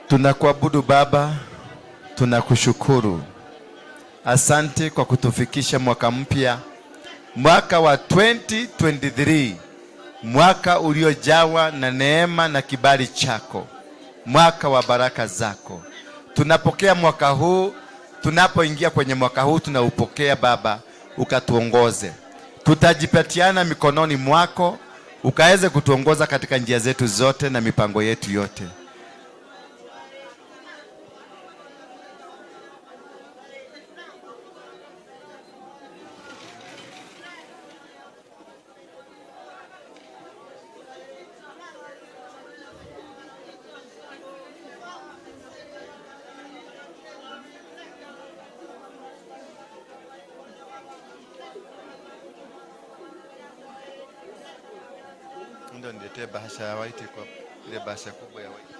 Tunakuabudu Baba, tunakushukuru. Asante kwa kutufikisha mwaka mpya, mwaka wa 2023, mwaka uliojawa na neema na kibali chako, mwaka wa baraka zako. Tunapokea mwaka huu, tunapoingia kwenye mwaka huu tunaupokea Baba, ukatuongoze. Tutajipatiana mikononi mwako, ukaweze kutuongoza katika njia zetu zote na mipango yetu yote. Ndio niletee bahasha ya white, kwa ile bahasha kubwa ya white.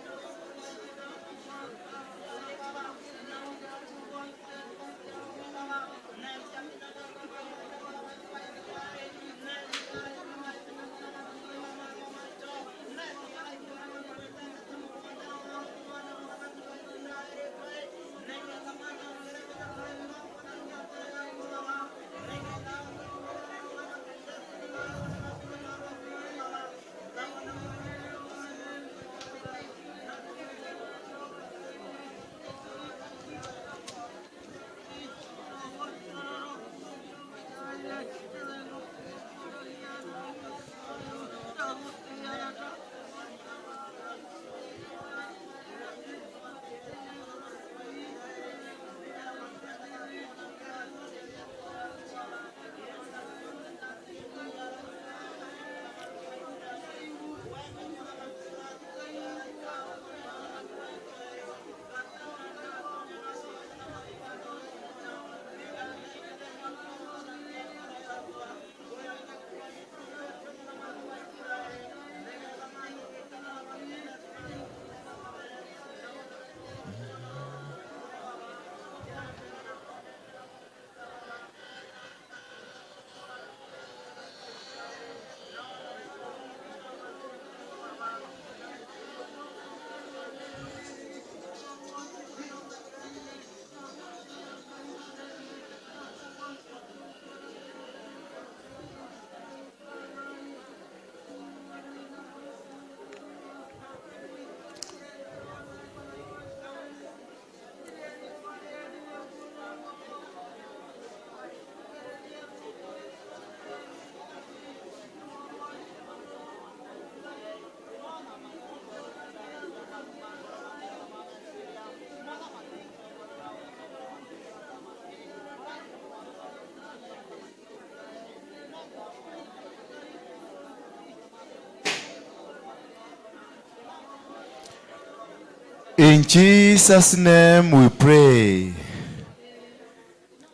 In Jesus' name we pray.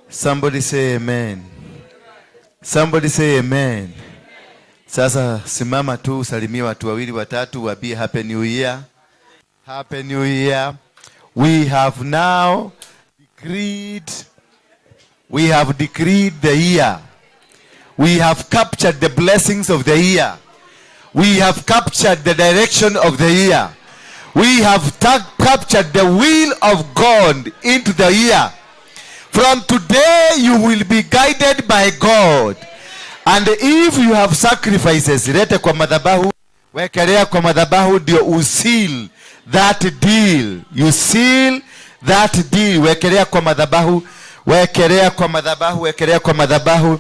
Somebody say amen. Somebody say amen. Sasa simama tu usalimie watu wawili watatu, waambie happy new year. Happy new year. We have now decreed, we have decreed the year. We have captured the blessings of the year. We have captured the direction of the year. We have captured the will of God into the year. From today you will be guided by God. And if you have sacrifices, lete kwa madhabahu, wekelea kwa madhabahu ndio useal that deal. You seal that deal. Wekelea kwa madhabahu, wekelea kwa madhabahu, wekelea kwa madhabahu.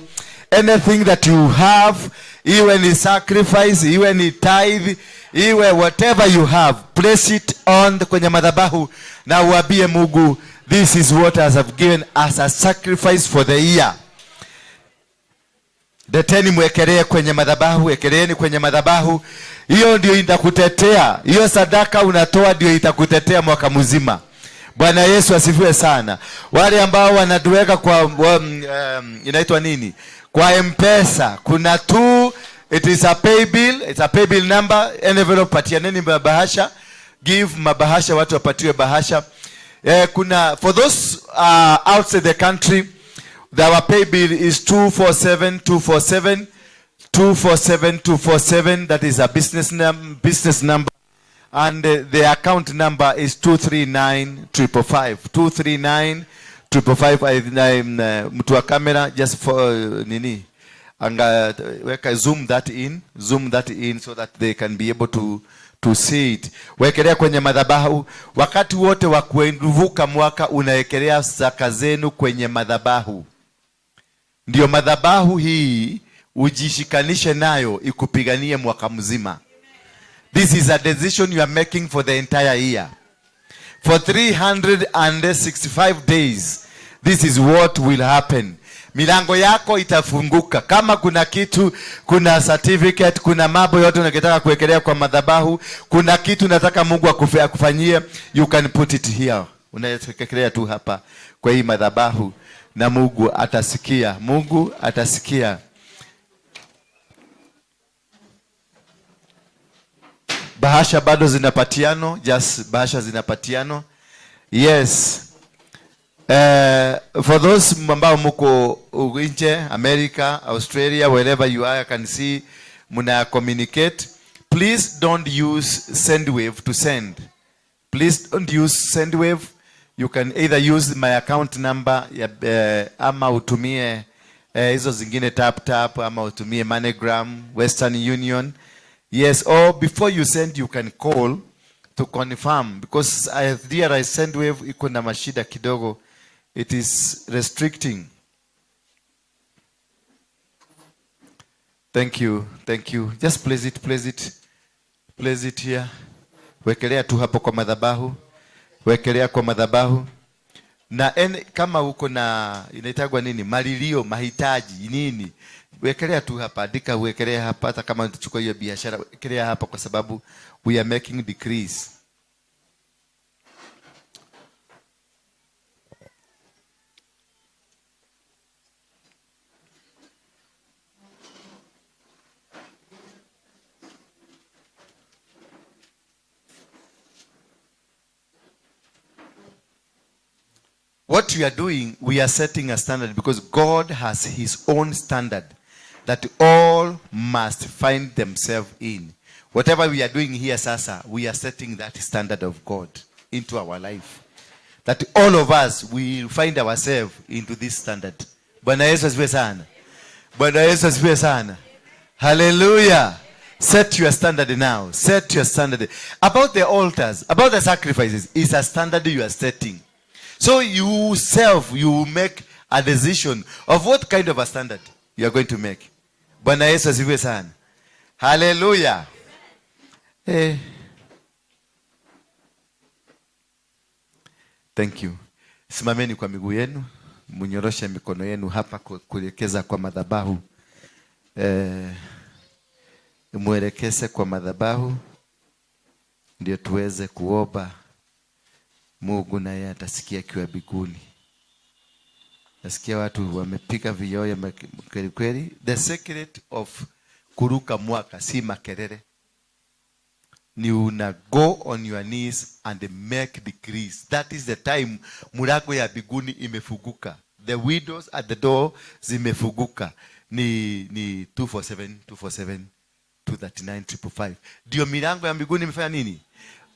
Anything that you have, iwe ni sacrifice, iwe ni tithe, iwe whatever you have, place it on kwenye madhabahu na uambie Mungu, this is what I have given as a sacrifice for the year. Leteni mwekelee kwenye madhabahu, wekeleeni kwenye madhabahu. Hiyo ndio itakutetea. Hiyo sadaka unatoa ndio itakutetea mwaka mzima. Bwana Yesu asifiwe sana. Wale ambao wanatuweka kwa inaitwa nini? Kwa M-Pesa kuna tu, it is a pay bill, it's a pay bill number, envelope, patianeni mabahasha, give mabahasha, watu wapatiwe bahasha. Kuna for those outside the country, our pay bill is 247247, 247247. That is a business number. And the account number is 239555. 239555. Mtu wa kamera, just for nini, anga weka, zoom that in, zoom that in so that they can be able to see it. Wekelea kwenye madhabahu wakati wote wa kuvuka mwaka, unawekelea zaka zenu kwenye madhabahu. Ndio madhabahu hii ujishikanishe nayo ikupiganie mwaka mzima. This is a decision you are making for the entire year. For 365 days, this is what will happen. Milango yako itafunguka. Kama kuna kitu, kuna certificate, kuna mambo yote unakitaka kuwekelea kwa madhabahu, kuna kitu nataka Mungu akufanyie, you can put it here. Unawekelea tu hapa kwa hii madhabahu na Mungu atasikia. Mungu atasikia. Bahasha bado zinapatiano, just bahasha zinapatiano. Yes. For those ambao muko nje, America, Australia, wherever you are, I can see muna communicate. Please don't use Sendwave to send. Please don't use Sendwave. You can either use my account number ya, ama utumie hizo zingine, Tap Tap, ama utumie MoneyGram, Western Union. Yes, or before you send, you can call to confirm, because I realize Sendwave iko na mashida kidogo. It is restricting. Thank you, thank you. Just place it, place it, place it here. Wekelea tu hapo kwa madhabahu. Wekelea kwa madhabahu. Na kama uko na, inaitagwa nini? Malilio, mahitaji, nini? Wekelea tu hapa, andika, wekelea hapa, hata kama utachukua hiyo biashara, wekelea hapa kwa sababu we are making decrees. What we are doing, we are setting a standard because God has his own standard that all must find themselves in. Whatever we are doing here, sasa, we are setting that standard of God into our life. That all of us will find ourselves into this standard. Bwana Yesu asifiwe sana. Bwana Yesu asifiwe sana. Hallelujah. Set your standard now. Set your standard. About the altars, about the sacrifices, is a standard you are setting. So you self, you make a decision of what kind of a standard you are going to make. Bwana Yesu asifiwe sana. Hallelujah. Thank you. Simameni kwa miguu yenu, munyoroshe mikono yenu hapa kuelekeza kwa madhabahu. Muelekeze kwa madhabahu ndio tuweze kuomba. Mungu naye atasikia akiwa mbinguni. Nasikia watu wamepiga viyoyo kweli kweli. The secret of kuruka mwaka si makelele. Ni una go on your knees and make decrees. That is the time mlango ya mbinguni imefunguka. The windows at the door zimefunguka. Ni 247, 247, 239, 555. Ndio milango ya mbinguni imefanya nini?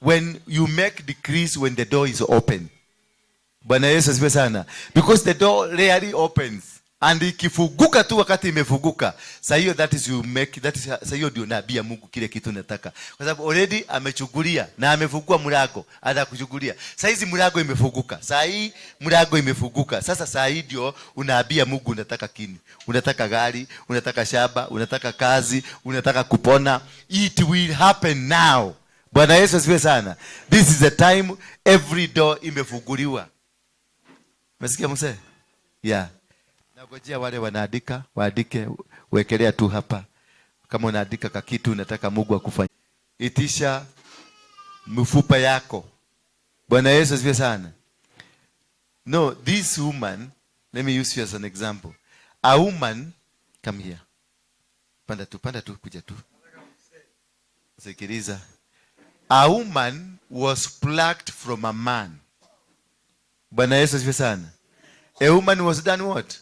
When you make decrees, when the door is open. Bwana Yesu asifiwe sana. Because the door rarely opens. And ikifunguka tu, wakati imefunguka, saa hiyo that is you make, that is saa hiyo ndio nabii ya Mungu kile kitu nataka. Kwa sababu already amechukulia na amefungua mlango, atakuchukulia. Saa hizi mlango imefunguka. Saa hii mlango imefunguka. Sasa saa hii ndio unaambia Mungu unataka kini. Unataka gari, unataka shamba, unataka kazi, unataka kupona. It will happen now. Bwana Yesu asifiwe sana. This is the time every door imefunguliwa. Umesikia mzee? Yeah. Nagojea wale wanaandika, waandike, wekelea tu hapa. Kama unaandika kakitu unataka Mungu akufanyie. Itisha mifupa yako. Bwana Yesu asifiwe sana. No, this woman, let me use you as an example. A woman, come here. Panda tu, panda tu, kuja tu. Sikiliza. A woman was plucked from a man. Bwana Yesu asifiwe sana. A woman was done what?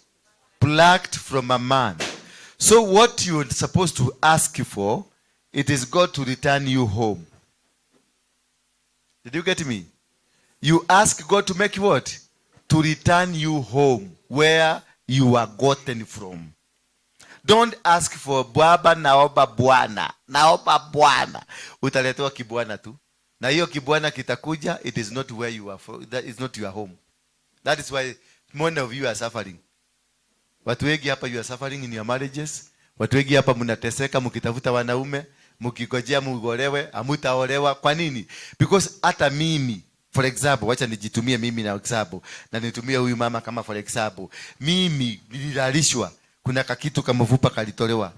Plucked from a man. So what you're supposed to ask for, it is God to return you home. Did you get me? You ask God to make what? To return you home where you are gotten from. Don't ask for baba, naomba bwana, naomba bwana. Utaletewa kibwana tu, na hiyo kibwana kitakuja. It is not where you are from. That is not your home. That is why many of you are suffering. Watu wengi hapa, you are suffering in your marriages. Watu wengi hapa mnateseka mkitafuta wanaume, mkigojea muolewe, hamutaolewa. Kwa nini? Because hata mimi, for example, wacha nijitumie mimi na example, na nitumie huyu mama kama for example. Mimi nililalishwa, kuna kakitu kamfupa kalitolewa.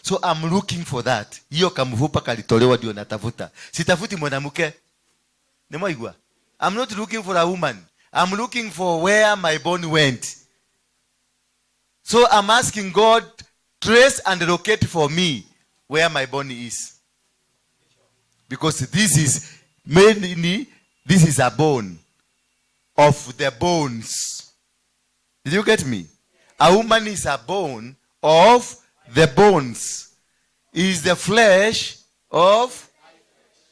So I'm looking for that. Hiyo kamfupa kalitolewa ndio natafuta. Sitafuti mwanamke. Nimeigwa. I'm not looking for a woman. I'm looking for where my bone went. So I'm asking God, trace and locate for me where my bone is. Because this is mainly, this is a bone of the bones. Did you get me? A woman is a bone of the bones. Is the flesh of.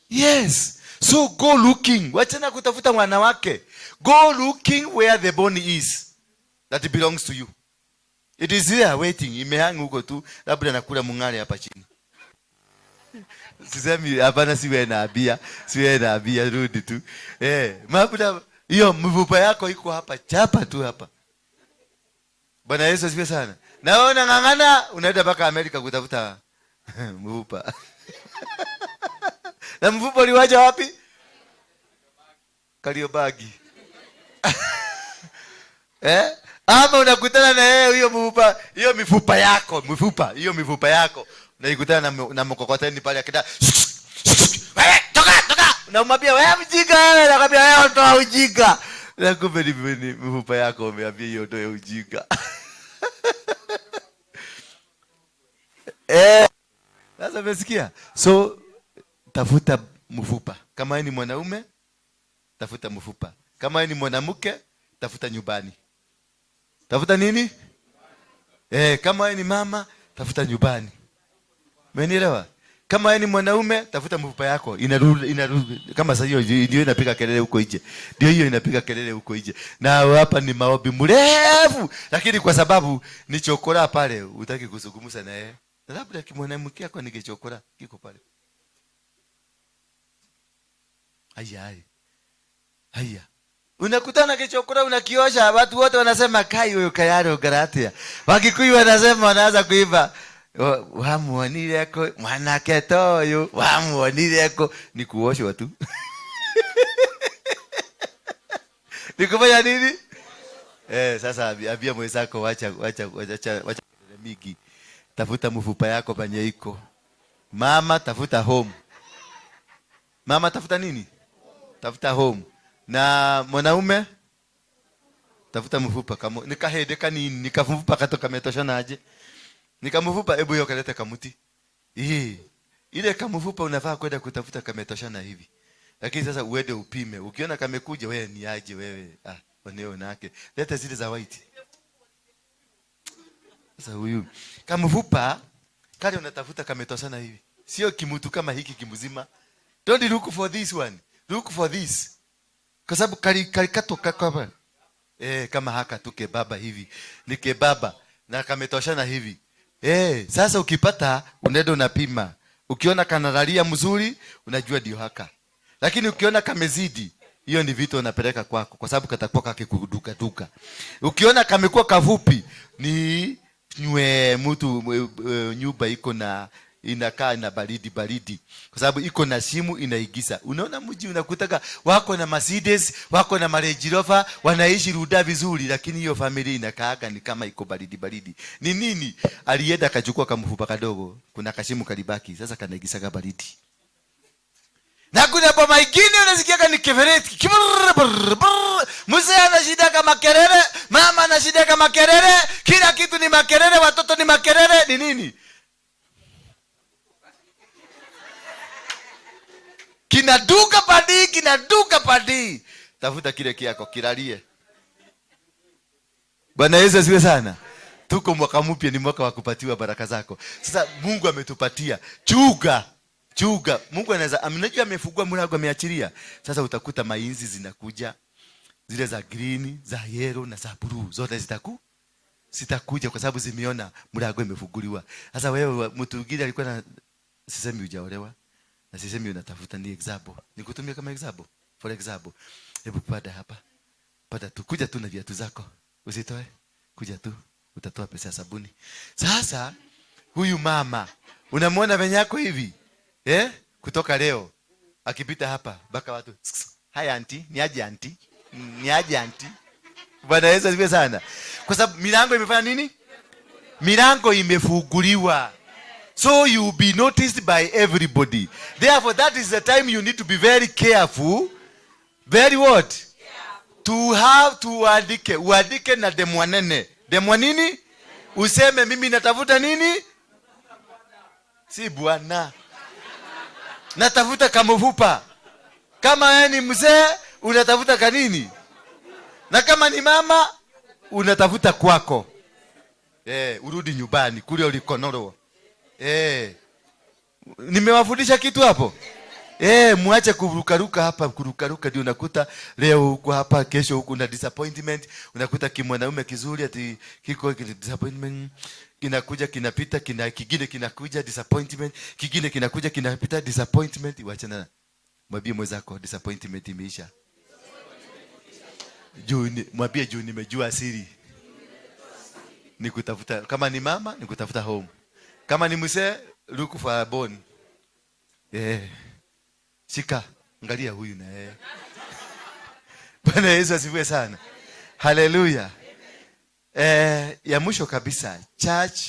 Yes. So go looking. Wachana kutafuta wanawake. Go looking where the bone is that belongs to you. It is there waiting. Imehang huko tu, labda nakula mung'are hapa chini. Sisemi hapana, siwe naambia, siwe naambia, rudi tu. Eh, labda hiyo mfupa yako iko hapa, chapa tu hapa. Bwana Yesu asifiwe sana. Na wewe unang'ang'ana, unaenda mpaka Amerika kutafuta mfupa. Na mfupa uliwacha wapi? Kariobangi. Eh? Ama unakutana na yeye hiyo mfupa, hiyo mifupa yako, mifupa, hiyo mifupa yako. Unaikutana na mkokoteni pale akida. Wewe toka toka. Unamwambia wewe mjinga wewe, anakwambia wewe toa ujinga. Na kumbe ni mifupa yako umeambia hiyo ndio ujinga. Eh, sasa umesikia? So tafuta mfupa. Kama wewe ni mwanaume, tafuta mfupa. Kama wewe ni mwanamke, tafuta nyumbani. Tafuta nini? Eh, kama wewe ni mama, tafuta nyumbani. Umenielewa? Kama wewe ni mwanaume, tafuta mfupa yako. Inarudi, inarudi. Kama sasa hiyo ndio inapiga kelele huko nje. Ndio hiyo inapiga kelele huko nje. Na hapa ni maombi mrefu, lakini kwa sababu ni chokora pale, hutaki kuzungumza na yeye. Labda kimwanamke yako ni kichokora kiko pale. Haya haya. Haya. Unakutana kichokora unakiosha, watu wote wanasema kai huyo kayaro garatia. Wakikuyu wanasema, wanaanza kuimba wamuonireko mwanake toyo wamuonireko, ni kuoshwa tu. Ni kufanya nini? Eh, sasa ambia mwenzako wacha wacha wacha wacha mingi. Tafuta mfupa yako penye iko. Mama tafuta home. Mama tafuta nini? Tafuta home. Na mwanaume tafuta mfupa kama nikahede kanini nikafupa katoka kametoshana aje. Nikamfupa, hebu hiyo kaleta kamuti. Eh, ile kamfupa unafaa kwenda kutafuta kametoshana hivi. Lakini sasa uende upime. Ukiona kamekuja wewe ni aje wewe? Ah, oneo nake. Leta zile za white. Sasa huyu kamfupa kale unatafuta kametoshana hivi. Sio kimutu kama hiki kimzima. Don't look for this one. Look for this. Kwa sababu kalikatoka kama kama haka tu kebaba hivi. Ni kebaba na kametoshana hivi. Sasa ukipata unaenda unapima. Ukiona kanalalia mzuri unajua ndio haka. Lakini ukiona kamezidi, hiyo ni vitu unapeleka kwako kwa sababu katakuwa kakikuduka duka. Ukiona kamekuwa kafupi ni nywe mtu nyumba iko na inakaa na baridi baridi kwa sababu iko na simu inaigisa. Unaona mji unakutaka wako na Mercedes, wako na Range Rover, wanaishi Runda vizuri, lakini hiyo familia inakaaga ni kama iko baridi baridi. Ni nini? Alienda akachukua kamfupa kadogo, kuna kashimu kalibaki, sasa kanaigisaga baridi. Na kuna boma ingine unasikia ni kevereti. Mzee ana shida kama kelele, mama ana shida kama kelele, kila kitu ni makelele, watoto ni makelele, ni nini? Kinaduka padi, kinaduka padi. Tafuta kile kiako kilalie. Bwana Yesu asifiwe sana. Tuko mwaka mpya, ni mwaka wa kupatiwa baraka zako. Sasa Mungu ametupatia. Chuga. Chunga. Mungu anaweza, unajua amefungua mlango, ameachilia. Sasa utakuta mainzi zinakuja, zile za green, za yellow na za blue, zote zitakuja kwa sababu zimeona mlango imefunguliwa. Sasa wewe, mtu mwingine alikuwa na, sisemi hujaolewa na sisemi unatafuta, ni example. Nikutumia kama example. For example, hebu panda hapa. Panda tu, kuja tu na viatu zako. Usitoe. Kuja tu, utatoa pesa ya sabuni. Sasa huyu mama unamwona venye yako hivi? Eh? Kutoka leo akipita hapa mpaka watu, "Hi auntie, ni aje auntie? Ni aje auntie?" Bwana Yesu asifiwe sana. Kwa sababu milango imefanya nini? Milango imefunguliwa. So you be noticed by everybody. Therefore, that is the time you need to be very careful. Very what? To have to uandike, uandike na ndemwa nene. Ndemwa nini? Useme, "Mimi natafuta nini? Si bwana. Natafuta kamufupa." Kama wewe ni mzee, unatafuta kanini? Na kama ni mama, unatafuta kwako. Eh, urudi nyumbani kule ulikonorwa. Eh. Nimewafundisha kitu hapo? Eh, muache kurukaruka hapa, kurukaruka ndio unakuta leo huko hapa, kesho huku na disappointment. Unakuta kimwanaume kizuri ati kiko disappointment, kinakuja, kinapita, kina kingine kinakuja, disappointment, kingine kinakuja, kinapita, disappointment. Wachana. Mwambie mwenzako, "Disappointment imeisha." Juu ni, mwambie, "Juu nimejua siri. Ni kutafuta, kama ni mama, ni kutafuta home. Kama ni mzee, look for a bone." Eh. Shika, angalia huyu na yeye. Bwana Yesu asifiwe sana. Haleluya. Eh, ya mwisho kabisa, church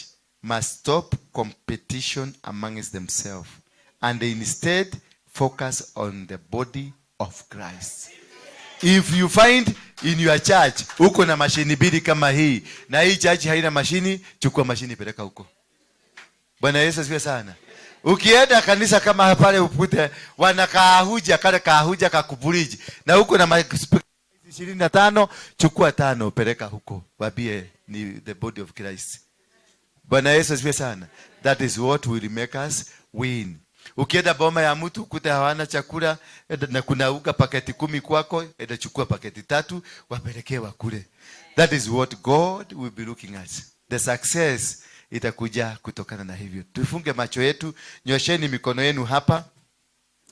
must stop competition amongst themselves and instead focus on the body of Christ. If you find in your church uko na mashini mbili kama hii na hii church haina mashini, chukua mashini, peleka huko. Bwana Yesu asifiwe sana. Ukienda kanisa kama pale ukute wanakaahuja kale kaahuja kakubuliji na huko na 25, chukua tano, peleka huko, wambie ni the body of Christ. Bwana Yesu asifiwe sana. That is what will make us win. Ukienda boma ya mtu ukute hawana chakula na kuna unga paketi 10 kwako, enda chukua paketi tatu, wapelekee wakule. That is what God will be looking at. The success itakuja kutokana na hivyo. Tufunge macho yetu, nyosheni mikono yenu hapa.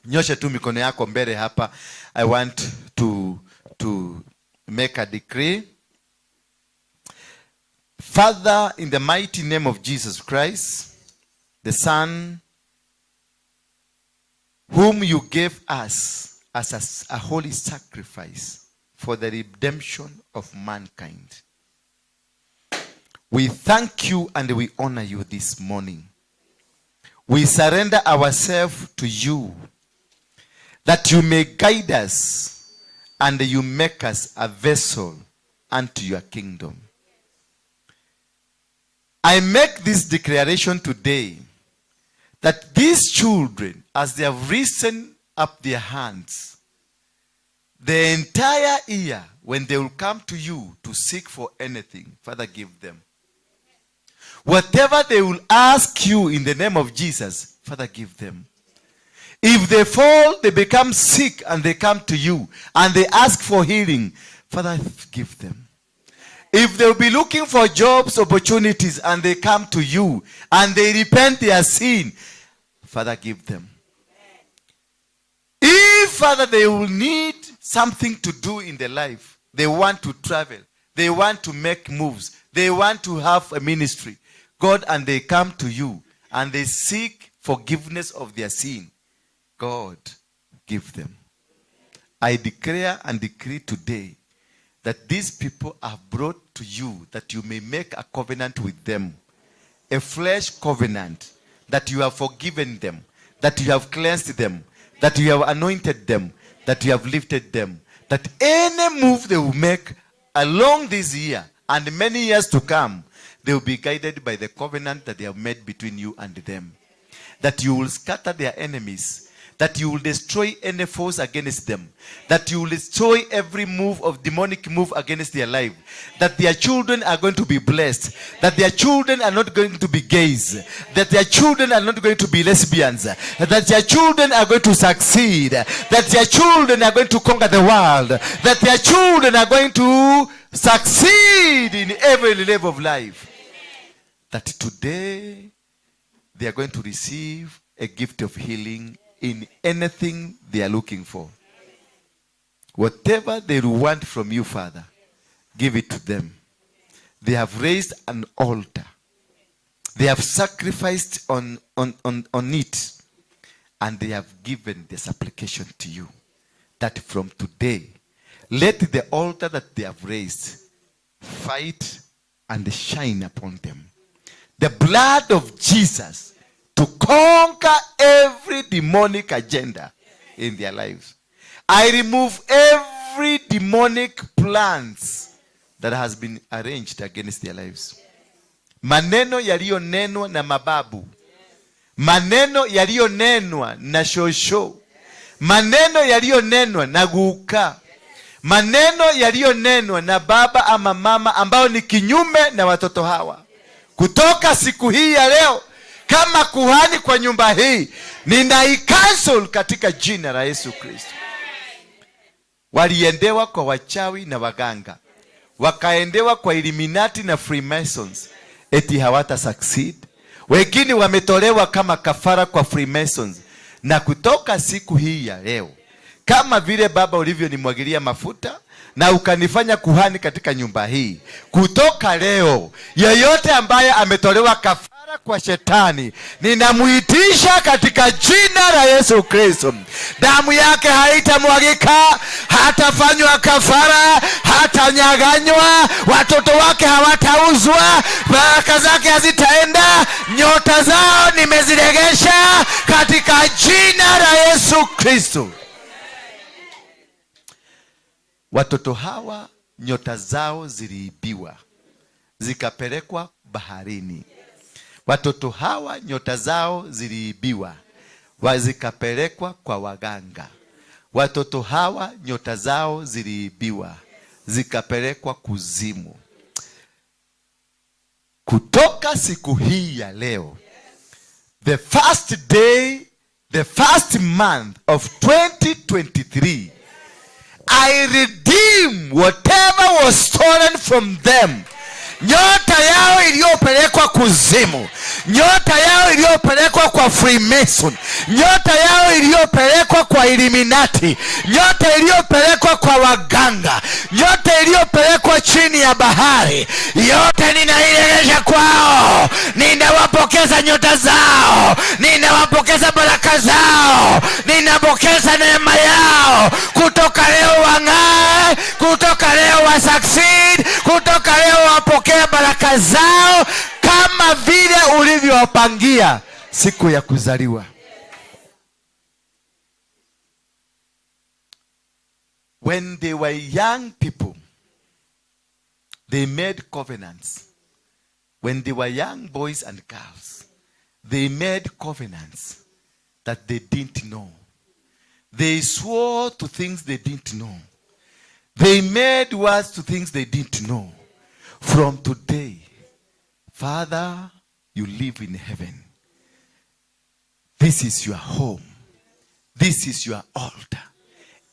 Nyoshe tu mikono yako mbele hapa. I want to make a decree. Father, in the mighty name of Jesus Christ, the Son, whom you gave us as a holy sacrifice for the redemption of mankind, we thank you and we honor you this morning. We surrender ourselves to you that you may guide us and you make us a vessel unto your kingdom. I make this declaration today that these children, as they have risen up their hands, the entire year, when they will come to you to seek for anything, Father, give them. Whatever they will ask you in the name of Jesus, Father, give them. If they fall, they become sick and they come to you and they ask for healing, Father, give them. If they'll be looking for jobs, opportunities, and they come to you and they repent their sin, Father, give them. If, Father, they will need something to do in their life, they want to travel, they want to make moves, they want to have a ministry, God, and they come to you and they seek forgiveness of their sin, God, give them. I declare and decree today that these people are brought to you that you may make a covenant with them, a flesh covenant, that you have forgiven them, that you have cleansed them, that you have anointed them, that you have lifted them, that any move they will make along this year and many years to come, they will be guided by the covenant that they have made between you and them. That you will scatter their enemies, That you will destroy any force against them, that you will destroy every move of demonic move against their life, that their children are going to be blessed, that their children are not going to be gays, that their children are not going to be lesbians, that their children are going to succeed, that their children are going to conquer the world, that their children are going to succeed in every level of life. That today they are going to receive a gift of healing in anything they are looking for. Whatever they want from you, Father, give it to them. They have raised an altar. They have sacrificed on it. And they have given the supplication to you. That from today, let the altar that they have raised fight and shine upon them. The blood of Jesus to conquer every demonic agenda in their lives. I remove every demonic plans that has been arranged against their lives. Maneno yaliyonenwa na mababu, maneno yaliyonenwa na shosho, maneno yaliyonenwa na guka, maneno yaliyonenwa na baba ama mama ambao ni kinyume na watoto hawa. Kutoka siku hii ya leo, kama kuhani kwa nyumba hii, ninaicancel katika jina la Yesu Kristo. Waliendewa kwa wachawi na waganga, wakaendewa kwa Illuminati na Freemasons, eti hawata succeed. Wengine wametolewa kama kafara kwa Freemasons, na kutoka siku hii ya leo, kama vile Baba ulivyonimwagilia mafuta na ukanifanya kuhani katika nyumba hii, kutoka leo, yeyote ambaye ametolewa kafara kwa shetani, ninamuitisha katika jina la Yesu Kristo, damu yake haitamwagika, hatafanywa kafara, hatanyaganywa, watoto wake hawatauzwa, baraka zake hazitaenda, nyota zao nimeziregesha katika jina la Yesu Kristo. Watoto hawa nyota zao ziliibiwa zikapelekwa baharini. Watoto hawa nyota zao ziliibiwa zikapelekwa kwa waganga. Watoto hawa nyota zao ziliibiwa zikapelekwa kuzimu. Kutoka siku hii ya leo, the first day, the first month of 2023, I redeem whatever was stolen from them. Nyota yao iliyopelekwa kuzimu, nyota yao iliyopelekwa kwa Freemason, nyota yao iliyopelekwa kwa Illuminati, nyota iliyopelekwa kwa waganga, nyota iliyopelekwa chini ya bahari, yote ninairejesha kwao. Ninawapokeza nyota zao, ninawapokeza baraka zao, ninapokeza neema yao. Kutoka leo wang'ae, kutoka leo wa succeed, kutoka leo wapokee baraka zao kama vile ulivyowapangia siku ya kuzaliwa. When they were young people, they made covenants. When they were young boys and girls, they made covenants that they didn't know. They swore to things they didn't know. They made words to things they didn't know. From today, Father, you live in heaven. This is your home. This is your altar.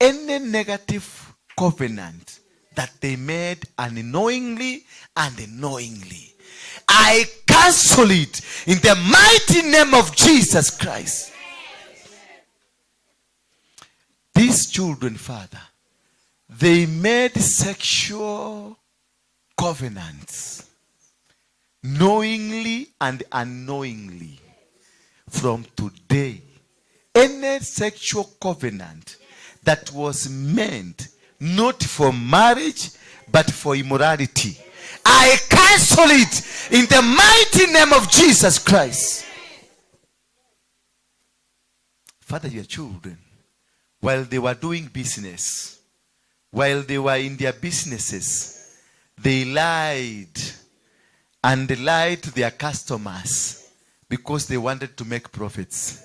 Any negative covenant that they made unknowingly and knowingly, I cancel it in the mighty name of Jesus Christ. These children, Father, they made sexual covenants knowingly and unknowingly. From today, any sexual covenant that was meant not for marriage but for immorality, I cancel it in the mighty name of Jesus Christ. Father, your children, while they were doing business, while they were in their businesses, they lied and lied to their customers because they wanted to make profits.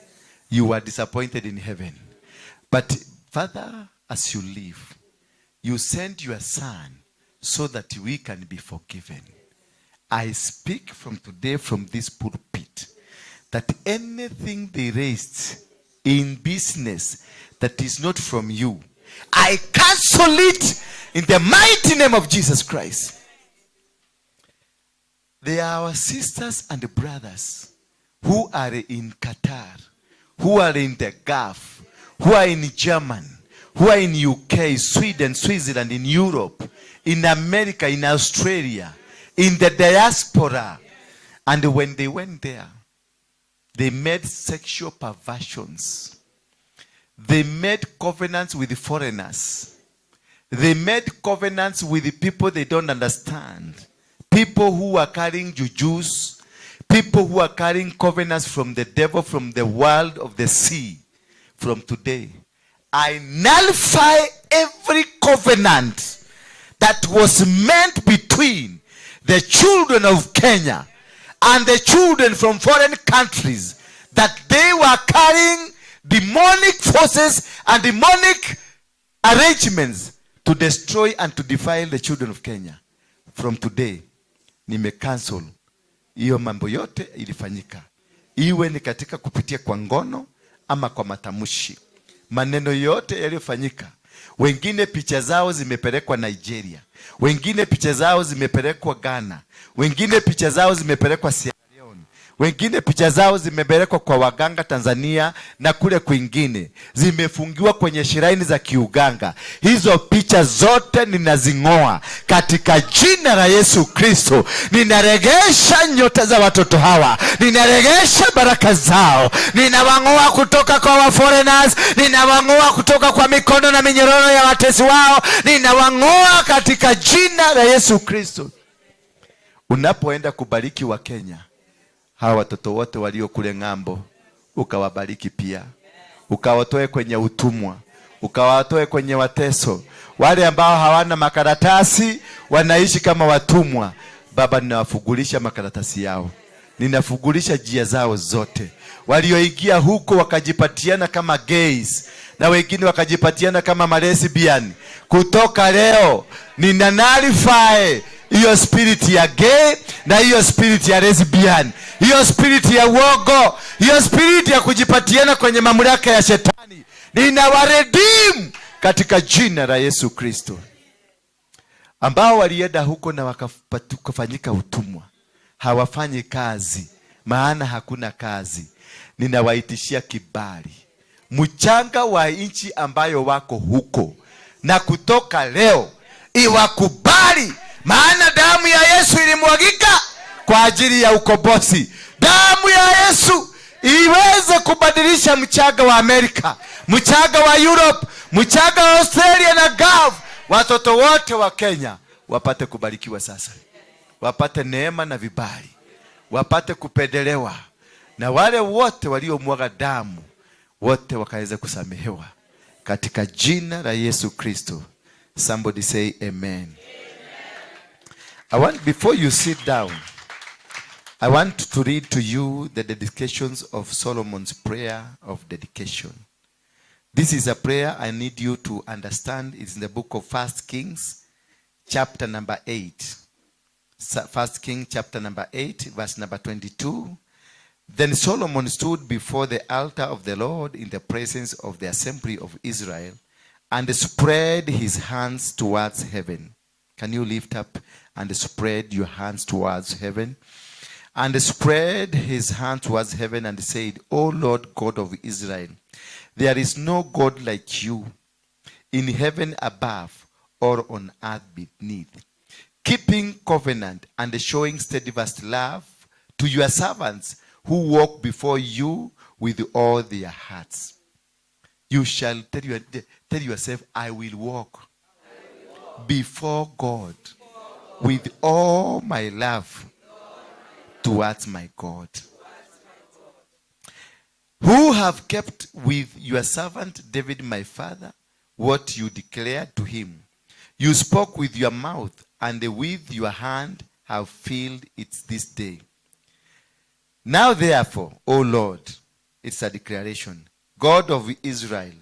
You were disappointed in heaven. But Father, as you live, you send your son so that we can be forgiven. I speak from today from this pulpit that anything they raised in business that is not from you, I cancel it in the mighty name of Jesus Christ. They are our sisters and brothers who are in Qatar, who are in the Gulf, who are in Germany, who are in UK, Sweden, Switzerland, in Europe, in America, in Australia, in the diaspora. And when they went there, they made sexual perversions. They made covenants with the foreigners. They made covenants with the people they don't understand. People who are carrying jujus, people who are carrying covenants from the devil, from the world of the sea. From today, I nullify every covenant that was meant between the children of Kenya and the children from foreign countries, that they were carrying demonic forces and demonic arrangements to destroy and to defile the children of Kenya. From today, nime cancel hiyo mambo yote ilifanyika, iwe ni katika kupitia kwa ngono ama kwa matamshi, maneno yote yaliyofanyika. Wengine picha zao zimepelekwa Nigeria, wengine picha zao zimepelekwa Ghana, wengine picha zao zimepelekwa Sierra Leone, wengine picha zao zimepelekwa kwa waganga Tanzania na kule kwingine, zimefungiwa kwenye shrine za kiuganga. Hizo picha zote ninazing'oa katika jina la Yesu Kristo. Ninaregesha nyota za watoto hawa, ninaregesha baraka zao, ninawang'oa kutoka kwa wa foreigners, ninawang'oa kutoka kwa mikono na minyororo ya watesi wao, ninawang'oa katika jina la Yesu Kristo. Unapoenda kubariki Wakenya, hawa watoto wote walio kule ng'ambo, ukawabariki pia, ukawatoe kwenye utumwa, ukawatoe kwenye wateso, wale ambao hawana makaratasi wanaishi kama watumwa. Baba, ninawafungulisha makaratasi yao, ninafungulisha njia zao zote. Walioingia huko wakajipatiana kama gays na wengine wakajipatiana kama malesbian, kutoka leo nina nullify hiyo spirit ya gay na hiyo spirit ya lesbian, hiyo spirit ya uongo, hiyo spirit ya kujipatiana kwenye mamlaka ya shetani, ninawaredeem katika jina la Yesu Kristo. Ambao walienda huko na wakafanyika utumwa, hawafanyi kazi, maana hakuna kazi. Ninawaitishia kibali mchanga wa nchi ambayo wako huko, na kutoka leo iwakubali, maana damu ya Yesu ilimwagika kwa ajili ya ukombozi. Damu ya Yesu iweze kubadilisha mchanga wa Amerika, mchanga wa Europe, mchanga wa Australia na Gulf. Watoto wote wa Kenya wapate kubarikiwa sasa, wapate neema na vibali, wapate kupendelewa, na wale wote waliomwaga damu wote wakaweze kusamehewa katika jina la Yesu Kristo. Somebody say amen. I want, before you sit down, I want to read to you the dedications of Solomon's prayer of dedication. This is a prayer I need you to understand. It's in the book of First Kings, chapter number 8. First King, chapter number 8, verse number 22. Then Solomon stood before the altar of the Lord in the presence of the assembly of Israel and spread his hands towards heaven. Can you lift up and spread your hands towards heaven? And spread his hand towards heaven and said, "O Lord God of Israel, there is no God like you in heaven above or on earth beneath, keeping covenant and showing steadfast love to your servants who walk before you with all their hearts." You shall tell yourself, "I will walk before God with all my love towards my God. Who have kept with your servant David my father what you declared to him. You spoke with your mouth, and with your hand have filled it this day. Now therefore, O Lord, It's a declaration. God of Israel,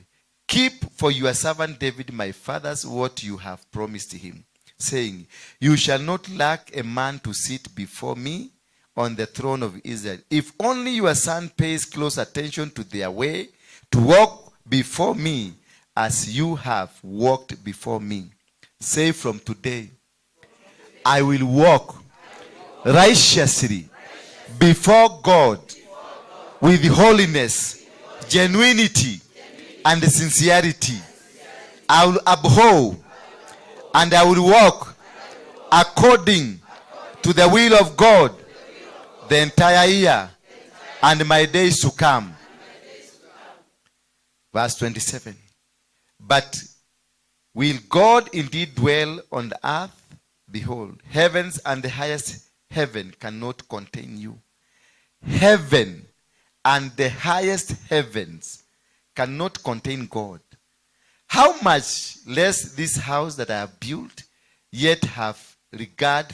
keep for your servant David, my father's, what you have promised him, saying, 'You shall not lack a man to sit before me on the throne of Israel.' If only your son pays close attention to their way, to walk before me as you have walked before me." Say, "From today, I will walk righteously before God with holiness, genuinity, and sincerity. I will uphold and I will walk according to the will of God the entire year and my days to come." Verse 27. "But will God indeed dwell on the earth? Behold, heavens and the highest heaven cannot contain you." Heaven and the highest heavens cannot contain God. "How much less this house that I have built? Yet have regard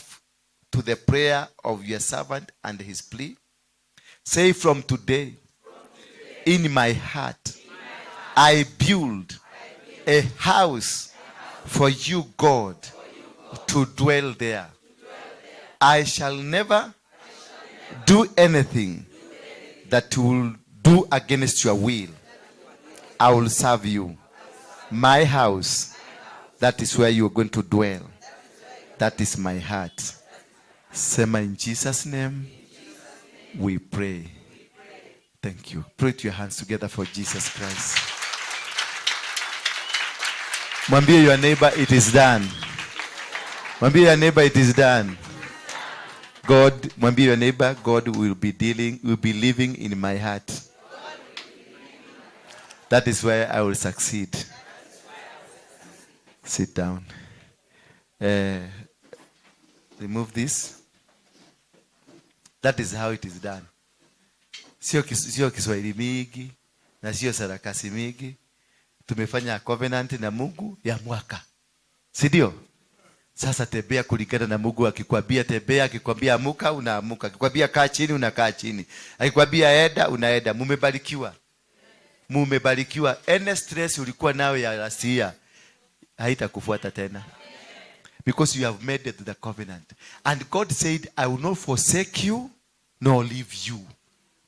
to the prayer of your servant and his plea." Say, "From today, in my heart, I build a house for you, God, to dwell there. I shall never do anything that will do against your will. I will serve you. My house, that is where you are going to dwell. That is my heart." Sema, "In Jesus' name, we pray." Thank you. Put your hands together for Jesus Christ. Mwambie your neighbor, "It is done." Mwambie your neighbor, "It is done." God, mwambie your neighbor, "God will be living in my heart. That is where I will succeed." Sit down. Remove this. That is how it is done. Sio Kiswahili mingi na sio sarakasi mingi. Tumefanya covenant na Mungu ya mwaka, si ndio? Sasa tembea kulingana na Mungu. Akikwambia tembea, akikwambia amuka, unaamuka. Akikwambia kaa chini, unakaa chini. Akikwambia enda, unaenda. Mumebarikiwa, mumebarikiwa. Any stress ulikuwa nayo ya last year haitakufuata tena because you have made it the covenant. And God said, "I will not forsake you nor leave you."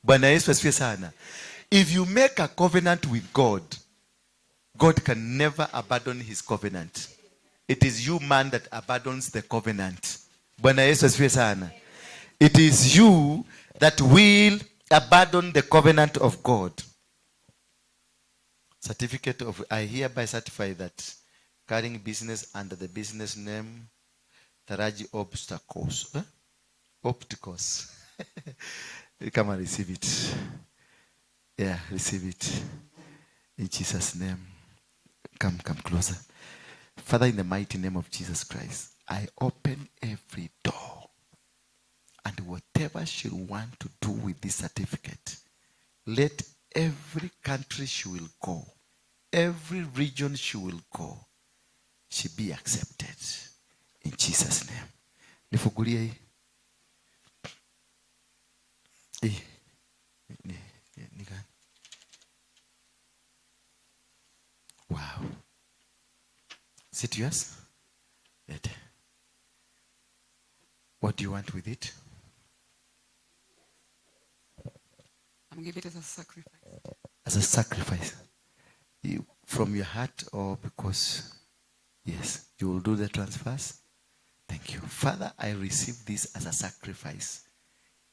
Bwana Yesu asifiwe sana. If you make a covenant with God, God can never abandon his covenant. It is you, man, that abandons the covenant. Bwana Yesu asifiwe sana. It is you that will abandon the covenant of God. Certificate of I hereby certify that carrying business under the business name Taraji Obstacles. Eh? Opticals. Come and receive it. Yeah, receive it. In Jesus' name. Come, come closer. Father, in the mighty name of Jesus Christ, I open every door. And whatever she want to do with this certificate, let every country she will go, every region she will go, she be accepted. In Jesus' name. Nifungulie hii. Hii. Ni gani? Wow. Is it yours? Lete. What do you want with it? I'm giving it as a sacrifice. As a sacrifice. You, from your heart or because, yes, you will do the transfers? Thank you. Father, I receive this as a sacrifice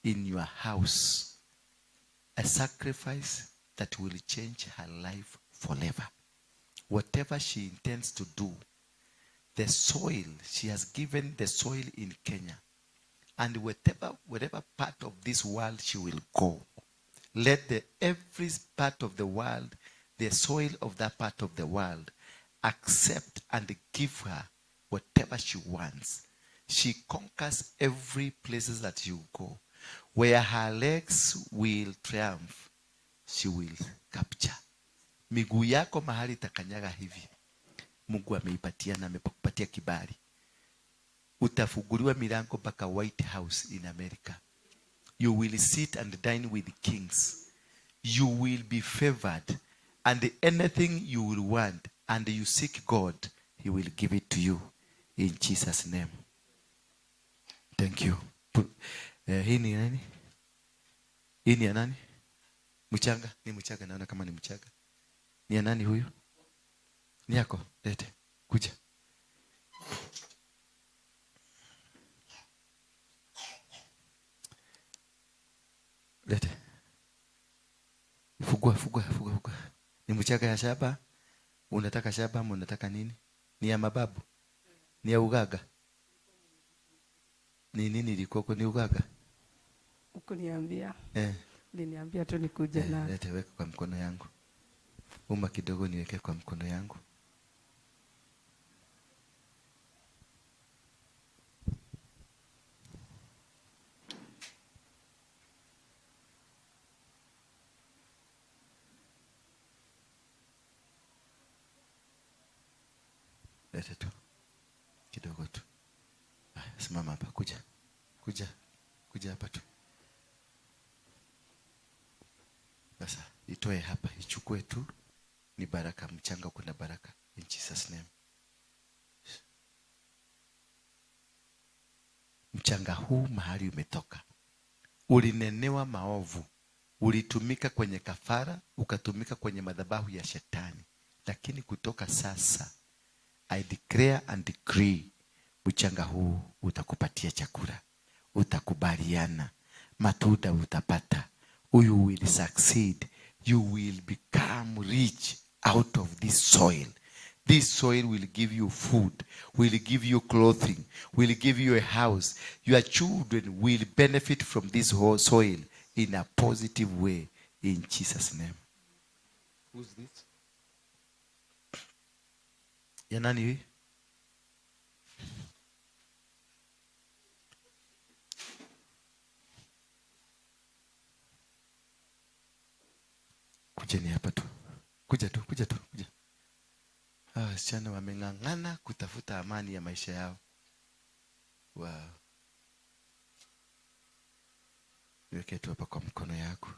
in your house. A sacrifice that will change her life forever. Whatever she intends to do, the soil, she has given the soil in Kenya. And whatever part of this world she will go, let the every part of the world, the soil of that part of the world, accept and give her whatever she wants. She conquers every places that you go. Where her legs will triumph, she will capture. Miguu yako mahali itakanyaga hivi, Mungu ameipatia na amekupatia kibali. Utafunguliwa milango mpaka White House in America. You will sit and dine with kings. You will be favored, and anything you will want and you seek God, he will give it to you in Jesus name. Thank you. Hii ni nani? Hii ni ya nani? Mchanga, ni mchanga, naona kama ni mchanga. Ni ya nani huyu? Ni yako, lete. Kuja. Lete. Fungua, fungua, fungua, fungua. Ni mchanga ya shaba? Unataka shaba ama unataka nini? Ni ya mababu? Ni ya ugaga? Ni nini ilikuwa ni ugaga? Ukuniambia. Uliniambia tu nikuje na. Lete, weka kwa mkono yangu. Uma kidogo niweke kwa mkono yangu. Lete tu. Kidogo tu. Simama hapa, kuja. Kuja. Kuja hapa tu. Sasa itoe hapa, ichukue tu. Ni baraka, mchanga kuna baraka in Jesus name. Mchanga huu mahali umetoka, ulinenewa maovu, ulitumika kwenye kafara, ukatumika kwenye madhabahu ya shetani. Lakini kutoka sasa, I declare and decree, mchanga huu utakupatia chakula, utakubaliana, matunda utapata. You will succeed. You will become rich out of this soil. This soil will give you food, will give you clothing, will give you a house. Your children will benefit from this whole soil in a positive way, in Jesus' name. Who's this? Ya nani hii? Kujeni hapa tu. Kuja tu, kuja tu, kuja. Wasichana wameng'ang'ana kutafuta amani ya maisha yao. Wow. Niweke tu hapa kwa mkono yako.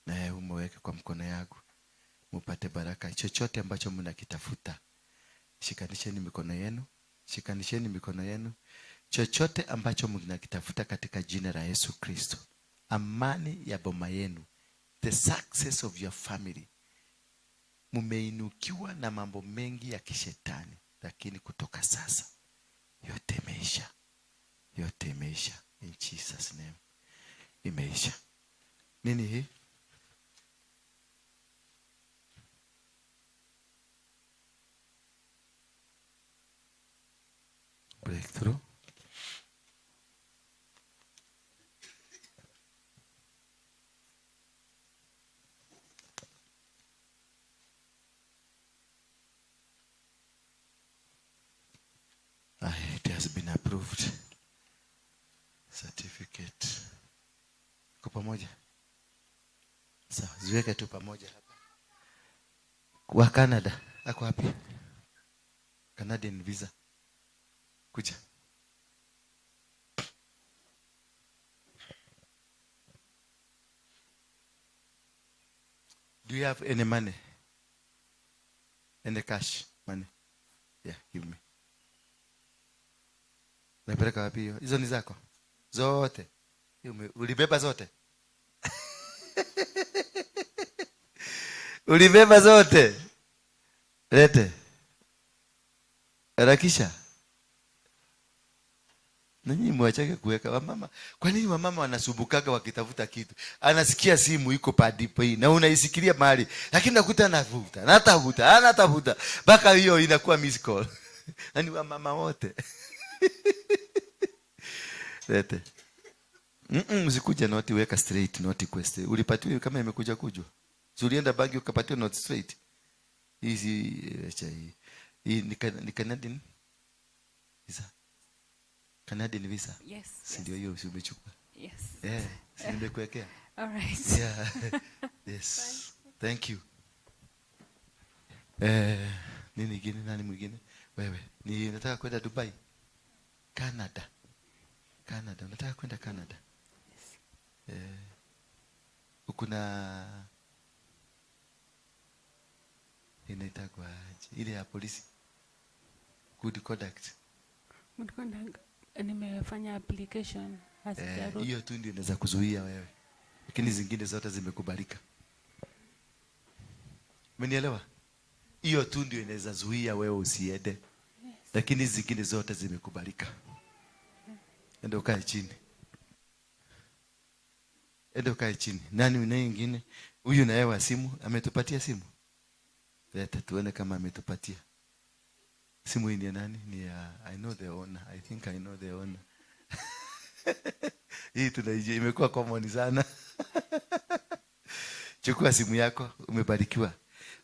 Na wewe umeweke kwa mkono yako. Mupate baraka. Chochote ambacho mnakitafuta. Shikanisheni mikono yenu. Shikanisheni mikono yenu. Chochote ambacho mnakitafuta katika jina la Yesu Kristo. Amani ya boma yenu. The success of your family. Mumeinukiwa na mambo mengi ya kishetani, lakini kutoka sasa yote imeisha. Yote imeisha in Jesus name. Imeisha. Nini hii? Breakthrough. It has been approved. Certificate. Kwa pamoja. Sawa, ziweke tu pamoja hapa. Wa Canada, ako wapi? Canadian visa. Kuja. Do you have any money? Any cash money? Yeah, give me. Unapeleka wapi hiyo? Hizo ni zako? Zote. Ulibeba zote? Ulibeba zote? Lete. Harakisha. Nanyi mwachake kuweka wamama. Kwa nini wamama wanasumbukaga wakitafuta kitu? Anasikia simu iko padipo hii na unaisikilia mahali, lakini nakuta anavuta, anatafuta, anatafuta mpaka hiyo inakuwa miss call. Na ni wamama wote. Lete. Msikuja noti, weka straight, noti kwa straight. Ulipatiwa kama imekuja kujwa. Si ulienda banki ukapatiwa noti straight. Hizi acha hii. Hii ni Canadian visa. Canadian visa. Yes, Si yes. ndio hiyo si umechukua? Yes. Si nimekuwekea? All right. Yeah. Yes. Thank you. Nini ingine, nani mwingine? Wewe, ni nataka kwenda Dubai. Canada. Canada, unataka kwenda Canada? Yes. Kuna inaitagwa aje ile ya polisi, good conduct? Good conduct, nimefanya application, hazijarudi. Hiyo tu ndio inaweza kuzuia wewe, lakini zingine zote zimekubalika. Umenielewa? Hiyo tu ndio inaweza zuia wewe usiende. Yes. Lakini zingine zote zimekubalika. Enda ukae chini. Enda ukae chini. Nani na mwingine? Huyu na yeye wa simu ametupatia simu. Leta tuone kama ametupatia. Simu hii ni ya nani? Ni ya, I know the owner. I think I know the owner. Hii tunaijua, imekuwa common sana. Chukua simu yako, umebarikiwa.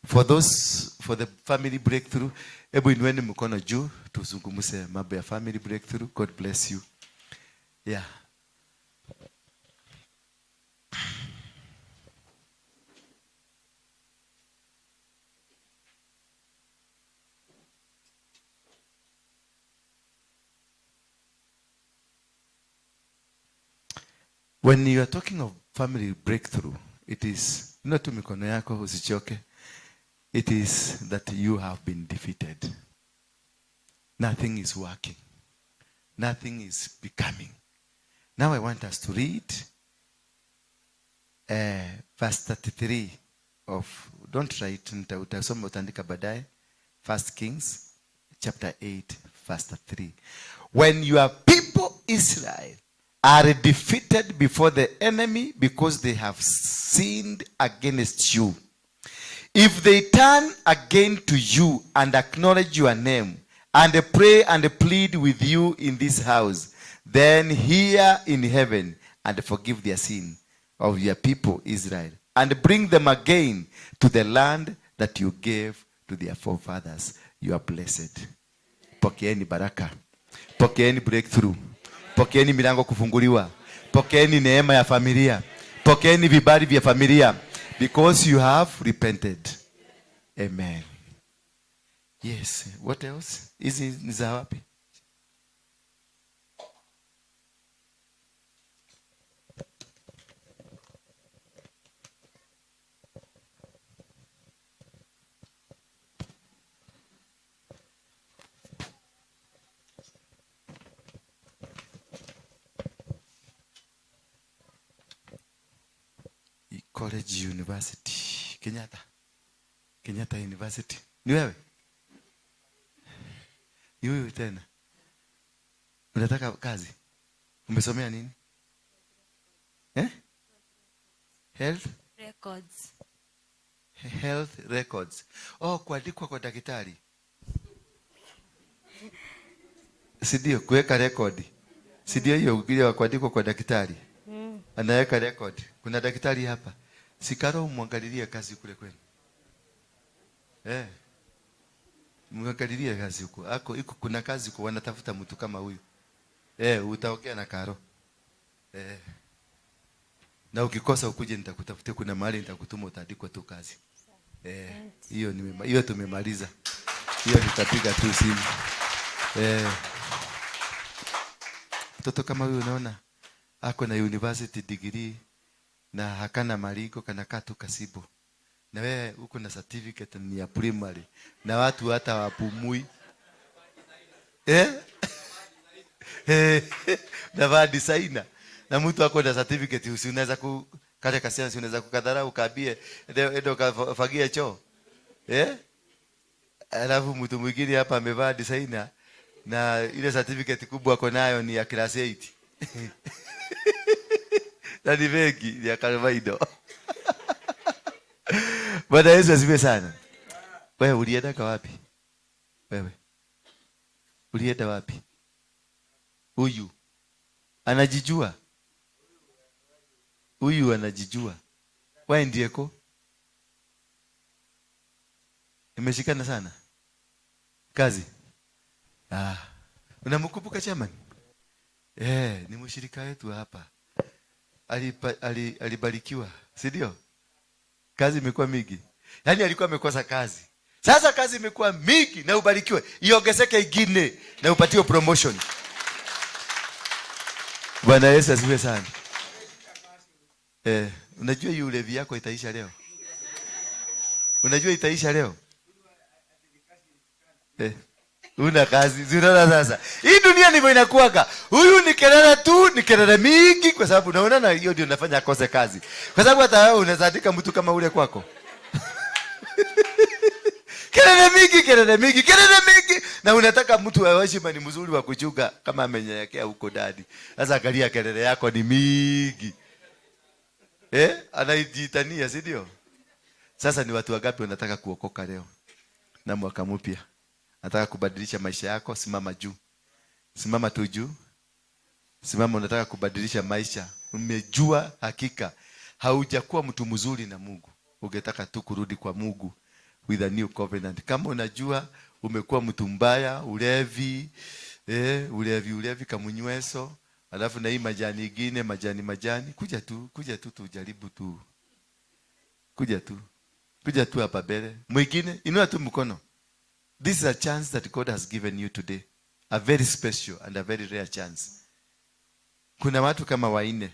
For the family breakthrough, hebu inueni mkono juu tuzungumze mambo ya family breakthrough. God bless you. Yeah. When you are talking of family breakthrough, it is not tu mikono yako usichoke. It is that you have been defeated. Nothing is working. Nothing is becoming. Now I want us to read verse 33 of, don't write, utasoma utaandika baadaye, 1 Kings chapter 8 verse 33. When your people Israel are defeated before the enemy because they have sinned against you, if they turn again to you and acknowledge your name and pray and plead with you in this house, then hear in heaven and forgive their sin of your people Israel and bring them again to the land that you gave to their forefathers. You are blessed. Pokeeni baraka. Pokeeni breakthrough. Pokeeni milango kufunguliwa. Pokeeni neema ya familia. Pokeeni vibali vya familia. Because you have repented. Amen. Yes. What else? Hizi ni za wapi? College University. Kenyatta. Kenyatta University. Ni wewe? Ni wewe tena. Unataka kazi? Umesomea nini? Health? Records. Health records. Oh, kuandikwa kwa daktari. Si ndio kuweka rekodi? Si ndio hiyo ile ya kuandikwa kwa daktari? Anaweka record. Kuna daktari hapa. Sikaro, muangalilie kazi kule kwenu. Muangalilie kazi huko. Ako iko kuna kazi kwa wanatafuta mtu kama huyu. Utaongea na Karo. Na ukikosa ukuje nitakutafutia, kuna mahali nitakutuma utaandikwa tu kazi. Hiyo hiyo tumemaliza. Hiyo nitapiga tu simu. Mtoto kama huyu unaona ako na university degree na hakana maliko, kana katu kasibo. Na wewe uko na certificate ni ya primary na watu hata wapumui. Na va designer. Na mtu ako na certificate, usi unaweza ku kale kasiana, si unaweza kukadharau ukabie endo kafagie choo. Alafu mtu mwingine hapa amevaa designer na ile certificate kubwa ako nayo ni ya class 8. Na ni benki ya Carvalho. Bwana Yesu asifiwe sana. Wewe ulienda kwa wapi? Wewe ulienda wapi? Huyu anajijua. Huyu anajijua. Wewe ndiye ko? Imeshikana sana. Kazi. Unamkumbuka chairman? Ni mshirika wetu hapa. Alibarikiwa, si ndio? Kazi imekuwa mingi. Yaani alikuwa amekosa kazi. Sasa kazi imekuwa mingi na ubarikiwe. Iongezeke ingine na upatiwe promotion. Bwana Yesu asifiwe sana. Unajua hiyo ulevi yako itaisha leo? Unajua itaisha leo? Eh. Una kazi. Si unaona sasa? Hii dunia ndivyo inakuwaga. Huyu ni kelele tu, ni kelele mingi kwa sababu unaona, na hiyo ndio inafanya akose kazi. Kwa sababu hata wewe unaweza andika mtu kama ule kwako. Kelele mingi, kelele mingi, kelele mingi. Na unataka mtu wa heshima ni mzuri wa kuchunga kama amenyenyekea huko ndani. Sasa angalia kelele yako ni mingi. Eh? Anaijitania, si ndio? Sasa ni watu wangapi wanataka kuokoka leo? Na mwaka mpya. Nataka kubadilisha maisha yako, simama juu. Simama tu juu. Simama, unataka kubadilisha maisha. Umejua hakika haujakuwa mtu mzuri na Mungu. Ungetaka tu kurudi kwa Mungu with a new covenant. Kama unajua umekuwa mtu mbaya, ulevi, ulevi, ulevi kamunyweso, alafu na hii majani ingine, majani majani, kuja tu, kuja tu tujaribu tu. Kuja tu. Kuja tu hapa mbele. Mwingine, inua tu mkono. This is a chance that God has given you today. A very special and a very rare chance. Kuna watu kama wanne.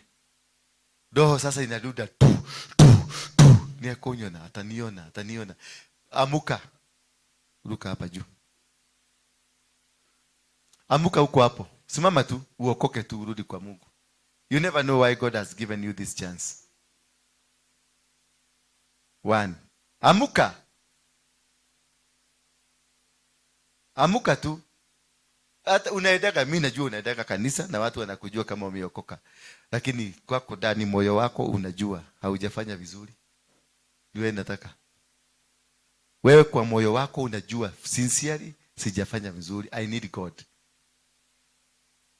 Roho sasa inaduda tu, tu, tu. Ni akonyona, ataniona, ataniona. Amuka. Ruka hapa juu. Amuka huko hapo. Simama tu, uokoke tu, urudi kwa Mungu. You never know why God has given you this chance. One. Amuka. Amuka tu. Hata unaendaka, mimi najua unaendaka kanisa na watu wanakujua kama umeokoka. Lakini kwako ndani moyo wako unajua haujafanya vizuri. Niwe nataka. Wewe kwa moyo wako unajua sincerely sijafanya vizuri. I need God.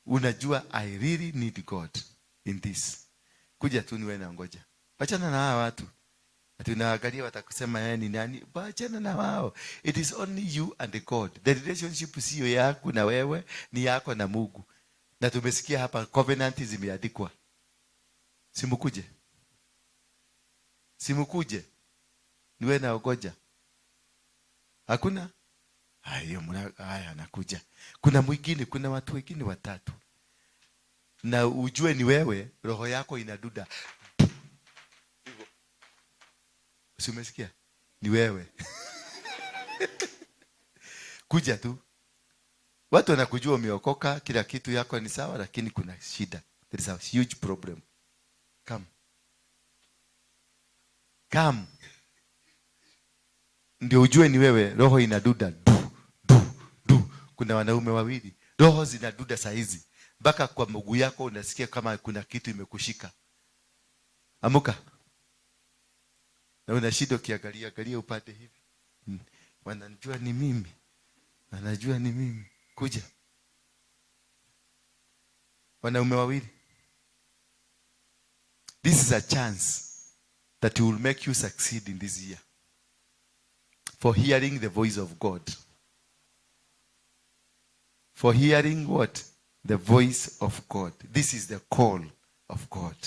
Unajua I really need God in this. Kuja tu niwe na ngoja. Achana na hawa watu. Ati unaangalia watakusema yeye ni nani? Achana na wao. It is only you and God. The relationship sio yako na wewe, ni yako na Mungu. Na tumesikia hapa covenant zimeandikwa. Simukuje. Simukuje. Niwe na ogoja. Hakuna? Hayo haya anakuja. Kuna mwingine, kuna watu wengine watatu. Na ujue ni wewe, roho yako inaduda. Si umesikia? Ni wewe. Kuja tu. Watu wanakujua umeokoka, kila kitu yako ni sawa, lakini kuna shida. There is a huge problem. Come. Come. Ndio ujue ni wewe, roho inaduda du du du. Kuna wanaume wawili, roho zinaduda saa hizi. Mpaka kwa mguu yako unasikia kama kuna kitu imekushika. Amuka. Na una shida ukiangalia, angalia upande hivi. Wanajua ni mimi. Wanajua ni mimi. Kuja. Wanaume wawili. This is a chance that will make you succeed in this year. For hearing the voice of God. For hearing what? The voice of God. This is the call of God.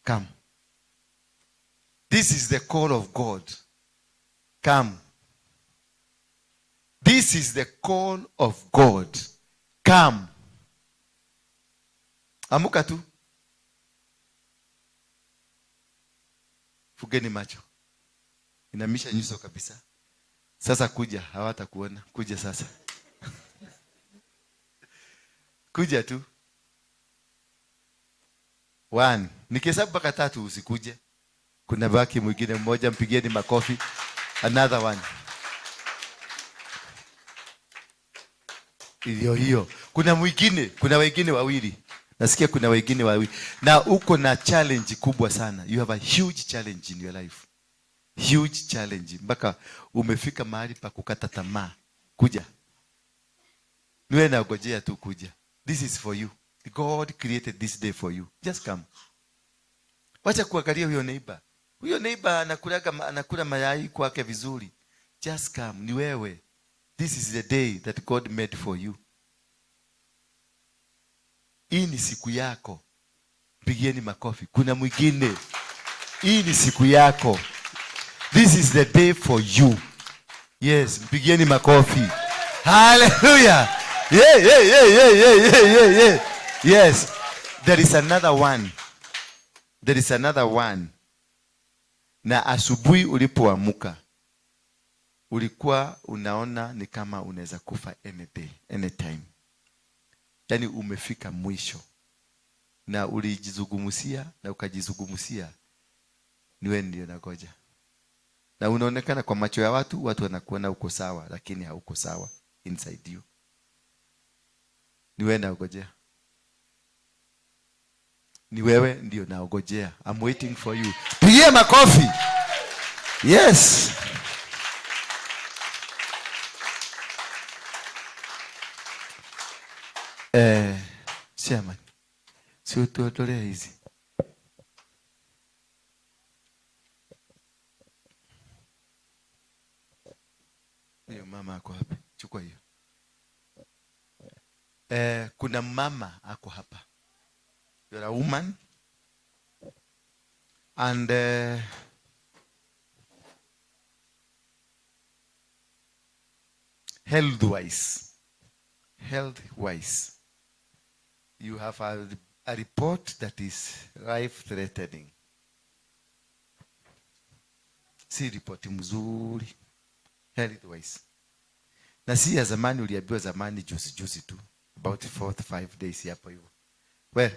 Come. This is the call of God. Come. This is the call of God. Come. Amuka tu. Fungeni macho. Inamisha nyuso kabisa. Sasa kuja, hawatakuona. Kuja sasa. Kuja tu. 1. Nikihesabu mpaka 3 usikuje. Kuna baki mwingine mmoja, mpigieni makofi. Another one. Hiyo hiyo. Kuna mwingine, kuna wengine wawili. Nasikia kuna wengine wawili. Na uko na challenge kubwa sana. You have a huge challenge in your life. Huge challenge. Mpaka umefika mahali pa kukata tamaa. Kuja. Niwe nagojea tu kuja. This is for you. God created this day for you. Just come. Wacha kuangalia huyo neighbor. Huyo neighbor anakula mayai kwake vizuri. Just come. Ni wewe. This is the day that God made for you. Hii ni siku yako. Pigieni makofi. Kuna mwingine. Hii ni siku yako. This is the day for you. Yes, mpigieni makofi. Hallelujah. Yeah, yeah, yeah, yeah, yeah, yeah, yeah, yeah. Yes. There is another one. There is another one. Na asubuhi ulipoamka ulikuwa unaona ni kama unaweza kufa any day, anytime. Yaani umefika mwisho. Na ulijizungumzia na ukajizungumzia, ni wewe ndio nangoja. Na unaonekana kwa macho ya watu, watu wanakuona uko sawa, lakini hauko sawa inside you. Ni wewe nangojea. Ni wewe ndio naongojea. I'm waiting for you. Pigie makofi. Yes. Chairman, si utuondolee hizi. Hiyo mama ako wapi? Chukua hiyo. Kuna mama ako hapa. You're a woman. And health-wise, you have a report that is life-threatening. Si report mzuri, health-wise. Na si ya zamani, uliambiwa zamani juzi juzi tu, about 4 to 5 days hapo hivyo. Well,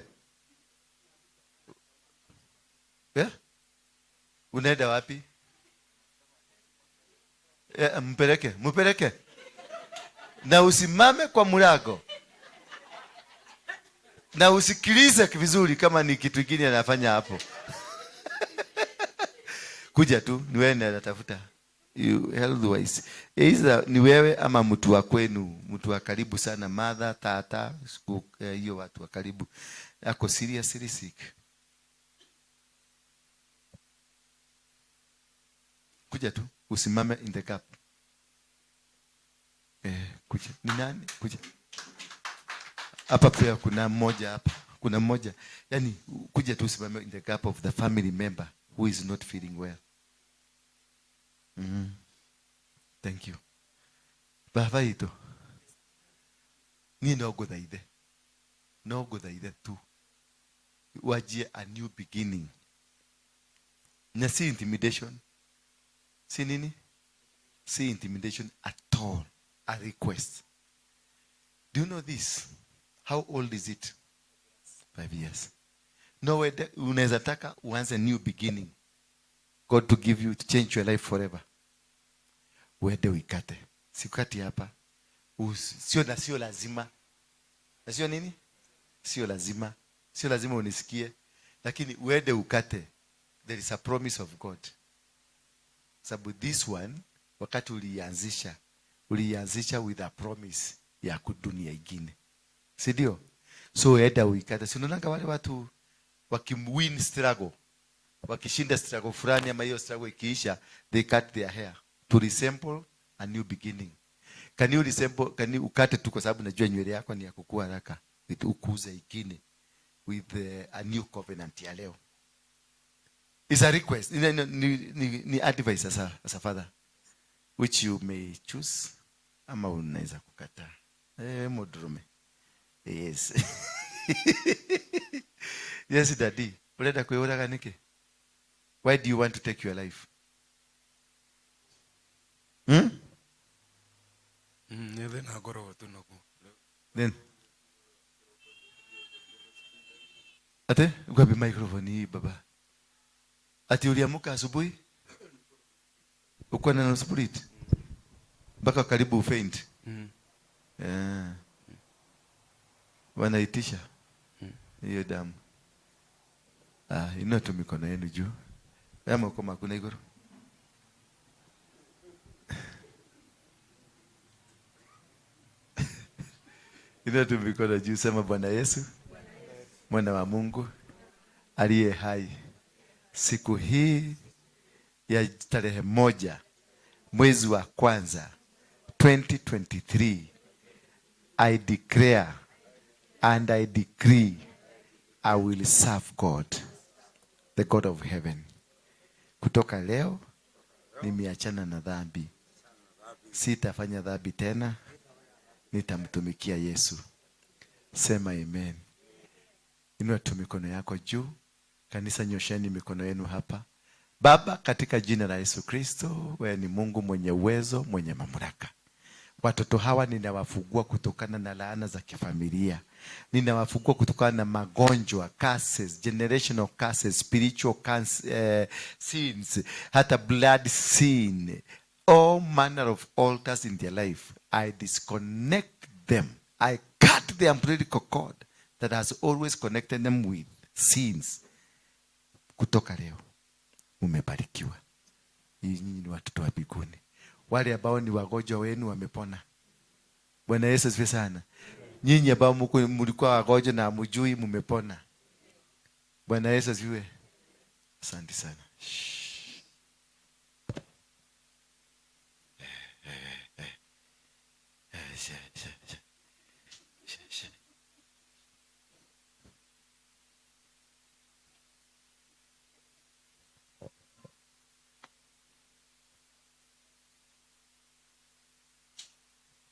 yeah? Unaenda wapi? Mpeleke, mpeleke. Na usimame kwa mlango. Na usikilize vizuri kama ni kitu kingine anafanya hapo. Kuja tu, ni wewe ndiye anatafuta. You health wise. Either ni wewe ama mtu wa kwenu, mtu wa karibu sana, mother, tata, hiyo watu wa karibu. Ako seriously sick. Kuja tu, usimame in the gap. Kuja. Ni nani? Kuja. Hapa pia kuna mmoja hapa. Kuna mmoja. Yaani kuja tu usimame in the gap of the family member who is not feeling well. Thank you. Baba ito. Ni no guthaithe. No guthaithe tu. Wajie a new beginning. Na si intimidation. Si nini? Si intimidation at all. A request. Do you know this? How old is it? 5 years. No way, unaweza taka uanze new beginning. God to give you, to change your life forever. Uende uikate. Sikati hapa. Sio na sio lazima. Na sio nini? Sio lazima. Sio lazima unisikie. Lakini uende ukate. There is a promise of God. Sababu this one, wakati ulianzisha, ulianzisha with a promise ya kudunia ingine. Si ndio? So enda uikate. Si unaonanga wale watu wakiwin struggle, wakishinda struggle fulani ama hiyo struggle ikiisha, they cut their hair to resemble a new beginning. Can you resemble, can you ukate tu kwa sababu najua nywele yako ni ya kukua haraka, ukuze ingine with a new covenant ya leo. It's a request. Ni advice as a father, which you may choose ama unaweza kukataa. Mudrume. Yes. Yes, daddy. Urenda kwĩyũraga nĩkĩ? Why do you want to take your life? Nĩ thĩna ngoragwo tu naguo. Then. Ate, ukapi microphone hii baba. Ati uliamka asubuhi? Uko na spirit? Mpaka karibu faint. Yeah. Wanaitisha hiyo damu. Inua tu mikono yenu juu. Ama uko makuna iguru. Inua tu mikono juu, sema Bwana Yesu, Mwana wa Mungu aliye hai, siku hii ya tarehe 1 mwezi wa kwanza 2023, I declare and I decree I will serve God, the God of heaven. Kutoka leo nimeachana na dhambi, sitafanya dhambi tena, nitamtumikia Yesu. Sema amen. Inua tu mikono yako juu. Kanisa, nyosheni mikono yenu hapa. Baba, katika jina la Yesu Kristo, wewe ni Mungu mwenye uwezo, mwenye mamlaka. Watoto hawa ninawafungua kutokana na laana za kifamilia. Ninawafungua kutokana na magonjwa, curses, generational curses, spiritual sins, hata blood sin, all manner of altars in their life. I disconnect them. I cut the umbilical cord that has always connected them with sins. Kutoka leo umebarikiwa. Nyinyi ni watoto wa mbinguni. Wale ambao ni wagonjwa wenu wamepona. Bwana Yesu asifiwe sana. Nyinyi ambao mlikuwa wagonjwa na hamjui, mmepona. Bwana Yesu asifiwe. Asante sana. Shh.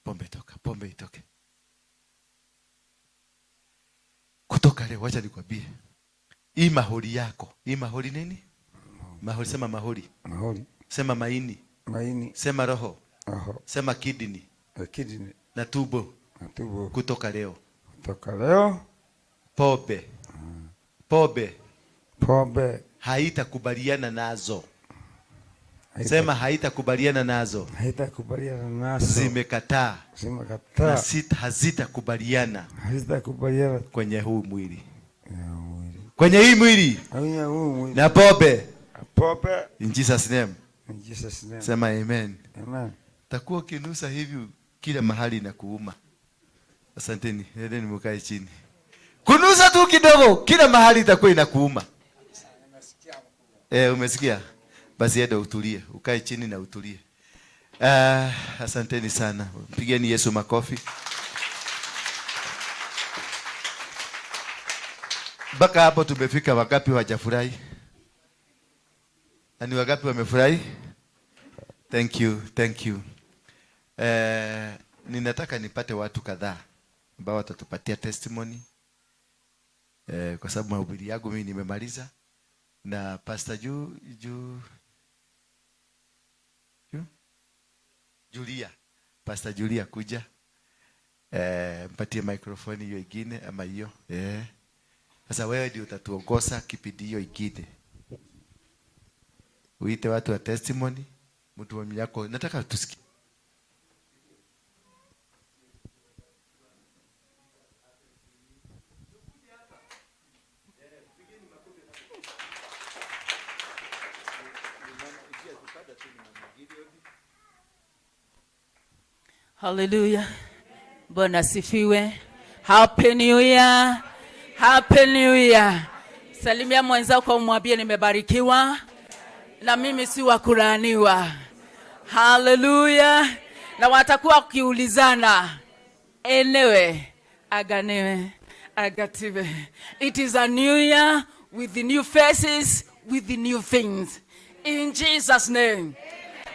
Pombe toka, pombe itoke. Kutoka leo, wacha nikwambie. Hii mahori yako, hii mahori nini? Mahori, sema mahori. Mahori. Sema maini. Maini. Sema roho. Roho. Sema kidney. Kidney. Na tumbo. Na tumbo. Kutoka leo. Kutoka leo. Pombe. Pombe. Pombe. Haitakubaliana nazo. Sema haitakubaliana nazo. Haitakubaliana nazo. Zimekataa. Zimekataa. Na hazitakubaliana. Hazitakubaliana. Kwenye huu mwili. Ya mwili. Kwenye hii mwili. Kwenye huu mwili. Na pombe. Pombe. In Jesus name. In Jesus name. Sema amen. Amen. Takuwa ukinusa hivi kila mahali na kuuma. Asanteni. Endeni mkae chini. Kunusa tu kidogo kila mahali itakuwa inakuuma. Umesikia? Basi enda utulie, ukae chini na utulie. Asanteni sana. Pigeni Yesu makofi. Mpaka hapo tumefika, wangapi hawajafurahi? Na ni wangapi wamefurahi? Thank you, thank you. Ninataka nipate watu kadhaa ambao watatupatia testimony. Kwa sababu mahubiri yangu mimi nimemaliza. Na Pastor Julia. Pastor Julia kuja. Mpatie microphone hiyo ingine ama hiyo. Sasa wewe ndio utatuongoza kipindi hiyo ingine. Uite watu wa testimony, mtu wa yako. Nataka tusikie. Hallelujah. Bwana asifiwe. Happy New Year. Happy New Year. Salimia mwenzako umwambie nimebarikiwa na mimi si wa kulaaniwa. Hallelujah. Na watakuwa wakiulizana enewe aganewe agative. It is a new year with the new faces, with the new things. In Jesus' name.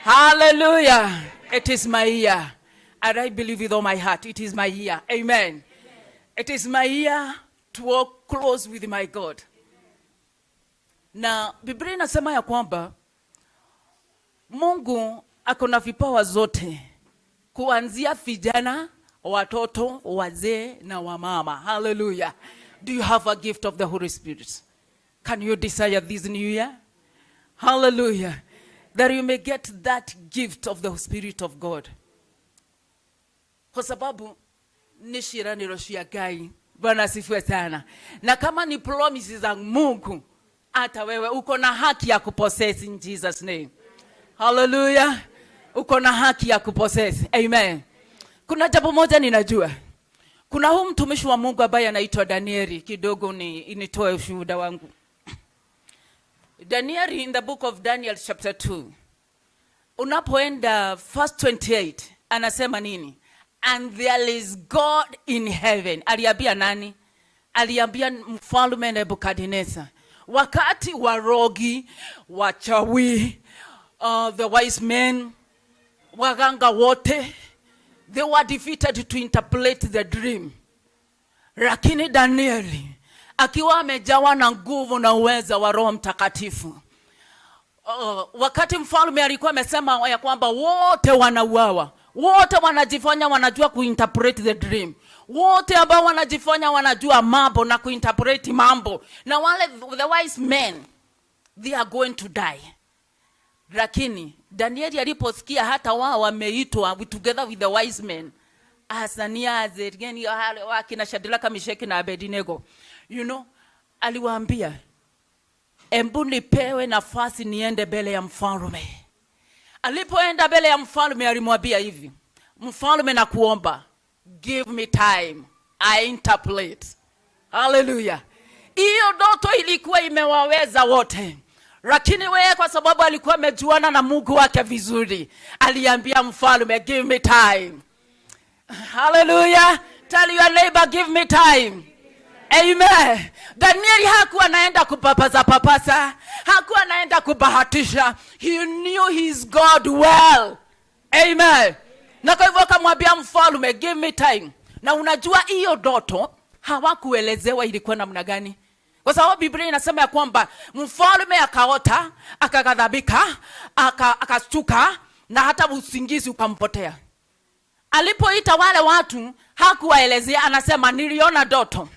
Hallelujah. It is my year. And I believe with all my heart, it is my year. Amen. It is my year to walk close with my God. Na Biblia inasema ya kwamba Mungu ako na vipawa zote, kuanzia vijana, watoto, wazee na wamama. Hallelujah. Do you have a gift of the Holy Spirit? Can you desire this new year? Hallelujah. That you may get that gift of the Spirit of God. Kwa sababu ni ciĩranĩro cia Ngai. Bwana asifiwe sana. Na kama ni promises za Mungu, hata wewe uko na haki ya kupossess in Jesus name. Hallelujah. Uko na haki ya kupossess. Amen. Kuna jambo moja ninajua. Kuna huu mtumishi wa Mungu ambaye anaitwa Danieli. Kidogo nitoe ushuhuda wangu. Danieli in the book of Daniel chapter 2. Unapoenda verse 28, anasema nini? And there is God in heaven. Aliambia nani? Aliambia mfalme Nebukadnezar. Wakati warogi, wachawi, the wise men, waganga wote, they were defeated to interpret the dream. Lakini Danieli akiwa amejawa na nguvu na uweza wa Roho Mtakatifu, Wakati mfalme alikuwa amesema ya kwamba wote wanauawa, wote wanajifanya wanajua kuinterpret the dream, wote ambao wanajifanya wanajua mambo na kuinterpret mambo, na wale the wise men, they are going to die. Lakini Danieli aliposikia hata wao wameitwa together with the wise men, Asania, Azeriani, wakina Shadraka, Meshaki na Abednego, aliwaambia, "Embu nipewe nafasi niende mbele ya mfalme." Alipoenda mbele ya mfalme, alimwambia hivi, "Mfalme, nakuomba, give me time I interpret." Haleluya! Hiyo ndoto ilikuwa imewaweza wote, lakini wewe, kwa sababu alikuwa amejuana na Mungu wake vizuri, aliambia mfalme, "Give me time." Haleluya! Tell your neighbor, "Give me time." Amen. Danieli hakuwa anaenda kupapasa papasa, hakuwa anaenda kubahatisha. He knew his God well. Amen. Na kwa hivyo akamwambia mfalme, "Give me time." Na unajua hiyo ndoto hawakuelezewa ilikuwa namna gani, kwa sababu Biblia inasema ya kwamba mfalme akaota, akaghadhabika, akastuka na hata usingizi ukampotea. Alipoita wale watu hakuwaelezea, anasema, "Niliona ndoto,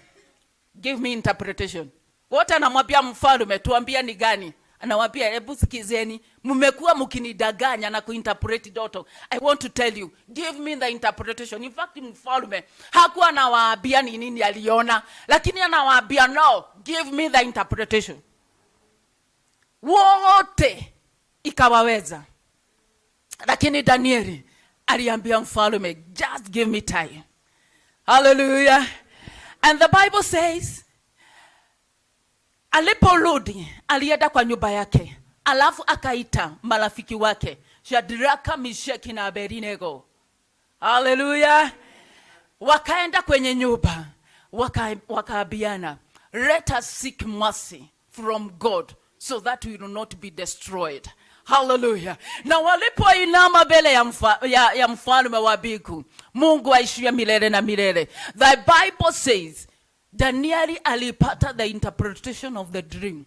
give me interpretation." Wote anamwambia mfalme, "Tuambia ni gani?" Anawambia, "Hebu sikizeni, mmekuwa mkinidanganya na kuinterpret ndoto. I want to tell you, give me the interpretation." In fact, mfalme hakuwa anawaambia ni nini aliona, lakini anawaambia, "No, give me the interpretation." Wote ikawaweza, lakini Danieli aliambia mfalme, "Just give me time." Hallelujah. And the Bible says aliporudi alienda kwa nyumba yake, alafu akaita marafiki wake Shadraka, Meshaki na Abednego. Haleluya! Wakaenda kwenye nyumba, wakaambiana, "Let us seek mercy from God so that we will not be destroyed." Haleluya! Na walipoinama mbele ya mfalme wa mbingu, Mungu aishie milele na milele. The Bible says Danieli alipata the interpretation of the dream.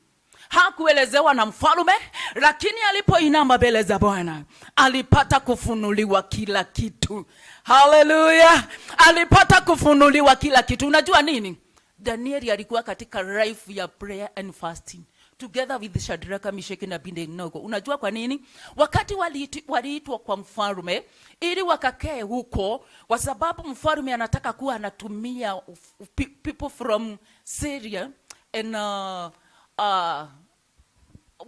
Hakuelezewa na mfalme, lakini alipoinama mbele za Bwana alipata kufunuliwa kila kitu. Haleluya! Alipata kufunuliwa kila kitu. Unajua nini? Danieli alikuwa katika life ya prayer and fasting together with Shadraka, Meshaki na Abednego. Unajua kwa nini? Wakati waliitwa kwa mfalme ili wakakae huko, kwa sababu mfalme anataka kuwa anatumia people from Syria and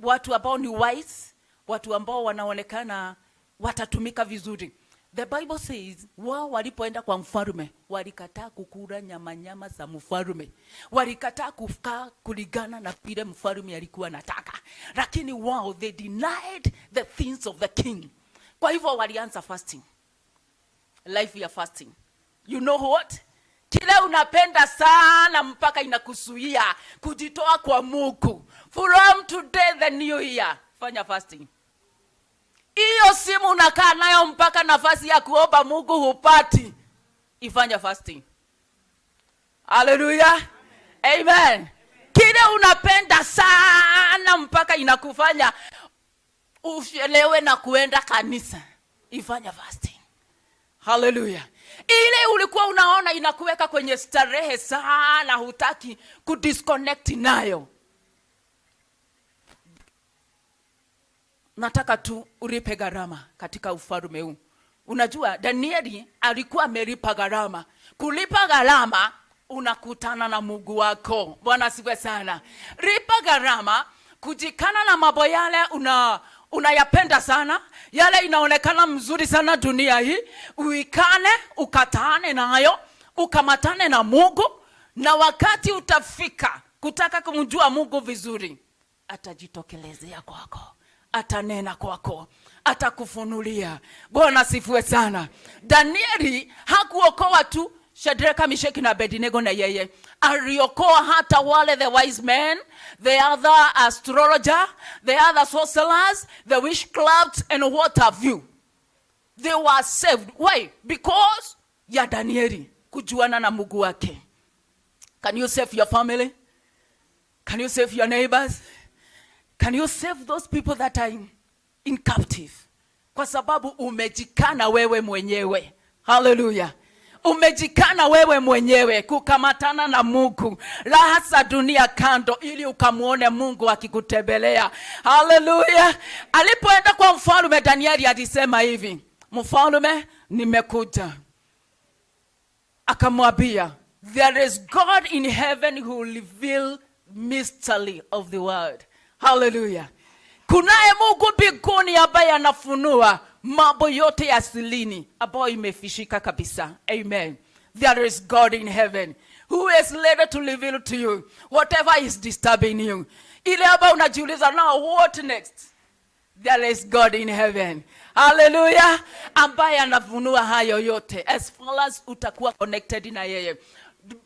watu ambao ni wise, watu ambao wanaonekana watatumika vizuri. The Bible says wao walipoenda kwa mfalme walikataa kukula nyama nyama za mfalme, walikataa kukaa kulingana na vile mfalme alikuwa anataka, lakini wao, they denied the things of the king. Kwa hivyo walianza fasting, life ya fasting. You know what? Kile unapenda sana mpaka inakuzuia kujitoa kwa Mungu. From today, the new year, fanya fasting. Hiyo simu unakaa nayo mpaka nafasi ya kuomba Mungu hupati, ifanya fasting. Haleluya, amen. Kile unapenda sana mpaka inakufanya uchelewe na kuenda kanisa, ifanya fasting. Haleluya. Ile ulikuwa unaona inakuweka kwenye starehe sana, hutaki kudisconnect nayo. Nataka tu ulipe gharama katika ufalme huu. Unajua Danieli alikuwa amelipa gharama. Kulipa gharama, unakutana na Mungu wako. Bwana asifiwe sana. Lipa gharama kujikana na mambo yale unayapenda sana, yale inaonekana mzuri sana dunia hii, uikane, ukataane nayo, ukamatane na Mungu, na wakati utafika kutaka kumjua Mungu vizuri, atajitokelezea kwako, atanena kwako, atakufunulia. Bwana asifiwe sana. Danieli hakuokoa tu Shadraka, Meshaki na Abednego, na yeye aliokoa hata wale the wise men, the other astrologer, the other sorcerers, the witchcraft and what have you. They were saved. Why? Because ya Danieli kujuana na Mungu wake. Can you save your family? Can you save your neighbors? Can you save those people that are in captive? Kwa sababu umejikana wewe mwenyewe. Haleluya. Umejikana wewe mwenyewe kukamatana na Mungu, raha za dunia kando, ili ukamwone Mungu akikutembelea. Haleluya. Alipoenda kwa mfalme, Danieli alisema hivi, "Mfalme, nimekuja." Akamwambia, "There is God in heaven who will reveal mystery of the world." Haleluya. Kunaye Mungu mbinguni ambaye anafunua mambo yote ya sirini ambayo imefishika kabisa. Amen. There is God in heaven who is ready to reveal to you whatever is disturbing you. Ile ambayo unajiuliza, "Now what next?" There is God in heaven. Hallelujah. Ambaye anafunua hayo yote as far as utakuwa connected na yeye.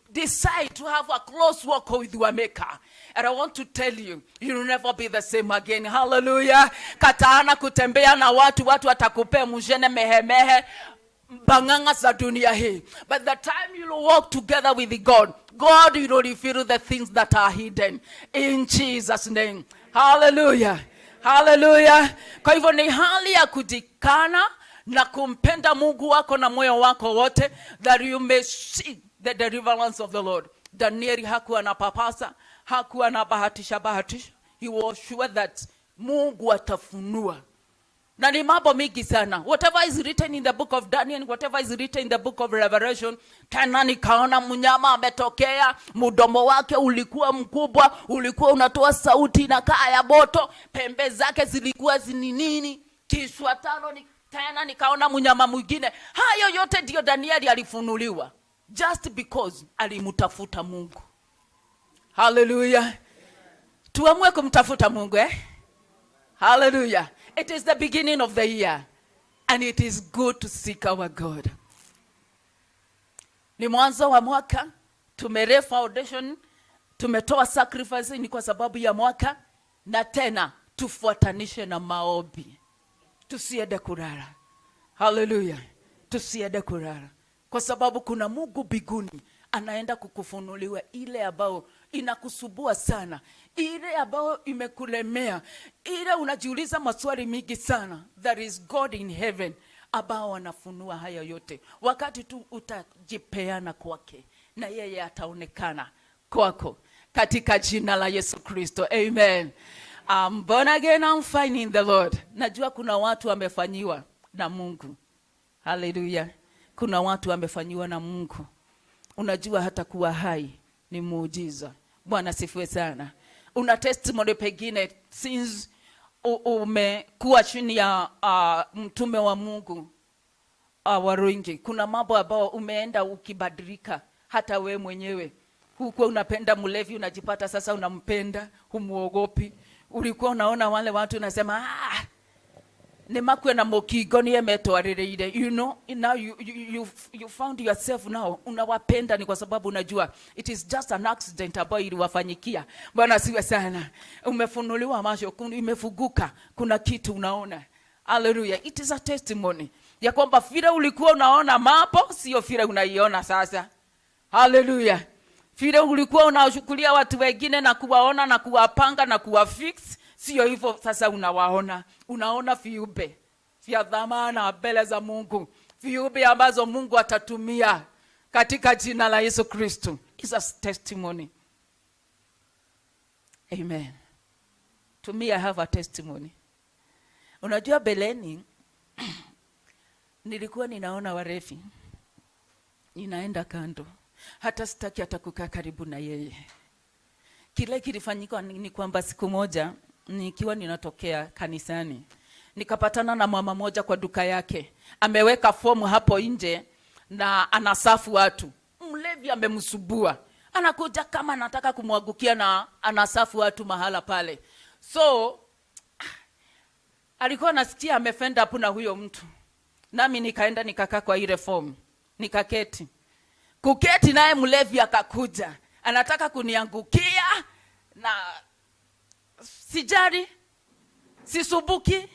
Decide to have a close walk with your maker. And I want to tell you, you'll never be the same again. Hallelujah. Kataana kutembea na watu, watu watakupea mshene mehemehe banganga za dunia hii. But the time you will walk together with God, God will reveal the things that are hidden. In Jesus' name. Hallelujah. Hallelujah. Kwa hivyo ni hali ya kujikana na kumpenda Mungu wako na moyo wako wote, that you may see the deliverance of the Lord. Danieli hakuwa na papasa, hakuwa na bahatisha bahatisha. He was sure that Mungu atafunua, na ni mambo mingi sana. Whatever is written in the book of Daniel, whatever is written in the book of Revelation. Tena nikaona mnyama ametokea, mdomo wake ulikuwa mkubwa, ulikuwa unatoa sauti na kaa ya moto, pembe zake zilikuwa zini nini, kichwa tano. Tena nikaona mnyama mwingine. Hayo yote ndiyo Danieli alifunuliwa just because alimtafuta Mungu. Haleluya. Tuamue kumtafuta Mungu, eh? Hallelujah. It is the beginning of the year and it is good to seek our God. Ni mwanzo wa mwaka, tumelay foundation, tumetoa sacrifice ni kwa sababu ya mwaka, na tena tufuatanishe na maombi. Tusiende kulala. Hallelujah. Tusiende kulala. Kwa sababu kuna Mungu mbinguni anaenda kukufunuliwa ile ambayo inakusubua sana, ile ambayo imekulemea, ile unajiuliza maswali mingi sana. There is God in heaven ambao anafunua haya yote. Wakati tu utajipeana kwake, na yeye ataonekana kwako katika jina la Yesu Kristo. Amen. I'm born again, I'm fine in the Lord. Najua kuna watu wamefanyiwa na Mungu. Haleluya. Kuna watu wamefanyiwa na Mungu. Unajua hata kuwa hai ni muujiza. Bwana sifiwe sana. Una testimony pengine since umekuwa chini ya mtume wa Mungu Waruingi. Kuna mambo ambayo umeenda ukibadilika hata we mwenyewe. Hukuwa unapenda mlevi, unajipata sasa unampenda, humuogopi. Ulikuwa unaona wale watu unasema, "Ah, nĩ makue na mũkingo nĩ emetwarĩrĩire." Now you found yourself now unawapenda, ni kwa sababu unajua it is just an accident ambayo iliwafanyikia. Bwana siwe sana. Umefunuliwa macho, imefunguka, kuna kitu unaona. Hallelujah. It is a testimony ya kwamba vile ulikuwa unaona mambo sio vile unaiona sasa. Hallelujah. Vile ulikuwa unachukulia watu wengine na kuwaona na kuwapanga na kuwafix, sio hivyo sasa unawaona. Unaona viumbe vya dhamana mbele za Mungu, viumbe ambazo Mungu atatumia katika jina la Yesu Kristo. It's a testimony. Amen. To me, I have a testimony. Unajua beleni nilikuwa ninaona walevi, ninaenda kando, hata sitaki hata kukaa karibu na yeye. Kile kilifanyika ni kwamba siku moja nikiwa ninatokea kanisani nikapatana na mama moja kwa duka yake, ameweka fomu hapo nje na anaserve watu. Mlevi amemsubua, anakuja kama anataka kumwagukia na anaserve watu mahala pale. So alikuwa nasikia amefend up na huyo mtu, nami nikaenda nikakaa kwa ile fomu nikaketi. Kuketi naye mlevi akakuja anataka kuniangukia, na sijali, sisubuki.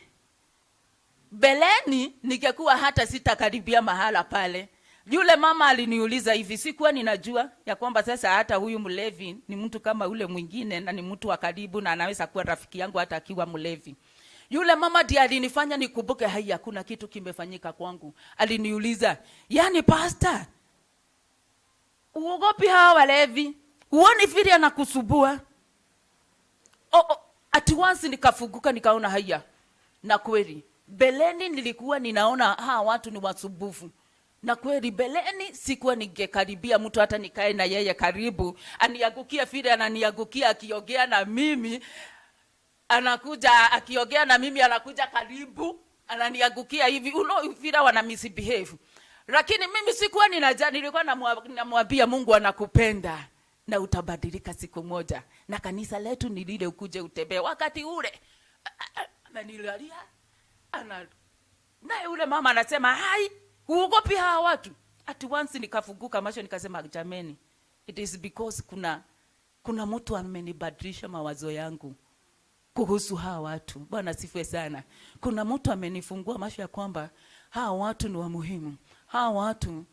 Beleni ningekuwa hata sitakaribia mahala pale, Yule mama aliniuliza hivi, sikuwa ninajua ya kwamba sasa hata huyu mlevi ni mtu kama ule mwingine na ni mtu wa karibu na anaweza kuwa rafiki yangu hata akiwa mlevi. Yule mama ndiye alinifanya nikumbuke, haya, kuna kitu kimefanyika kwangu. Aliniuliza, yani pastor, uogopi hawa walevi? Huoni vile anakusumbua? Oh, at once nikafunguka nikaona haya. Na kweli, beleni nilikuwa ninaona hawa watu ni wasumbufu. Na kweli beleni sikuwa ningekaribia mtu hata nikae na yeye karibu, aniangukie vile ananiangukia akiongea na mimi, anakuja akiongea na mimi anakuja karibu, ananiangukia hivi, vile wana misbehave. Lakini mimi sikuwa ninaja, nilikuwa namwambia Mungu anakupenda na utabadilika siku moja. Na kanisa letu ni lile ukuje utembee. Wakati ule amenilalia, ana naye ule mama anasema, hai, huogopi hawa watu? At once nikafunguka macho nikasema, jameni, it is because kuna mtu amenibadilisha mawazo yangu kuhusu hawa watu. Bwana asifiwe sana. Kuna mtu amenifungua macho ya kwamba hawa watu ni wa muhimu. Hawa watu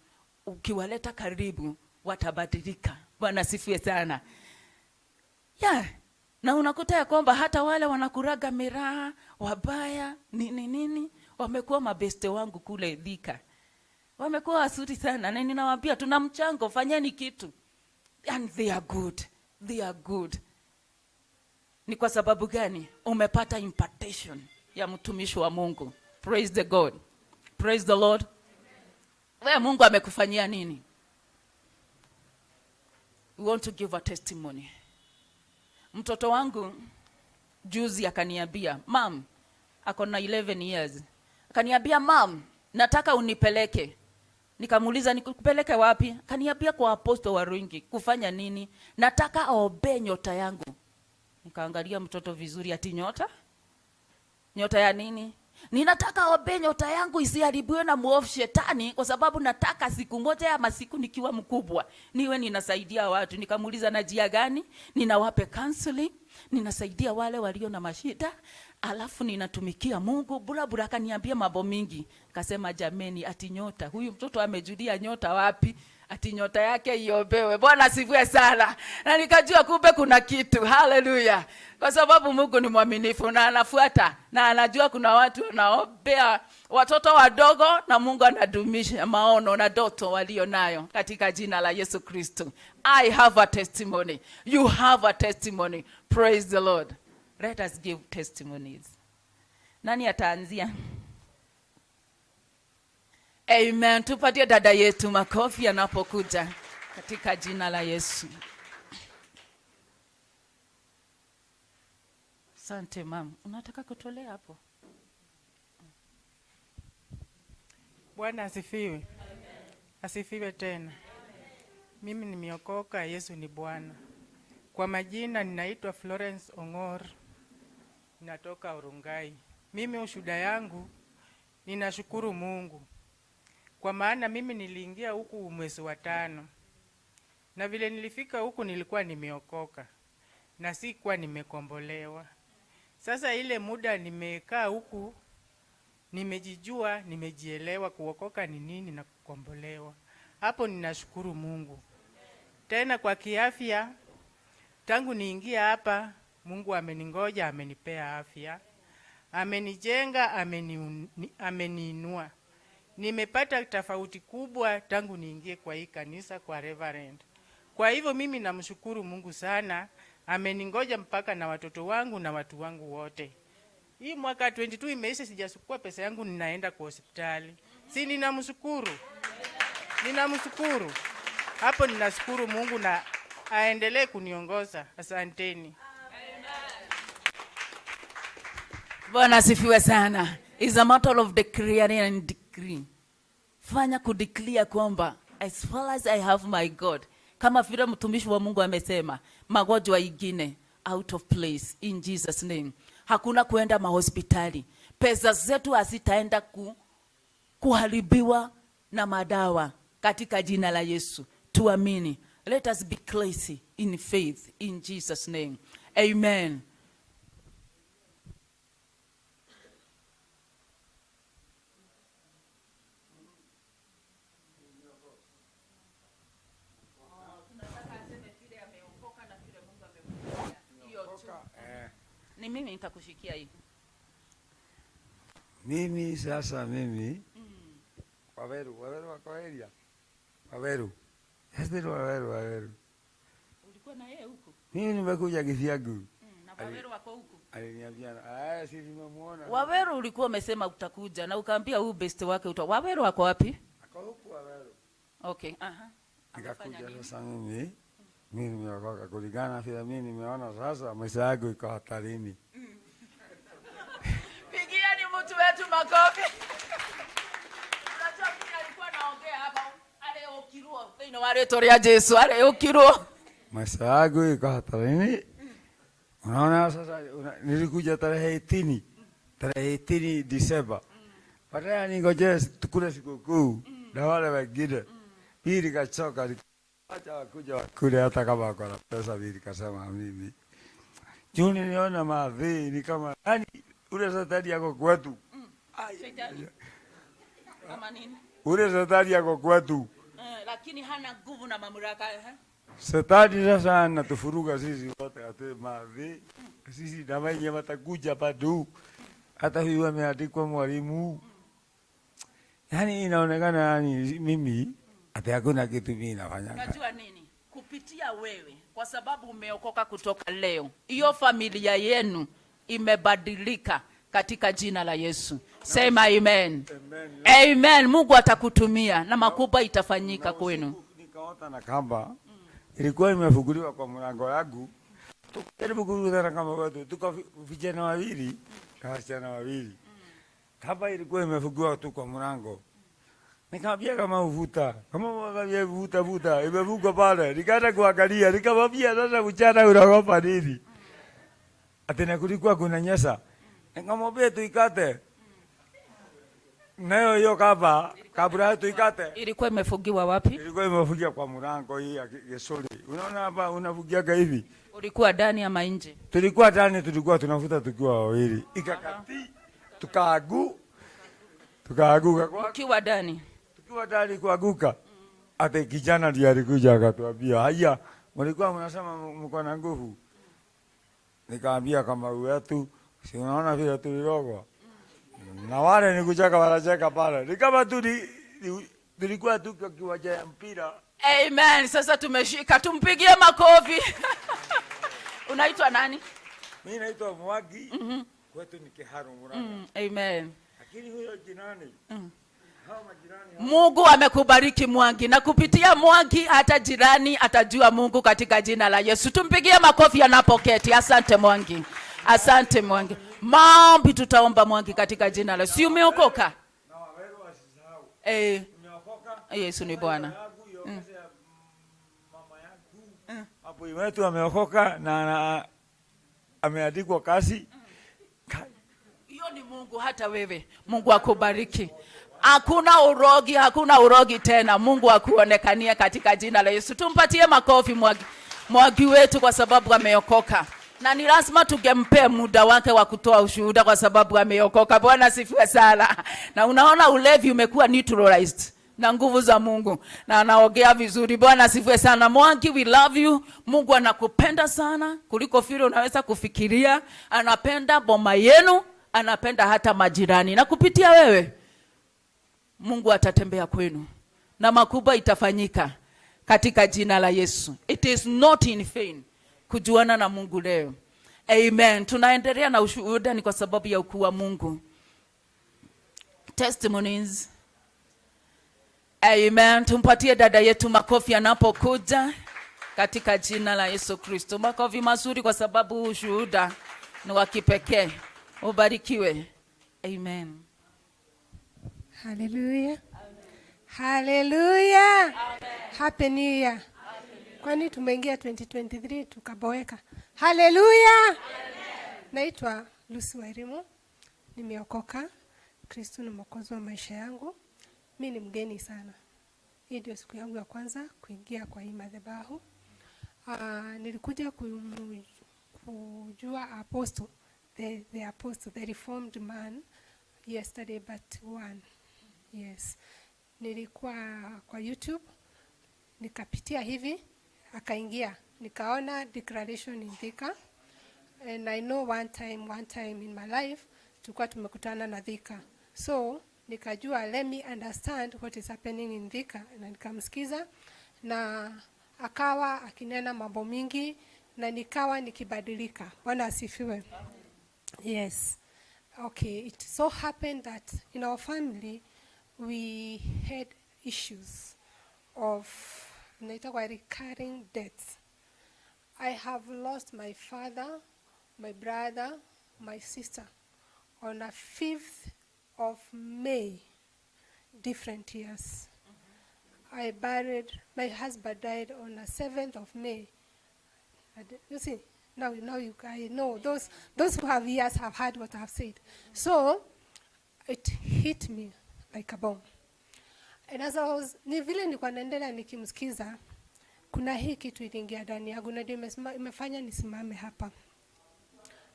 ukiwaleta karibu watabadilika. Bwana asifiwe sana. Yeah. Na unakuta ya kwamba hata wale wanakuraga miraa, wabaya, nini nini, wamekuwa mabeste wangu kule Thika. Wamekuwa wazuri sana na ninawaambia tuna mchango, fanyeni kitu. And they are good. They are good. Ni kwa sababu gani? Umepata impartation ya mtumishi wa Mungu. Praise the God. Praise the Lord. Wewe Mungu amekufanyia nini? We want to give a testimony. Mtoto wangu juzi akaniambia, Mom, ako na 11 years. Akaniambia, Mom, nataka unipeleke. Nikamuuliza, nikupeleke wapi? Akaniambia kwa Apostle Waruingi. Kufanya nini? Nataka aombee nyota yangu. Nikaangalia mtoto vizuri, ati nyota? Nyota ya nini? Ninataka aombee nyota yangu isiharibiwe na muovu shetani, kwa sababu nataka siku moja ya masiku nikiwa mkubwa niwe ninasaidia watu. Nikamuuliza na njia gani? Ninawape counseling, ninasaidia wale walio na mashida, alafu ninatumikia Mungu. Bura bura akaniambia mambo mingi. Akasema jameni, ati nyota. Huyu mtoto amejulia nyota wapi? Ati nyota yake iombewe. Bwana asifiwe sana. Na nikajua kumbe kuna kitu. Hallelujah. Kwa sababu Mungu ni mwaminifu na anafuata na anajua kuna watu wanaombea watoto wadogo na Mungu anadumisha maono na ndoto walio nayo katika jina la Yesu Kristo. I have a testimony. You have a testimony. Praise the Lord. Let us give testimonies. Nani ataanzia? Amen. Tupatie dada yetu makofi anapokuja katika jina la Yesu. Asante mama. Unataka kutolea hapo? Bwana asifiwe. Asifiwe tena. Mimi nimeokoka, Yesu ni Bwana. Kwa majina ninaitwa Florence Ongor, natoka Urungai. Mimi ushuhuda yangu, ninashukuru Mungu kwa maana mimi niliingia huku mwezi wa 5. Na vile nilifika huku nilikuwa nimeokoka na sikuwa nimekombolewa. Sasa ile muda nimekaa huku nimejijua, nimejielewa kuokoka ni nini na kukombolewa. Hapo ninashukuru Mungu. Tena kwa kiafya, tangu niingia hapa, Mungu ameningoja, amenipea afya, amenijenga, ameniinua. Nimepata tofauti kubwa tangu niingie kwa hii kanisa kwa Reverend. Kwa hivyo mimi namshukuru Mungu sana, ameningoja mpaka na watoto wangu na watu wangu wote. Hii mwaka 22 imeisha, sijachukua pesa yangu, ninaenda kwa hospitali. Si ninamshukuru. Ninamshukuru. Hapo ninashukuru Mungu na aendelee kuniongoza. Asanteni. Bwana asifiwe sana. It's a matter of declaring and decreeing. Fanya kudeclare kwamba as far as I have my God, kama vile mtumishi wa Mungu amesema, magonjwa ingine out of place in Jesus name. Hakuna kuenda mahospitali. Pesa zetu hazitaenda kuharibiwa na madawa katika jina la Yesu. Tuamini. Let us be crazy in faith in Jesus name. Amen. Ni mimi nitakushikia hii. Mimi sasa mimi Waweru, Waweru wako area. Waweru. Esther Waweru, Waweru. Ulikuwa na yeye huko? Mimi nimekuja kivyangu. Na Waweru wako huko. Aliniambia, "Ah, si nimemuona." Waweru ulikuwa umesema utakuja na ukaambia huyu best wake uta. Waweru wako wapi? Ako huku Waweru. Okay, aha. Amefanya Nikakuja nini? sasa mimi. Mimi nimeokoka kulingana vile mimi nimeona sasa maisha yangu iko hatarini. Pigieni mtu wetu makofi. Unajua mimi alikuwa naongea hapa areokirwo thĩinĩ wa rĩtwa rĩa Jesu areokirwo. Maisha yangu iko hatarini. Unaona sasa nilikuja tarehe 18, tarehe 18 Disemba. Baadaye ningoje tukule sikukuu na wale wengine. Mimi nikachoka, acha wakuja wakule hata kama wako na pesa. Mimi nikasema mimi juu niliona maadhi ni kama yani ule satani yako kwetu. Shetani. Kama nini? Ule satani yako kwetu. Lakini hana nguvu na mamlaka eh? Shetani sasa anatufuruga sisi wote ate maadhi. Sisi na wenye watakuja bado. Hata huyu ameandikwa mwalimu. Yaani inaonekana yani mimi ati hakuna kitu mimi nafanya. Unajua nini? Kupitia wewe, kwa sababu umeokoka kutoka leo, hiyo familia yenu imebadilika katika jina la Yesu. Sema amen. Amen. Amen. Mungu atakutumia na makubwa itafanyika Na kwenu. usiku nikaota na kamba ilikuwa imefunguliwa kwa mlango yangu. Tukajaribu kuruka na kamba kwetu, tuko vijana wawili na wasichana wawili. Kamba ilikuwa imefunguliwa tu kwa mlango. Nikamwambia kama uvuta, kama mwambia vuta vuta, imefungwa pale. Nikaenda kuangalia, nikamwambia sasa mchana unaogopa nini? Ati na kulikuwa kunanyesha. Nikamwambia tuikate. Nayo hiyo kamba, kabla tuikate. Ilikuwa imefungiwa wapi? Ilikuwa imefungia kwa mlango hii ya gesoli. Unaona hapa unafungiaga hivi. Ulikuwa ndani ama nje? Tulikuwa ndani, tulikuwa tunavuta tukiwa wawili. Ikakati, tukaaguka kwa Ukiwa ndani. tukiwa ndani kuaguka. Ate kijana ndiye alikuja akatuambia, "Haya, mlikuwa mnasema mko na nguvu." Nikaambia kama wetu, si unaona vile tulirogwa. Na wale ni kucheka wanacheka pale. Ni kama tu tulikuwa tu kwa kiwanja ya mpira. Amen. Sasa tumeshika, tumpigie makofi. Unaitwa nani? Mimi naitwa Mwangi. Kwetu ni Kiharu Murang'a. Amen. Lakini huyo jirani, hao majirani hao. Mungu amekubariki Mwangi, na kupitia Mwangi hata jirani atajua Mungu katika jina la Yesu. Tumpigie makofi anapoketi. Asante Mwangi, asante Mwangi. Maombi tutaomba Mwangi katika jina la Yesu. Si umeokoka? Na Waweru wasisahau. Umeokoka? Yesu ni Bwana. Yangu iongeze ya mama yangu. Hapo wetu ameokoka na ameandikwa kazi. Hiyo ni Mungu, hata wewe. Mungu akubariki. Hakuna urogi, hakuna urogi tena. Mungu akuonekanie katika jina la Yesu. Tumpatie makofi Mwangi wetu kwa sababu ameokoka. Na ni lazima tungempee muda wake wa kutoa ushuhuda kwa sababu ameokoka. Bwana asifiwe sana. Na unaona ulevi umekuwa neutralized na nguvu za Mungu, na anaongea vizuri. Bwana asifiwe sana. Mwangi, we love you. Mungu anakupenda sana kuliko vile unaweza kufikiria. Anapenda boma yenu, anapenda hata majirani, na kupitia wewe Mungu atatembea kwenu na makubwa itafanyika katika jina la Yesu. It is not in vain kujuana na Mungu leo. Amen. Tunaendelea na ushuhuda ni kwa sababu ya ukuu wa Mungu. Testimonies. Amen. Tumpatie dada yetu makofi anapokuja katika jina la Yesu Kristo. Makofi mazuri kwa sababu ushuhuda ni wa kipekee. Ubarikiwe. Amen. Hallelujah. Hallelujah. Happy New Year. Kwani tumeingia 2023 tukaboeka. Hallelujah. Naitwa Lucy Wairimu. Nimeokoka. Kristo ni mwokozi wa maisha yangu. Mimi ni mgeni sana. Hii ndio siku yangu ya kwanza kuingia kwa hii madhabahu. Nilikuja kujua apostle, the apostle, the reformed man yesterday but one. Yes. Nilikuwa kwa YouTube nikapitia hivi akaingia, nikaona declaration in Thika. And I know one time in my life tulikuwa tumekutana na Thika. So nikajua, let me understand what is happening in Thika, na nikamsikiza na akawa akinena mambo mingi na nikawa nikibadilika. Bwana asifiwe. Yes. Okay, it so happened that in our family we had issues of inaitwa recurring deaths. I have lost my father, my brother, my sister on the 5th of May, different years. I buried, my husband died on the 7th of May. You see, now you, I know those who have ears have heard what I have said. So it hit me like a bomb. And as I was, ni vile nilikuwa naendelea nikimsikiza, kuna hii kitu iliingia ndani yangu na ndio imefanya nisimame hapa.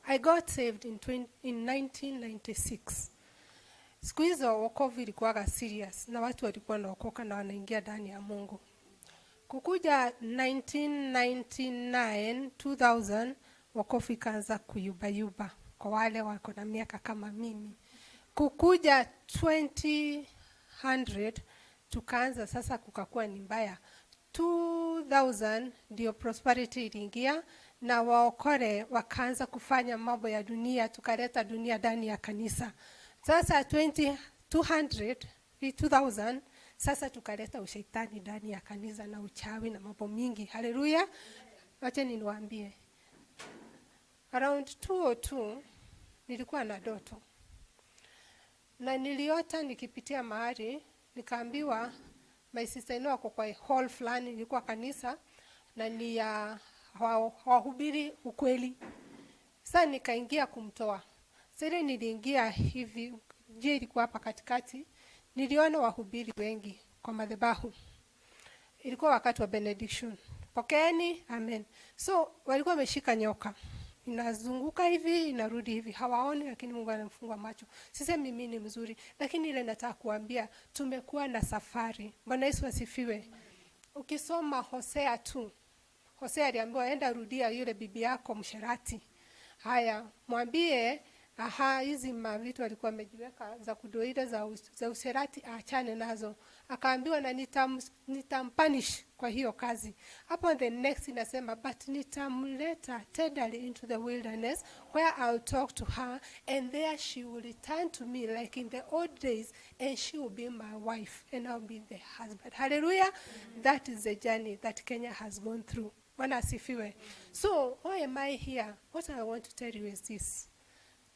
I got saved in 1996. Siku hizo wokovu ilikuwaga serious na watu walikuwa wanaokoka na wanaingia ndani ya Mungu. Kukuja 1999, 2000, wokovu ikaanza kuyubayuba kwa wale wako na miaka kama mimi. Kukuja 2000 tukaanza sasa, kukakuwa ni mbaya. 2000 ndio prosperity iliingia na waokore wakaanza kufanya mambo ya dunia, tukaleta dunia ndani ya kanisa. Sasa 20, 200, 2000 sasa tukaleta ushaitani ndani ya kanisa na uchawi na mambo mingi. Haleluya! Wacha niwaambie, around 202 nilikuwa na ndoto na niliota nikipitia mahali nikaambiwa my sister in law ako kwa hall fulani, ilikuwa kanisa na ni ya wahubiri ukweli. Sasa nikaingia kumtoa. Sasa ile niliingia hivi, njia ilikuwa hapa katikati, niliona wahubiri wengi kwa madhabahu. Ilikuwa wakati wa benediction. Pokeeni, amen. So walikuwa wameshika nyoka inazunguka hivi inarudi hivi, hawaoni, lakini Mungu anamfungua macho. Sisemi mimi ni mzuri, lakini ile nataka kuambia tumekuwa na safari. Bwana Yesu asifiwe. Ukisoma Hosea tu, Hosea aliambiwa enda rudia yule bibi yako msherati. Haya, mwambie aha, hizi mavitu alikuwa amejiweka za kudoida za usherati aachane nazo. Akaambiwa na nitampunish kwa hiyo kazi. Hapo the next inasema, but nitamleta tenderly into the wilderness where I'll talk to her, and there she will return to me like in the old days, and she will be my wife and I'll be the husband. Hallelujah. That is the journey that Kenya has gone through. Bwana asifiwe. So why am I here? What I want to tell you is this.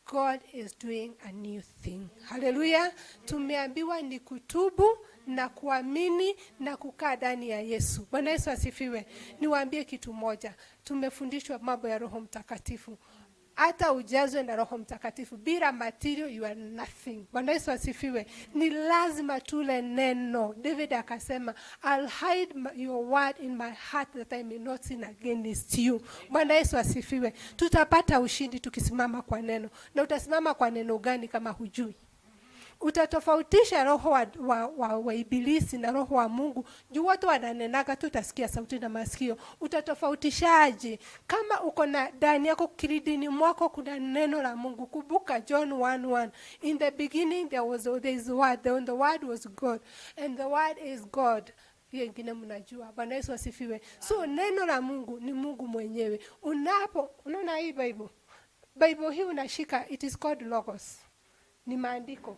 God is doing a new thing. Haleluya. Tumeambiwa ni kutubu na kuamini na kukaa ndani ya Yesu. Bwana Yesu asifiwe. Niwaambie kitu moja. Tumefundishwa mambo ya Roho Mtakatifu. Hata ujazwe na Roho Mtakatifu bila material, you are nothing. Bwana Yesu asifiwe. Ni lazima tule neno. David akasema, "I'll hide your word in my heart that I may not sin against you." Bwana Yesu asifiwe. Tutapata ushindi tukisimama kwa neno. Na utasimama kwa neno gani kama hujui? Utatofautisha roho wa ibilisi na roho wa Mungu juu watu wananenaga tu, utasikia sauti na masikio. Utatofautishaje kama uko na ndani yako, kilindini mwako kuna neno la Mungu? Kumbuka John 1:1, in the beginning there is word, the word was God and the word is God. Hiyo ingine mnajua. Bwana Yesu asifiwe. So neno la Mungu ni Mungu mwenyewe. Unapo unaona hii Bible hii unashika, it is called Logos, ni maandiko,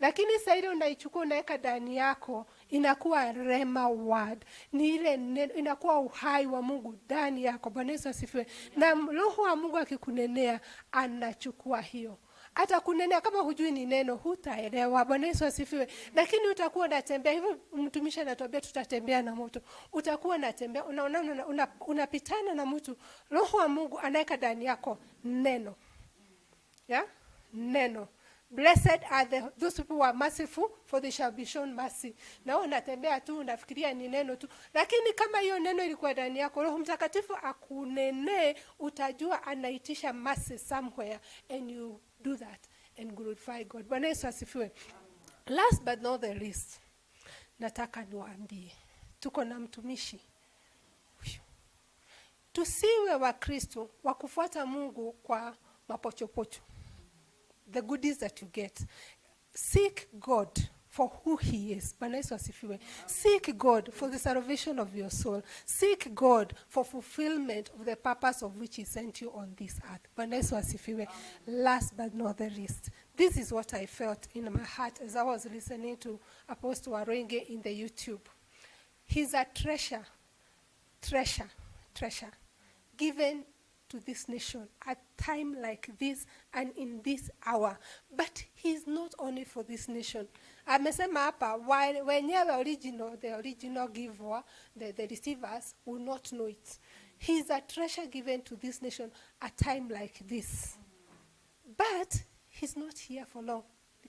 lakini sasa ile unaichukua unaweka ndani yako, inakuwa rhema word, ni ile neno, inakuwa uhai wa Mungu ndani yako. Bwana Yesu asifiwe. Na roho wa Mungu akikunenea, anachukua hiyo hata kunenea kama hujui ni neno, hutaelewa. Bwana Yesu asifiwe. Lakini utakuwa unatembea hivyo, mtumishi anatuambia tutatembea na moto. Utakuwa unatembea, unaona, unapitana na mtu, roho wa Mungu anaweka ndani yako neno, yeah? Neno. Blessed are those people who are merciful, for they shall be shown mercy. Na wewe unatembea tu unafikiria ni neno tu, lakini kama hiyo neno ilikuwa ndani yako, Roho Mtakatifu akunenee, utajua anaitisha mercy somewhere, and you do that and glorify God. Bwana Yesu asifiwe. Last but not the least, nataka niwaambie tuko na mtumishi huyu. Tusiwe Wakristo wa kufuata Mungu kwa mapochopocho. The goodies that you get. Seek God for who he is. Bwana Yesu asifiwe. Seek God for the salvation of your soul. Seek God for fulfillment of the purpose of which he sent you on this earth. Bwana Yesu asifiwe. Last but not the least, this is what I felt in my heart as I was listening to Apostle Waruinge in the YouTube. He's a treasure, treasure, treasure given to this nation at time like this and in this hour. But he's not only for this nation. Amesema hapa wenyewe original, the original giver, the receivers will not know it. He's a treasure given to this nation at time like this. But he's not here for long.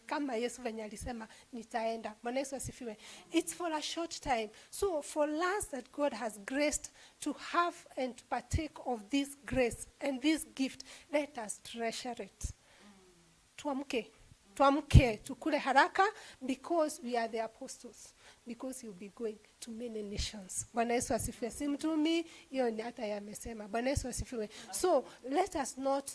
Kama Yesu venye alisema nitaenda. Bwana Yesu asifiwe. It's for a short time. So for us that God has graced to have and to partake of this grace and this gift, let us treasure it. Tuamke. Tuamke, tukule haraka, because we are the apostles. Because you'll be going to many nations. Bwana Yesu asifiwe. Si mtumi, hiyo ni hata yamesema. Bwana Yesu asifiwe. So let us not,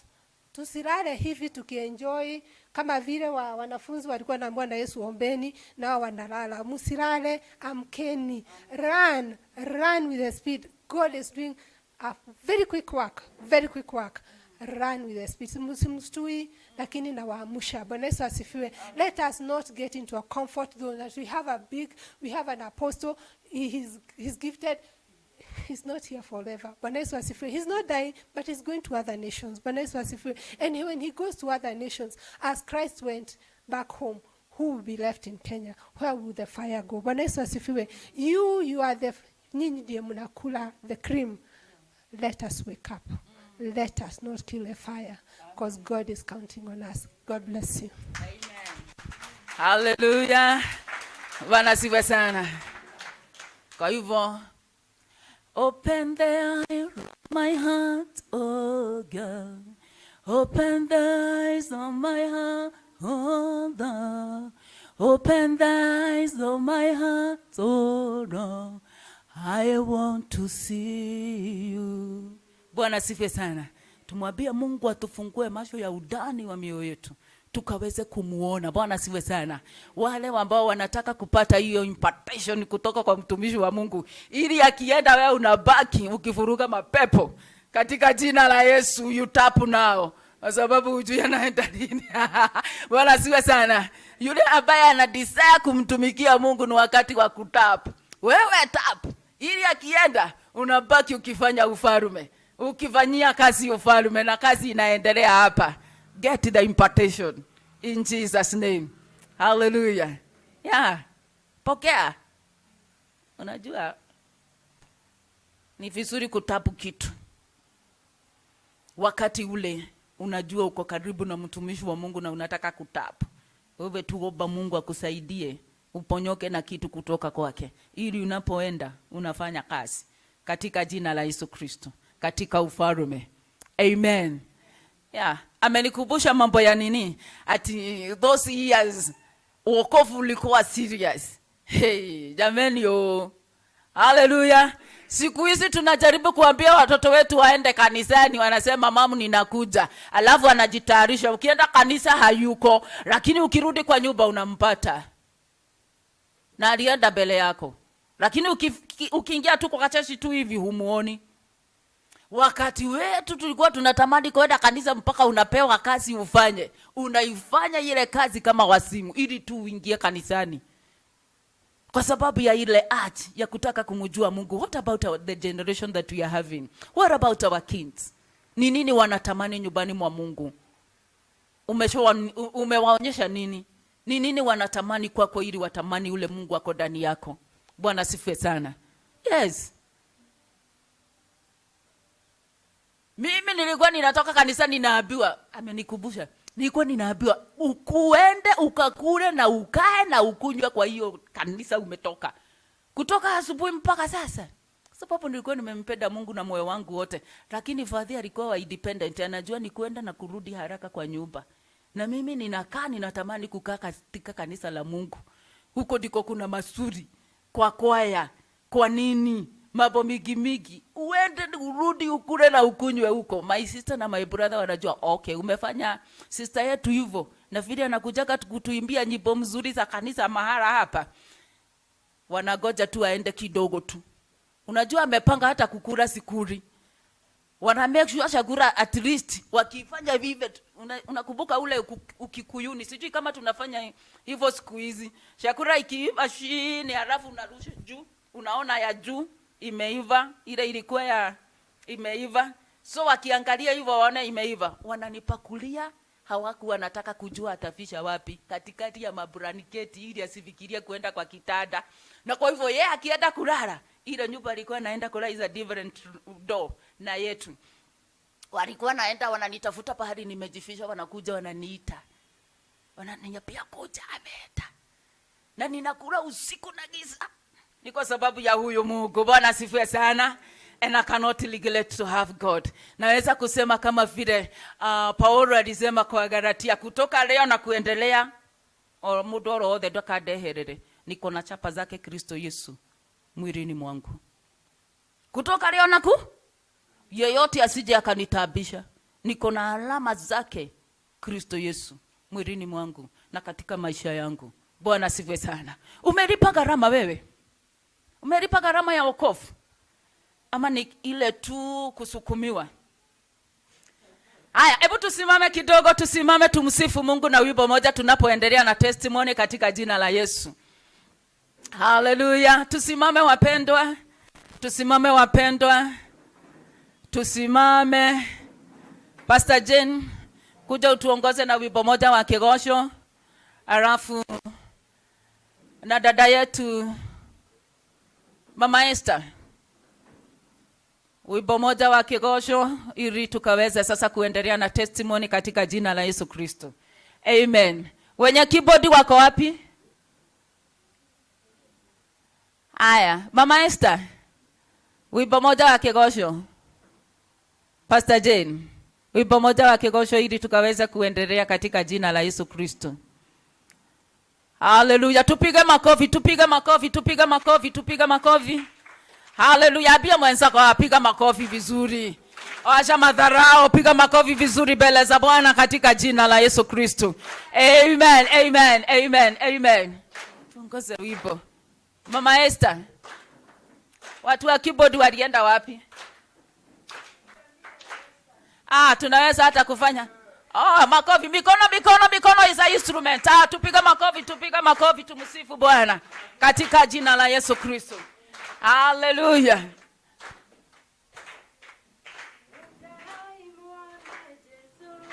tusilale hivi tukienjoy kama vile wanafunzi walikuwa naambiwa na Yesu ombeni, nao wanalala. Msilale, amkeni. Run, run with the speed. God is doing a very quick work, very quick work. Run with the speed. Simstui, lakini nawaamusha. Bwana Yesu asifiwe. Let us not get into a comfort zone that we have a big, we have an apostle, he's gifted. He's not here forever. Bwana Yesu asifiwe. He's not dying, but he's going to other nations. Bwana Yesu asifiwe. And when he goes to other nations, as Christ went back home, who will be left in Kenya? Where will the fire go? Bwana Yesu asifiwe. You are the, nyinyi ndiye mnakula the cream. Let us wake up. Let us not kill a fire, because God is counting on us. God bless you. Amen. Hallelujah. Bwana asifiwe sana. Kwa hivyo, open the eyes of my heart, oh God. Open the eyes of my heart, oh Lord. Open the eyes of my heart, oh Lord. I want to see you. Bwana asifiwe sana. Tumwambie Mungu atufungue macho ya undani wa mioyo yetu tukaweze kumuona. Bwana asifiwe sana. Wale ambao wanataka kupata hiyo impartation kutoka kwa mtumishi wa Mungu, ili akienda wewe unabaki ukifuruga mapepo katika jina la Yesu, you tap now, kwa sababu hujui anaenda nini. Bwana asifiwe sana. Yule ambaye ana desire kumtumikia Mungu ni wakati wa kutap. Wewe tap, ili akienda unabaki ukifanya ufalume, ukifanyia kazi ufalume, na kazi inaendelea hapa. Get the impartation in Jesus name. Hallelujah. Yeah. Pokea. Unajua ni vizuri kutapu kitu wakati ule unajua uko karibu na mtumishi wa Mungu na unataka kutapu. Wewe tu omba Mungu akusaidie uponyoke na kitu kutoka kwake, ili unapoenda unafanya kazi katika jina la Yesu Kristo, katika ufalme. Amen. Yeah. Amenikumbusha mambo ya nini? Ati those years wokovu ulikuwa serious. Hey, jameni yo. Hallelujah. Siku hizi tunajaribu kuambia watoto wetu waende kanisani, wanasema mamu ninakuja, alafu anajitayarisha. Ukienda kanisa hayuko, lakini ukirudi kwa nyumba unampata na alienda mbele yako, lakini ukiingia tu kwa kacheshi tu hivi humuoni. Wakati wetu tulikuwa tunatamani kwenda kanisa mpaka unapewa kazi ufanye, unaifanya ile kazi kama wasimu ili tu uingie kanisani, kwa sababu ya ile art ya kutaka kumjua Mungu. What about the generation that we are having? What about our kids? Ni nini wanatamani nyumbani mwa Mungu? Umewaonyesha nini? Ni nini wanatamani kwako ili watamani ule Mungu wako ndani yako? Bwana asifiwe sana. Yes. Mimi nilikuwa ninatoka kanisa ninaambiwa, amenikumbusha. Nilikuwa ninaambiwa ukuende ukakule na ukae na ukunywe kwa hiyo kanisa umetoka. Kutoka asubuhi mpaka sasa. Sababu nilikuwa nimempenda Mungu na moyo wangu wote. Lakini fadhi alikuwa wa independent, anajua ni kwenda na kurudi haraka kwa nyumba. Na mimi ninakaa ninatamani kukaa katika kanisa la Mungu. Huko ndiko kuna masuri, kwa kwaya, kwa nini? Mambo mingi mingi. Uende urudi ukule na ukunywe huko. My sister na my brother wanajua, okay, umefanya sister yetu hivyo. Na vile anakujaga kutuimbia nyimbo mzuri za kanisa mahala hapa. Wanagoja tu aende kidogo tu. Unajua amepanga hata kukula sikuri. Wana make sure chakula at least wakifanya vile, unakumbuka ule ukikuyuni, sijui kama tunafanya hivyo siku hizi. Chakula ikiiva chini halafu unarusha juu, unaona ya juu imeiva, ile ilikuwa ya imeiva. So wakiangalia hivyo waone imeiva, wananipakulia. Hawakuwa wanataka kujua atafisha wapi katikati ya mablanketi ili asifikirie kuenda kwa kitanda. Na kwa hivyo yeye akienda kulala, ile nyumba alikuwa anaenda kulala is a different door na yetu. Walikuwa naenda wananitafuta pahali nimejifisha, wanakuja wananiita, wananiambia kuja, ameenda. Na ninakula usiku na giza. Ni kwa sababu ya huyu Mungu. Bwana asifiwe sana. And I cannot neglect to have God. Naweza kusema kama vile Paulo alisema kwa Galatia, kutoka leo na kuendelea, o mundu oro wothe ndakandeherere, niko na chapa zake Kristo Yesu mwilini mwangu. Kutoka leo na ku yeyote asije akanitabisha, niko na alama zake Kristo Yesu mwilini mwangu na katika maisha yangu. Bwana asifiwe sana. Umelipa gharama wewe? Umelipa gharama ya wokovu? Ama ni ile tu kusukumiwa? Haya, hebu tusimame kidogo, tusimame tumsifu Mungu na wimbo moja tunapoendelea na testimony katika jina la Yesu. Haleluya. Tusimame wapendwa. Tusimame wapendwa. Tusimame. Pastor Jane, kuja utuongoze na wimbo moja wa kigosho. Alafu na dada yetu Mama Esther, wimbo moja wa kigosho ili tukaweze sasa kuendelea na testimony katika jina la Yesu Kristo. Amen. Wenye keyboard wako wapi? Aya, Mama Esther, wimbo moja wa kigosho. Pastor Jane, wimbo moja wa kigosho ili tukaweze kuendelea katika jina la Yesu Kristo. Haleluya, tupige makofi, tupige makofi, tupige makofi, tupige makofi. Haleluya, ambia mwenzako piga makofi vizuri. Acha madharau, piga makofi vizuri mbele za Bwana katika jina la Yesu Kristo. Amen, amen, amen, amen. Tuongoze wimbo. Mama Esther, watu wa keyboard walienda wapi? Tunaweza hata kufanya. Oh, makofi, mikono, mikono, mikono is a instrument. Tupiga makofi, tupiga makofi, tumsifu Bwana katika jina la Yesu Kristo. Hallelujah.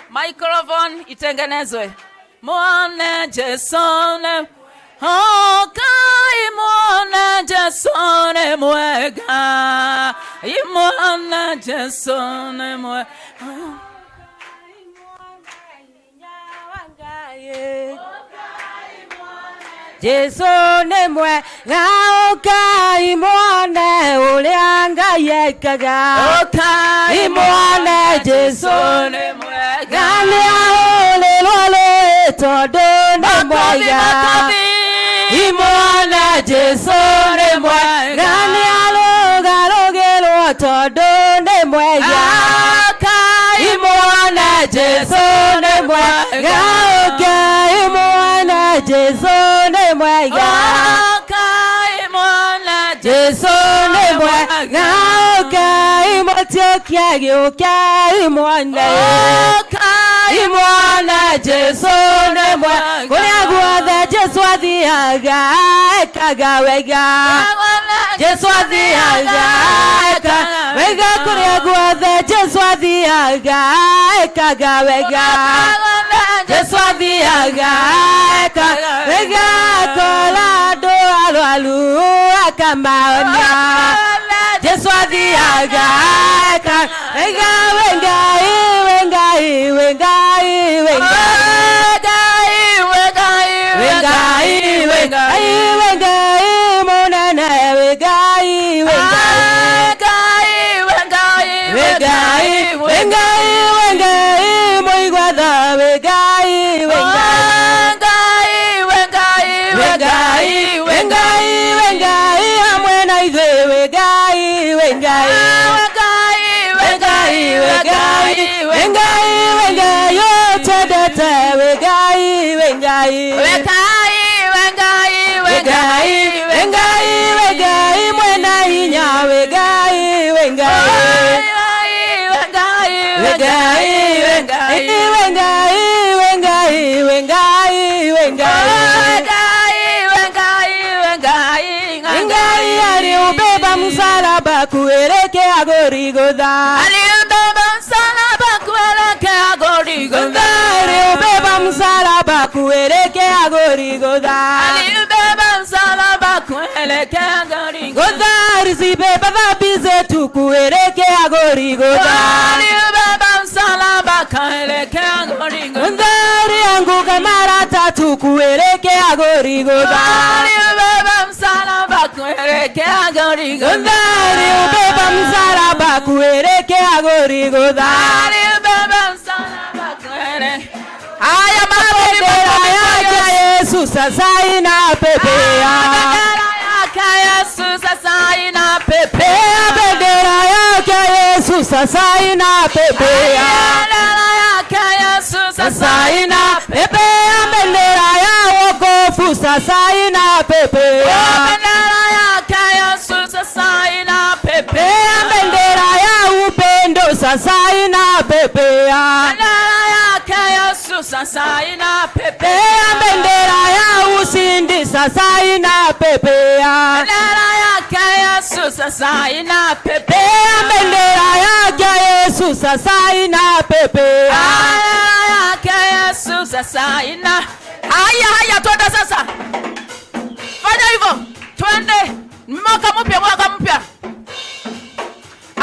Microphone itengenezwe. Muone Jesu ne, oh, kai muone Jesu ne mwega. Muone Jesu ne mwega. Jesu nĩ mwega, ũkai muone ũrĩa Ngai ekaga. Ũkai muone Jesu nĩ mwega. Nĩ ahũrĩrwo rũĩ tondũ nĩ mwega. Imuone Jesu nĩ mwega. Nĩ arũgarũgĩrwo tondũ nĩ mwega. Imuone Jesu nĩ mwega. Ũkai muone Jesu nĩ mwega. Ũkai muone Jesu nĩ mwega. Ũkai mũtiokia gĩũkai muone. Ũkai muone Jesu nĩ mwega. Kũrĩa guothe Jesu athiaga ekaga wega. Jesu athiaga ekaga wega. Kũrĩa guothe Jesu athiaga ekaga wega. Jesu athiaga ekaga wega. Akora andũ arwaru akamahonia. Jesu athiaga ekaga wega. Wengai, wengai, wengai, wengai. Wengai, wengai, wengai, munene, wengai, wengai. Wengai, wengai, wengai, muigwatha, wengai, wengai. Wengai, wengai, wengai, hamwe na ithuĩ, wengai, wengai. Ngai. We Ngai, we Ngai, we Ngai, we Ngai, we Ngai mwena hinya, we Ngai, we Ngai. We Ngai, we Ngai, we Ngai, we Ngai, we Ngai, we Ngai, we Ngai. We Ngai, we Ngai, we Ngai, Ngai aliubeba msalaba kuelekea Goligotha. Aliubeba msalaba kuelekea Goligotha. Aliubeba msalaba kuelekea Goligotha. Aliubeba msalaba kuelekea Goligotha. Gotha alizibeba dhambi zetu kuelekea Goligotha. Aliubeba msalaba kuelekea Goligotha. Gotha alianguka mara tatu kuelekea Goligotha. Aliubeba msalaba kuelekea Goligotha. Gotha aliubeba msalaba kuelekea Goligotha. Aliubeba msalaba kuelekea. Haya, makofi, Bendera makofi kwa yake Yesu. Yesu sasa inapepea. Bendera yake Yesu sasa inapepea. Bendera yake Yesu sasa inapepea. Bendera yake Yesu sasa Sasa inapepea. Bendera ya wokovu sasa inapepea. Bendera yake Yesu sasa inapepea. Bendera ya upendo sasa inapepea. Bendera yake Yesu sasa inapepea. Bendera ya ushindi sasa inapepea. Bendera yake Yesu sasa inapepea. Bendera yake Yesu sasa inapepea. Bendera yake Yesu sasa ina. Haya, haya, twende sasa. Fanya hivyo. Twende. Ni mwaka mpya, mwaka mpya.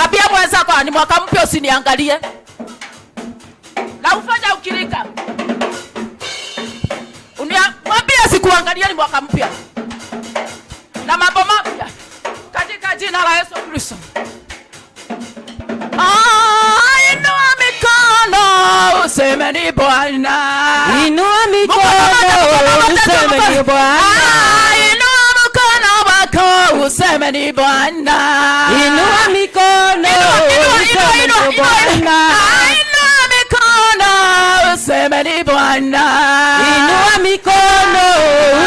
Ambia mwenzako ni mwaka mpya, usiniangalie. Na ufanya ukirika. Mwambie sikuangalia, ni mwaka mpya. Na mambo mapya katika jina la Yesu Kristo. Ah, inua mikono useme ni Bwana. Inua mikono useme ni Bwana. Ah, inua mkono wako useme ni Bwana. Inua mikono Inua, inua, useme inua, ni inua, inua. Bwana. Ah, inua mikono useme ni Bwana. Inua mikono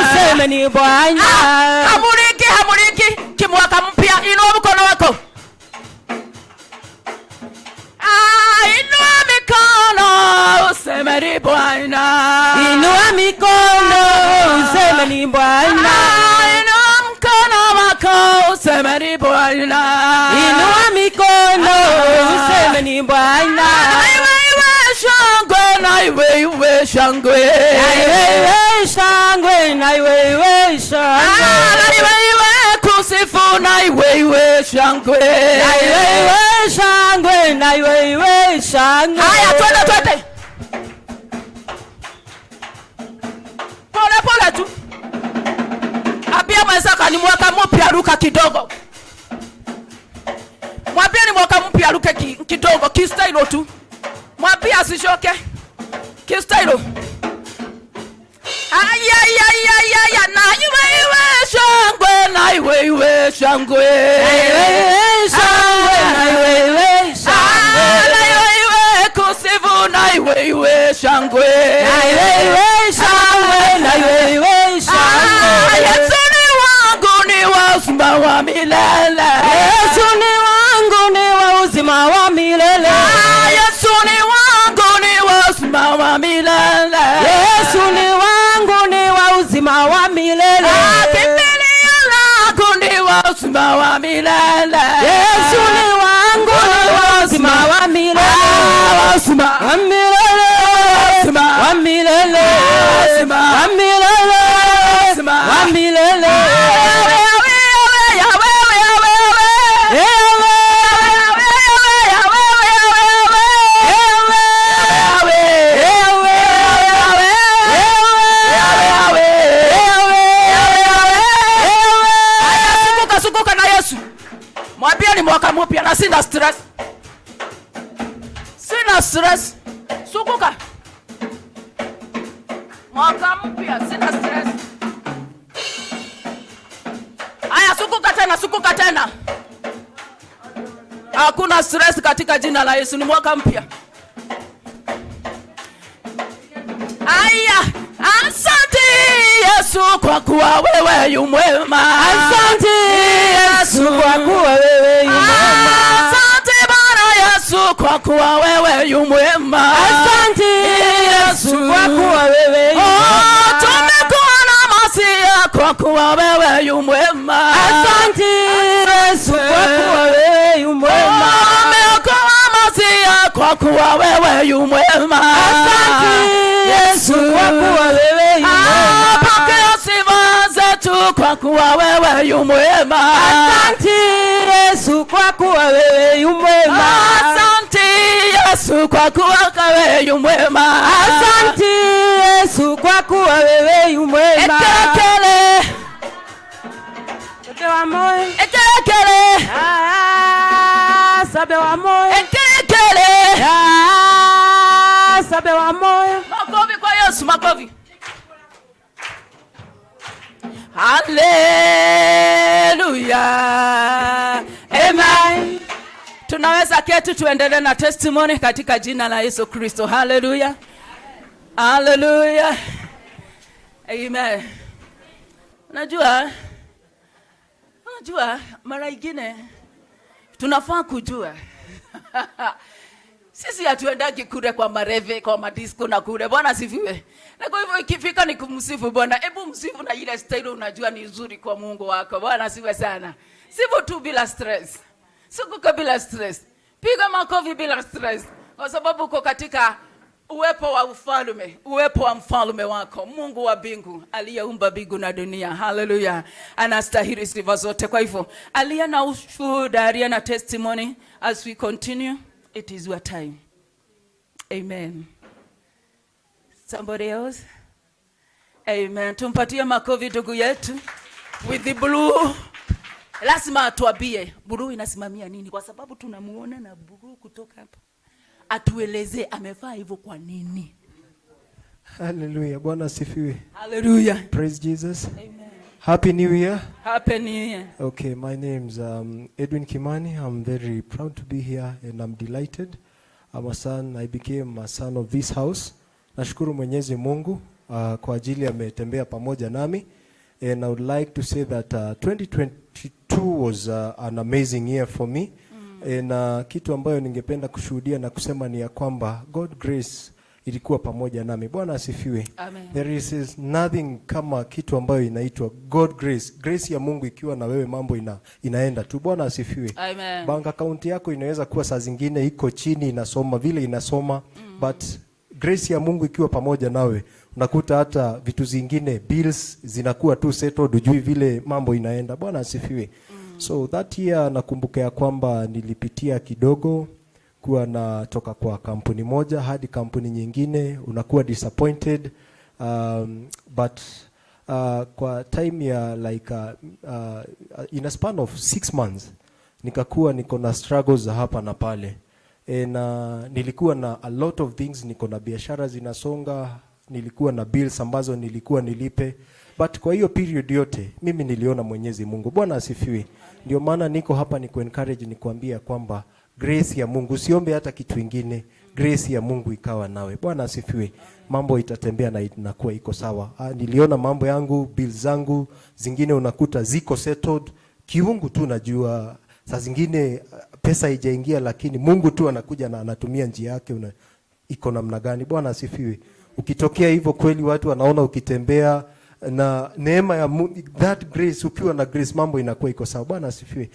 useme ni Bwana. Ah, hamuriki, hamuriki kimwaka mpya, inua mkono wako. Ah, inua mikono useme ni Bwana. Inua mikono useme ni Bwana. Ah, inua mkono wako useme ni Bwana. Inua mikono useme ni Bwana. Na iwe iwe shangwe, na iwe iwe shangwe. Na iwe iwe shangwe, na iwe iwe shangwe. Ah, na iwe iwe kusifu, na iwe iwe shangwe. Na iwe iwe shangwe, na iwe iwe shangwe. Haya, twende, twende. Pole pole tu. Ambia mwenzako ni mwaka mpya, ruka kidogo. Mwambie ni mwaka mpya, ruke kidogo, kistailo tu. Mwambie asishoke. Kistailo. Aya, ya, ya, ya, ya, na iwe iwe shangwe, na iwe iwe shangwe. Na iwe iwe shangwe, na iwe iwe shangwe. Ah, na iwe iwe kusifu, na iwe iwe shangwe. Na iwe iwe shangwe, na iwe iwe shangwe. Ah, Yesu ni wangu, ni wa uzima wa milele. Yesu ni wangu, ni wa uzima wa milele. Ah, Yesu ni wangu, ni wa uzima wa milele. Yesu ni wangu, ni wa uzima wa milele. Ah, kimbilio langu ni wa uzima wa milele. Yesu ni wangu, ni wa uzima wa milele. Ah, wa uzima. Wa milele. Uzima. Wa milele. Uzima. Wa milele. Uzima. Wa milele. Yawe, yawe, yawe, yawe, yawe. Ewe. Yawe, yawe, yawe, yawe. Ewe. Yawe. Ewe. Yawe. Ewe. Yawe. Ewe. Yawe. Ewe. Haya, zunguka, zunguka na Yesu. Mwambie ni mwaka mpya na sina stress. Sina stress. Zunguka. Mwaka mpya sina stress. Haya, zunguka tena, zunguka tena. Hakuna stress katika jina la Yesu, ni mwaka mpya. Haya, asante. kwa kuwa wewe yu mwema. Asante Yesu kwa kuwa wewe yu mwema. Asante Bwana Yesu kwa kuwa wewe yu mwema. Asante Yesu kwa kuwa wewe yu Oh, mwema. tumekuwa na masia kwa kuwa wewe yu mwema. Asante Yesu kwa kuwa wewe yu mwema. Umeokoa masia kwa kuwa wewe yu mwema. Asante Yesu kwa kuwa wewe yu mwema. Pokea sifa zetu kwa kuwa wewe yu mwema. Asante Yesu kwa kuwa wewe yu mwema. Asante Yesu kwa kuwa wewe yu mwema. Asante Yesu kwa kuwa wewe yu mwema. Ekerekele, Sabe wa moyo. ekerekele, Ah, sabe wa moyo. Ekerekele. Ah, sabe wa moyo. Makofi kwa Yesu, makofi. Haleluya. Amen. Tunaweza keti tuendelee na testimony katika jina la Yesu Kristo. Haleluya. Haleluya. Amen. Unajua mara ingine tunafaa kujua sisi hatuendagi kule kwa marave, kwa madisco na kule. Bwana asifiwe. Na kwa hivyo ikifika ni kumsifu Bwana, hebu msifu na ile style unajua ni nzuri kwa Mungu wako. Bwana asifiwe sana. Sifu tu bila stress. Sikuka bila stress. Piga makofi bila stress. Kwa sababu uko katika uwepo wa ufalme, uwepo wa mfalme wako, Mungu wa mbingu aliyeumba mbingu na dunia. Haleluya, anastahili sifa zote. Kwa hivyo aliye na ushuhuda, aliye na testimony, as we continue, it is your time. Amen. Somebody else? Amen. Tumpatie makofi ndugu yetu with the blue. Lazima atuambie blue inasimamia nini, kwa sababu tunamuona na blue kutoka hapa. Atueleze amevaa hivyo kwa nini. Hallelujah. Bwana asifiwe. Hallelujah. Praise Jesus. Amen. Happy New Year. Happy New Year. Okay, my name's Edwin Kimani. I'm very proud to be here and I'm delighted. I'm a son, I became a son of this house. Nashukuru Mwenyezi Mungu kwa ajili ametembea pamoja nami. And I would like to say that 2022 was an amazing year for me. And kitu ambayo ningependa kushuhudia na kusema ni ya kwamba God grace ilikuwa pamoja nami. Bwana asifiwe. Amen. There is nothing kama kitu ambayo inaitwa God grace. Grace ya Mungu ikiwa na wewe mambo inaenda tu. Bwana asifiwe. Amen. Bank account yako inaweza kuwa saa zingine iko chini, inasoma vile inasoma, but grace ya Mungu ikiwa pamoja nawe unakuta hata vitu zingine, bills zinakuwa tu settled, hujui vile mambo inaenda. Bwana asifiwe. So that year nakumbuka ya kwamba nilipitia kidogo kuwa natoka kwa kampuni moja hadi kampuni nyingine, unakuwa disappointed, but kwa time ya like in a span of 6 months nikakuwa niko na struggles za hapa na pale. Na nilikuwa na a lot of things, niko na biashara zinasonga, nilikuwa na bills ambazo nilikuwa nilipe, but kwa hiyo period yote mimi niliona Mwenyezi Mungu. Bwana asifiwe. Ndio maana niko hapa ni kuencourage, ni kuambia kwamba grace ya Mungu, usiombe hata kitu ingine, grace ya Mungu ikawa nawe. Bwana asifiwe. Mambo itatembea na inakuwa iko sawa. Ah, niliona mambo yangu, bills zangu zingine unakuta ziko settled kiungu tu, najua saa zingine pesa haijaingia, lakini Mungu tu anakuja na anatumia njia yake iko namna gani. Bwana asifiwe. Ukitokea hivyo kweli, watu wanaona ukitembea na neema ya Mungu, that grace, ukiwa na grace mambo inakuwa iko sawa. Bwana asifiwe.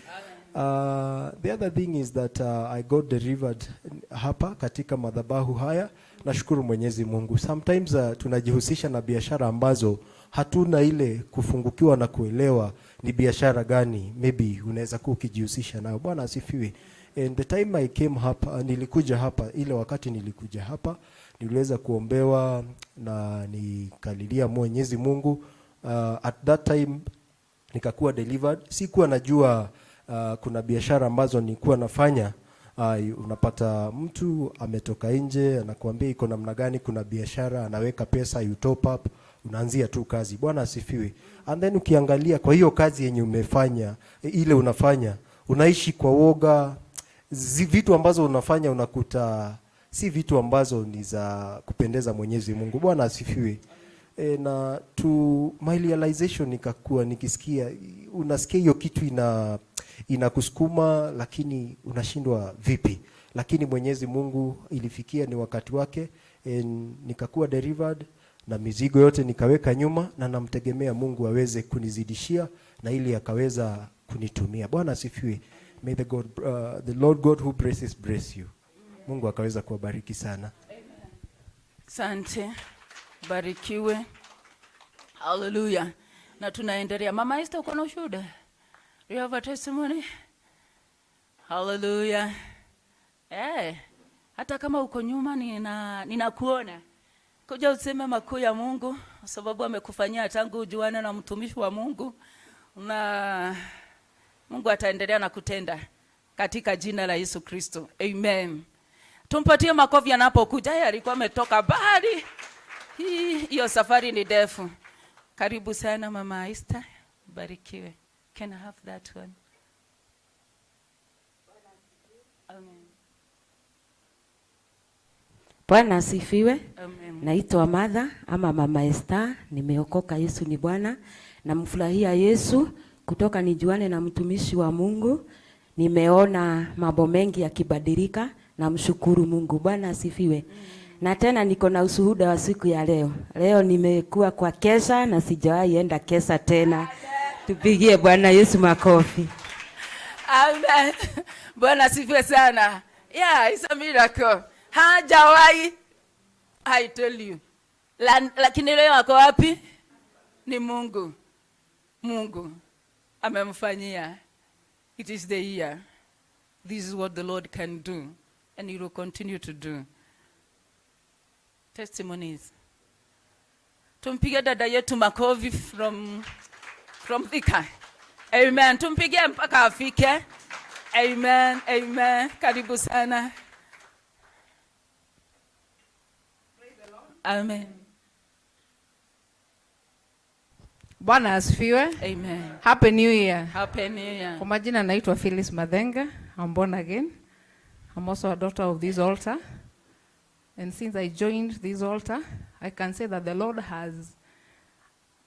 The other thing is that I got delivered hapa katika madhabahu haya. Nashukuru Mwenyezi Mungu. Sometimes tunajihusisha na biashara ambazo hatuna ile kufungukiwa na kuelewa ni biashara gani maybe unaweza kuwa ukijihusisha nayo. Bwana asifiwe. And the time I came hapa, nilikuja hapa, ile wakati nilikuja hapa niliweza kuombewa na nikalilia Mwenyezi Mungu. At that time nikakuwa delivered. Sikuwa najua kuna biashara ambazo nilikuwa nafanya. Unapata mtu ametoka nje anakuambia iko namna gani, kuna biashara, anaweka pesa, you top up, unaanzia tu kazi. Bwana asifiwe. And then ukiangalia kwa hiyo kazi yenye umefanya, ile unafanya, unaishi kwa woga, vitu ambazo unafanya unakuta si vitu ambazo ni za kupendeza Mwenyezi Mungu. Bwana asifiwe. Na to my realization nikakuwa nikisikia, unasikia hiyo kitu inakusukuma lakini unashindwa vipi, lakini Mwenyezi Mungu ilifikia ni wakati wake, nikakuwa delivered na mizigo yote nikaweka nyuma, na namtegemea Mungu aweze kunizidishia na ili akaweza kunitumia. Bwana asifiwe. May the Lord God who blesses bless you. Mungu akaweza kuwabariki sana. Asante, barikiwe. Hallelujah. Na tunaendelea. Mama Esther, uko na ushuhuda? Do you have a testimony? Hallelujah. Hata kama uko nyuma ninakuona. Kuja useme makuu ya Mungu kwa sababu amekufanyia tangu ujuane na mtumishi wa Mungu, na Mungu ataendelea na kutenda katika jina la Yesu Kristo. Amen. Tumpatie makofi anapokuja. Yeye alikuwa ametoka mbali. Hiyo safari ni ndefu. Karibu sana Mama Esther. Barikiwe. Can I have that one? Amen. Bwana asifiwe. Amen. Naitwa Martha ama Mama Esther, nimeokoka, Yesu ni Bwana. Namfurahia Yesu kutoka nijuane na mtumishi wa Mungu. Nimeona mambo mengi yakibadilika, namshukuru Mungu. Bwana asifiwe. Na tena niko na ushuhuda wa siku ya leo. Leo nimekuwa kwa kesha na sijawahi enda kesha tena. Tupigie Bwana Yesu makofi. Amen. Bwana asifiwe sana. Yeah, it's a miracle. Hajawahi, I tell you. Lakini leo ako wapi? Ni Mungu. Mungu amemfanyia. It is the year. This is what the Lord can do, and he will continue to do. Testimonies. Tumpige dada yetu makofi from Thika. Amen. Tumpige mpaka afike. Amen. Amen. Karibu sana. Amen. Bwana asifiwe. Amen. Happy New Year. Happy New Year. Kwa majina naitwa Phyllis Madhenga. I'm born again. I'm also a daughter of this altar. And since I joined this altar, I can say that the Lord has,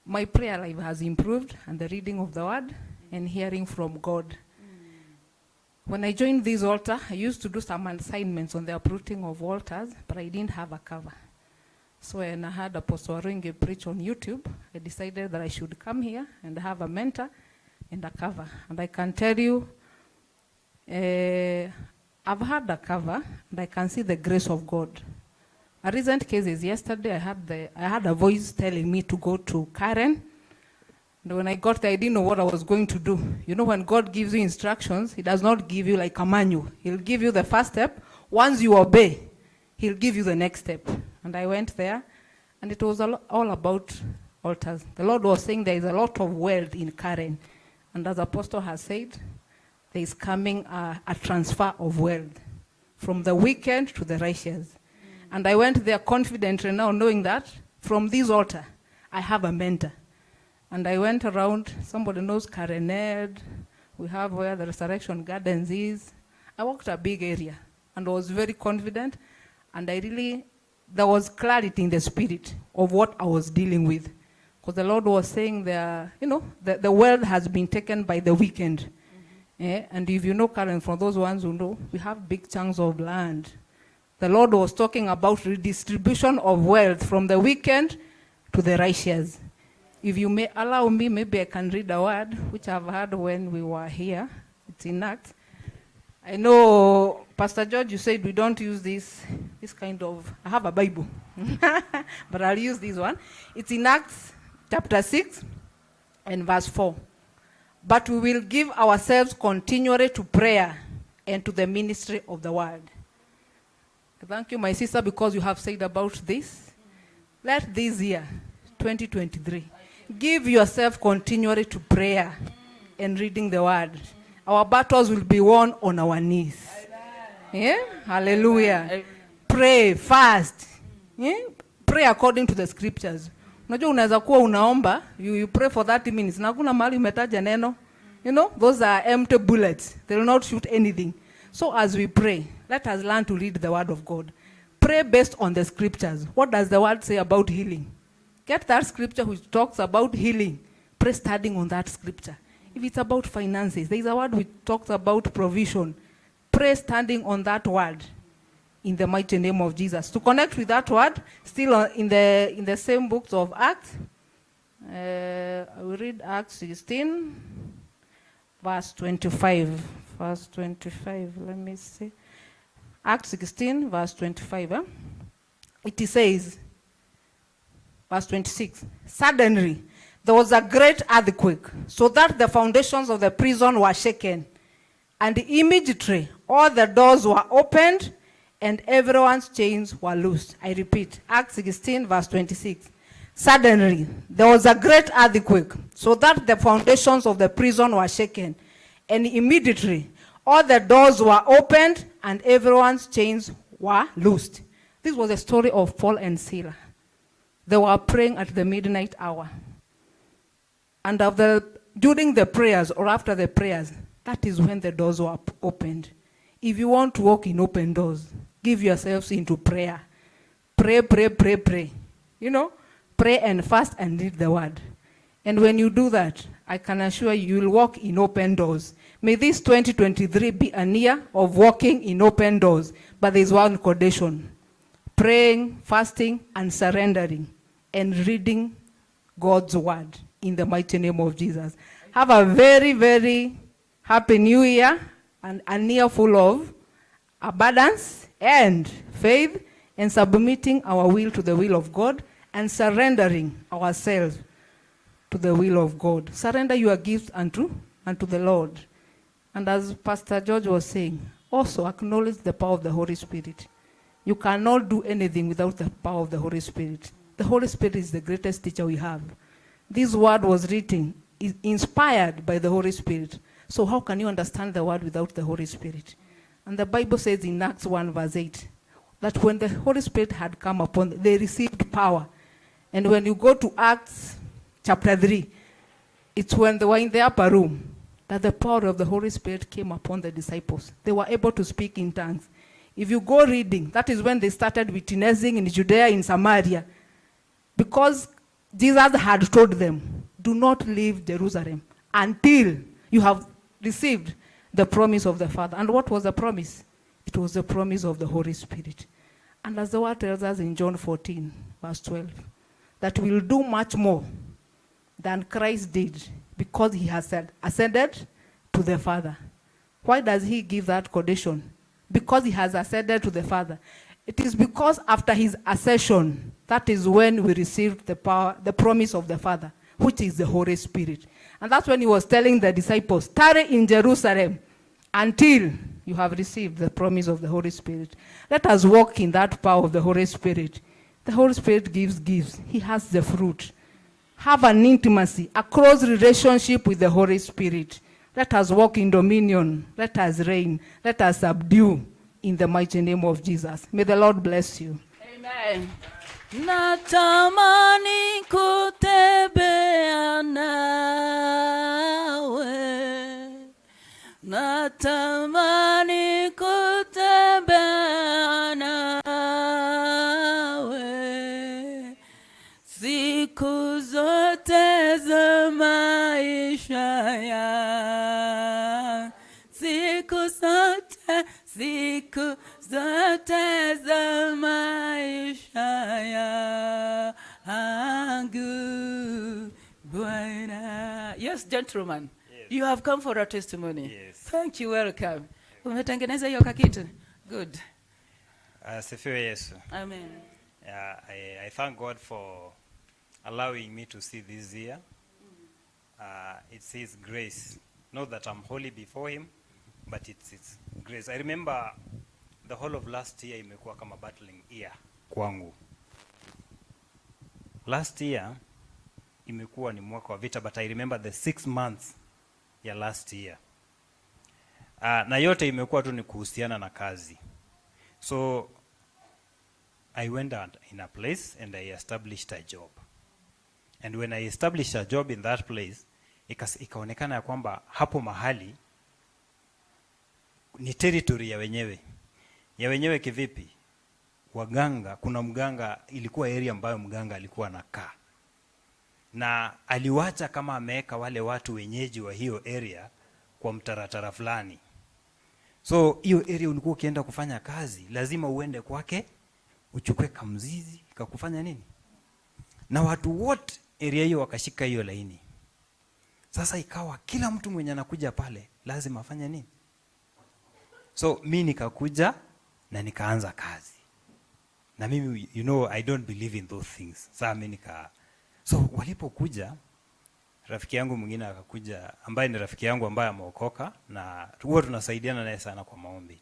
my prayer life has improved, and the reading of the word and hearing from God. When I joined this altar, I used to do some assignments on the uprooting of altars, but I didn't have a cover. So when I heard Apostle Waruinge preach on YouTube, I decided that I should come here and have a mentor and a cover. And I can tell you, I've had a cover, and I can see the grace of God. A recent case is yesterday, I had a voice telling me to go to Karen. And when I got there, I didn't know what I was going to do. You know, when God gives you instructions, he does not give you like a manual. He'll give you the first step. Once you obey, he'll give you the next step. And I went there, and it was all about altars. The Lord was saying there is a lot of wealth in Karen. And as Apostle has said, there is coming a transfer of wealth from the wicked to the righteous. And I went there confidently now, knowing that from this altar, I have a mentor. And I went around, somebody knows Karen Ed, we have where the Resurrection Gardens is. I walked a big area and was very confident. And there was clarity in the spirit of what I was dealing with. Because the Lord was saying there, the world has been taken by the wicked. And if you know Karen, for those ones who know, we have big chunks of land. The Lord was talking about redistribution of wealth from the wicked to the righteous. If you may allow me, maybe I can read a word which I've heard when we were here. It's in Acts. I know, Pastor George, you said we don't use this kind of, I have a Bible, but I'll use this one. It's in Acts chapter 6 and verse 4. But we will give ourselves continually to prayer and to the ministry of the word. Thank you, my sister, because you have said about this. Let this year, 2023, give yourself continually to prayer and reading the word. Our battles will be won on our knees. Yeah? Hallelujah. Amen. Pray, fast. Yeah? Pray according to the scriptures. Unajua unaweza kuwa unaomba, you pray for 30 minutes. Na hakuna mahali umetaja neno. You know, those are empty bullets. They will not shoot anything. So as we pray, let us learn to read the word of God. Pray based on the scriptures. What does the word say about healing? Get that scripture which talks about healing. Pray standing on that scripture. If it's about finances, there is a word which talks about provision. Pray standing on that word in the mighty name of Jesus. To connect with that word, still in the same books of Acts, I will read Acts 16, verse 25. Verse 25, let me see. Acts 16, verse 25. Eh? It says, verse 26, "Suddenly there was a great earthquake, so that the foundations of the prison were shaken. And immediately all the doors were opened and everyone's chains were loosed." I repeat, Acts 16, verse 26. "Suddenly there was a great earthquake, so that the foundations of the prison were shaken. And immediately all the doors were opened and everyone's chains were loosed." This was a story of Paul and Sila. They were praying at the midnight hour. And during the prayers or after the prayers, that is when the doors were opened. If you want to walk in open doors, give yourselves into prayer. Pray, pray, pray, pray. Pray and fast and read the word. And when you do that, I can assure you, you will walk in open doors. May this 2023 be a year of walking in open doors. But there is one condition: praying, fasting, and surrendering, and reading God's word in the mighty name of Jesus. Have a very, very happy new year and a year full of abundance and faith and submitting our will to the will of God and surrendering ourselves to the will of God. Surrender your gifts unto the Lord. And as Pastor George was saying, also acknowledge the power of the Holy Spirit. You cannot do anything without the power of the Holy Spirit. The Holy Spirit is the greatest teacher we have. This word was written, is inspired by the Holy Spirit. So how can you understand the word without the Holy Spirit? And the Bible says in Acts 1 verse 8, that when the Holy Spirit had come upon them, they received power. And when you go to Acts chapter 3, it's when they were in the upper room that the power of the Holy Spirit came upon the disciples. They were able to speak in tongues. If you go reading, that is when they started witnessing in Judea, in Samaria. Because Jesus had told them, "Do not leave Jerusalem until you have received the promise of the Father." And what was the promise? It was the promise of the Holy Spirit. And as the word tells us in John 14, verse 12, that we'll do much more than Christ did because he has ascended to the Father. Why does he give that condition? Because he has ascended to the Father. It is because after his ascension, that is when we received the power, the promise of the Father, which is the Holy Spirit. And that's when he was telling the disciples, "Tarry in Jerusalem until you have received the promise of the Holy Spirit." Let us walk in that power of the Holy Spirit. The Holy Spirit gives gifts. He has the fruit. Have an intimacy, a close relationship with the Holy Spirit. Let us walk in dominion. Let us reign. Let us subdue in the mighty name of Jesus. May the Lord bless you. Amen. Natamani kutembea nawe, natamani kutembea nawe siku zote za maisha ya siku zote, siku zote za maisha yangu, Bwana. Yes, gentlemen. Yes. You have come for a testimony. Yes. Thank you, welcome. Umetengeneza hiyo kakitu? Good. Asifiwe Yesu. Amen. Yeah, I thank God for allowing me to see this year. It's His grace. Not that I'm holy before Him, but it's His grace. I remember the whole of last year imekuwa kama battling year kwangu. Last year imekuwa ni mwaka wa vita, but I remember the 6 months ya last year. Na yote imekuwa tu ni kuhusiana na kazi. So I went out in a place and I established a job. And when I established a job in that place, ikaonekana ya kwamba hapo mahali ni territory ya wenyewe. Ya wenyewe kivipi? Waganga, kuna mganga, ilikuwa area ambayo mganga alikuwa anakaa. Na aliwacha kama ameweka wale watu wenyeji wa hiyo area kwa mtaratara fulani. So hiyo area ulikuwa ukienda kufanya kazi, lazima uende kwake uchukue kamzizi kakufanya nini, na watu wote area hiyo wakashika hiyo laini. Sasa ikawa kila mtu mwenye anakuja pale lazima afanye nini. So mi nikakuja na nikaanza kazi, na mimi, I don't believe in those things. Sasa mi nika so walipokuja, rafiki yangu mwingine akakuja ambaye ni rafiki yangu ambaye ameokoka na huwa tunasaidiana naye sana kwa maombi.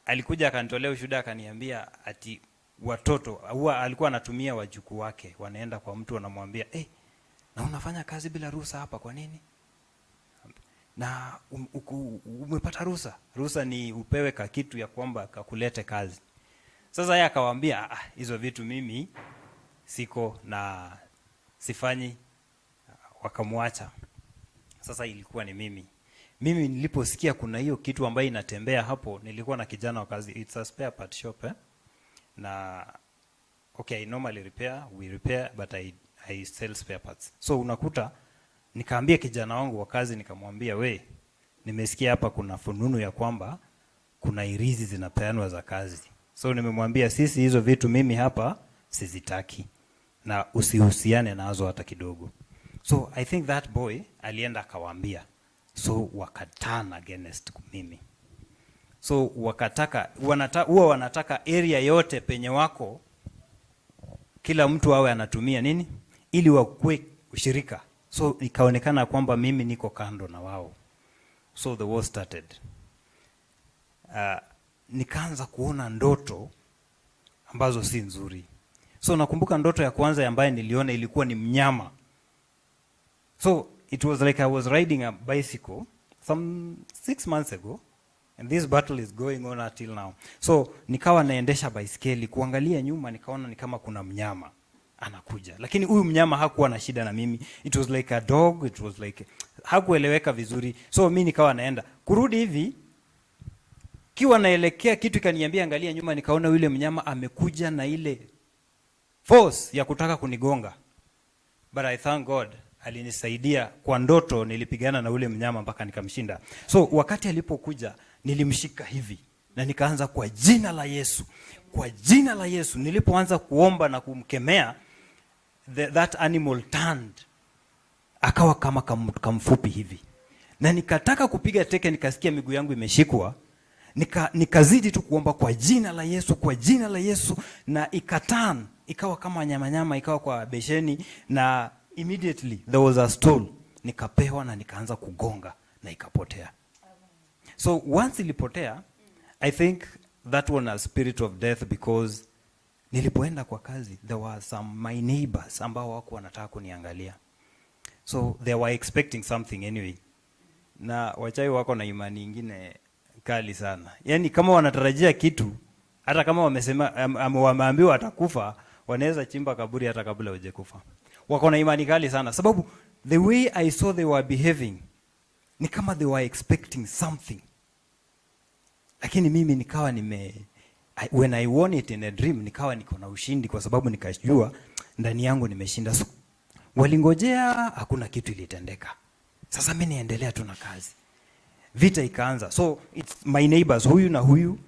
Alikuja akanitolea ushuhuda, akaniambia ati watoto huwa alikuwa anatumia wajukuu wake, wanaenda kwa mtu wanamwambia, "Eh, na unafanya kazi bila ruhusa hapa kwa nini? Na umepata ruhusa?" Ruhusa ni upewe ka kitu ya kwamba kakulete kazi. Sasa yeye akawaambia, "Ah, hizo vitu mimi siko na sifanyi." Wakamwacha. Sasa ilikuwa ni mimi. Mimi niliposikia kuna hiyo kitu ambayo inatembea hapo, nilikuwa na kijana wa kazi, it's a spare part shop, eh? Na okay, I normally repair, we repair, but I sell spare parts. So unakuta nikaambia kijana wangu wa kazi, nikamwambia, "We, nimesikia hapa kuna fununu ya kwamba kuna irizi zinapeanwa za kazi." So nimemwambia, "Sisi hizo vitu mimi hapa sizitaki na usihusiane nazo hata kidogo." So I think that boy alienda akawaambia, so wakaturn against mimi. So wakataka huwa wanataka area yote penye wako kila mtu awe anatumia nini ili wakue ushirika. So ikaonekana kwamba mimi niko kando na wao. So the war started. Nikaanza kuona ndoto ambazo si nzuri. So nakumbuka ndoto ya kwanza ambayo niliona ilikuwa ni mnyama. So it was like I was riding a bicycle some 6 months ago, and this battle is going on until now. So nikawa naendesha baiskeli, kuangalia nyuma nikaona ni kama kuna mnyama anakuja, lakini huyu mnyama hakuwa na shida na mimi. It was like a dog, it was like hakueleweka vizuri. So mi nikawa naenda kurudi hivi, kiwa naelekea, kitu ikaniambia angalia nyuma. Nikaona yule mnyama amekuja na ile force ya kutaka kunigonga, but I thank God alinisaidia. Kwa ndoto nilipigana na ule mnyama mpaka nikamshinda. So wakati alipokuja nilimshika hivi na nikaanza, "Kwa jina la Yesu, kwa jina la Yesu." Nilipoanza kuomba na kumkemea, that animal turned, akawa kama kamfupi hivi, na nikataka kupiga teke, nikasikia miguu yangu imeshikwa. Nikazidi tu kuomba, "Kwa jina la Yesu, kwa jina la Yesu," na ikaturn ikawa kama nyama nyama, ikawa kwa besheni, na immediately there was a stool nikapewa na nikaanza kugonga na ikapotea. So once ilipotea, I think that one a spirit of death, because nilipoenda kwa kazi there were some my neighbors ambao wako wanataka kuniangalia, so they were expecting something anyway. Na wachawi wako na imani ingine kali sana, yaani kama wanatarajia kitu, hata kama wamesema wameambiwa atakufa, wanaweza chimba kaburi hata kabla hujakufa. Wako na imani kali sana, sababu the way I saw they were behaving ni kama they were expecting something. Lakini mimi nikawa when I won it in a dream, nikawa niko na ushindi kwa sababu nikajua ndani yangu nimeshinda. So walingojea, hakuna kitu ilitendeka. Sasa mi niendelea tu na kazi, vita ikaanza. So it's my neighbors, huyu na huyu,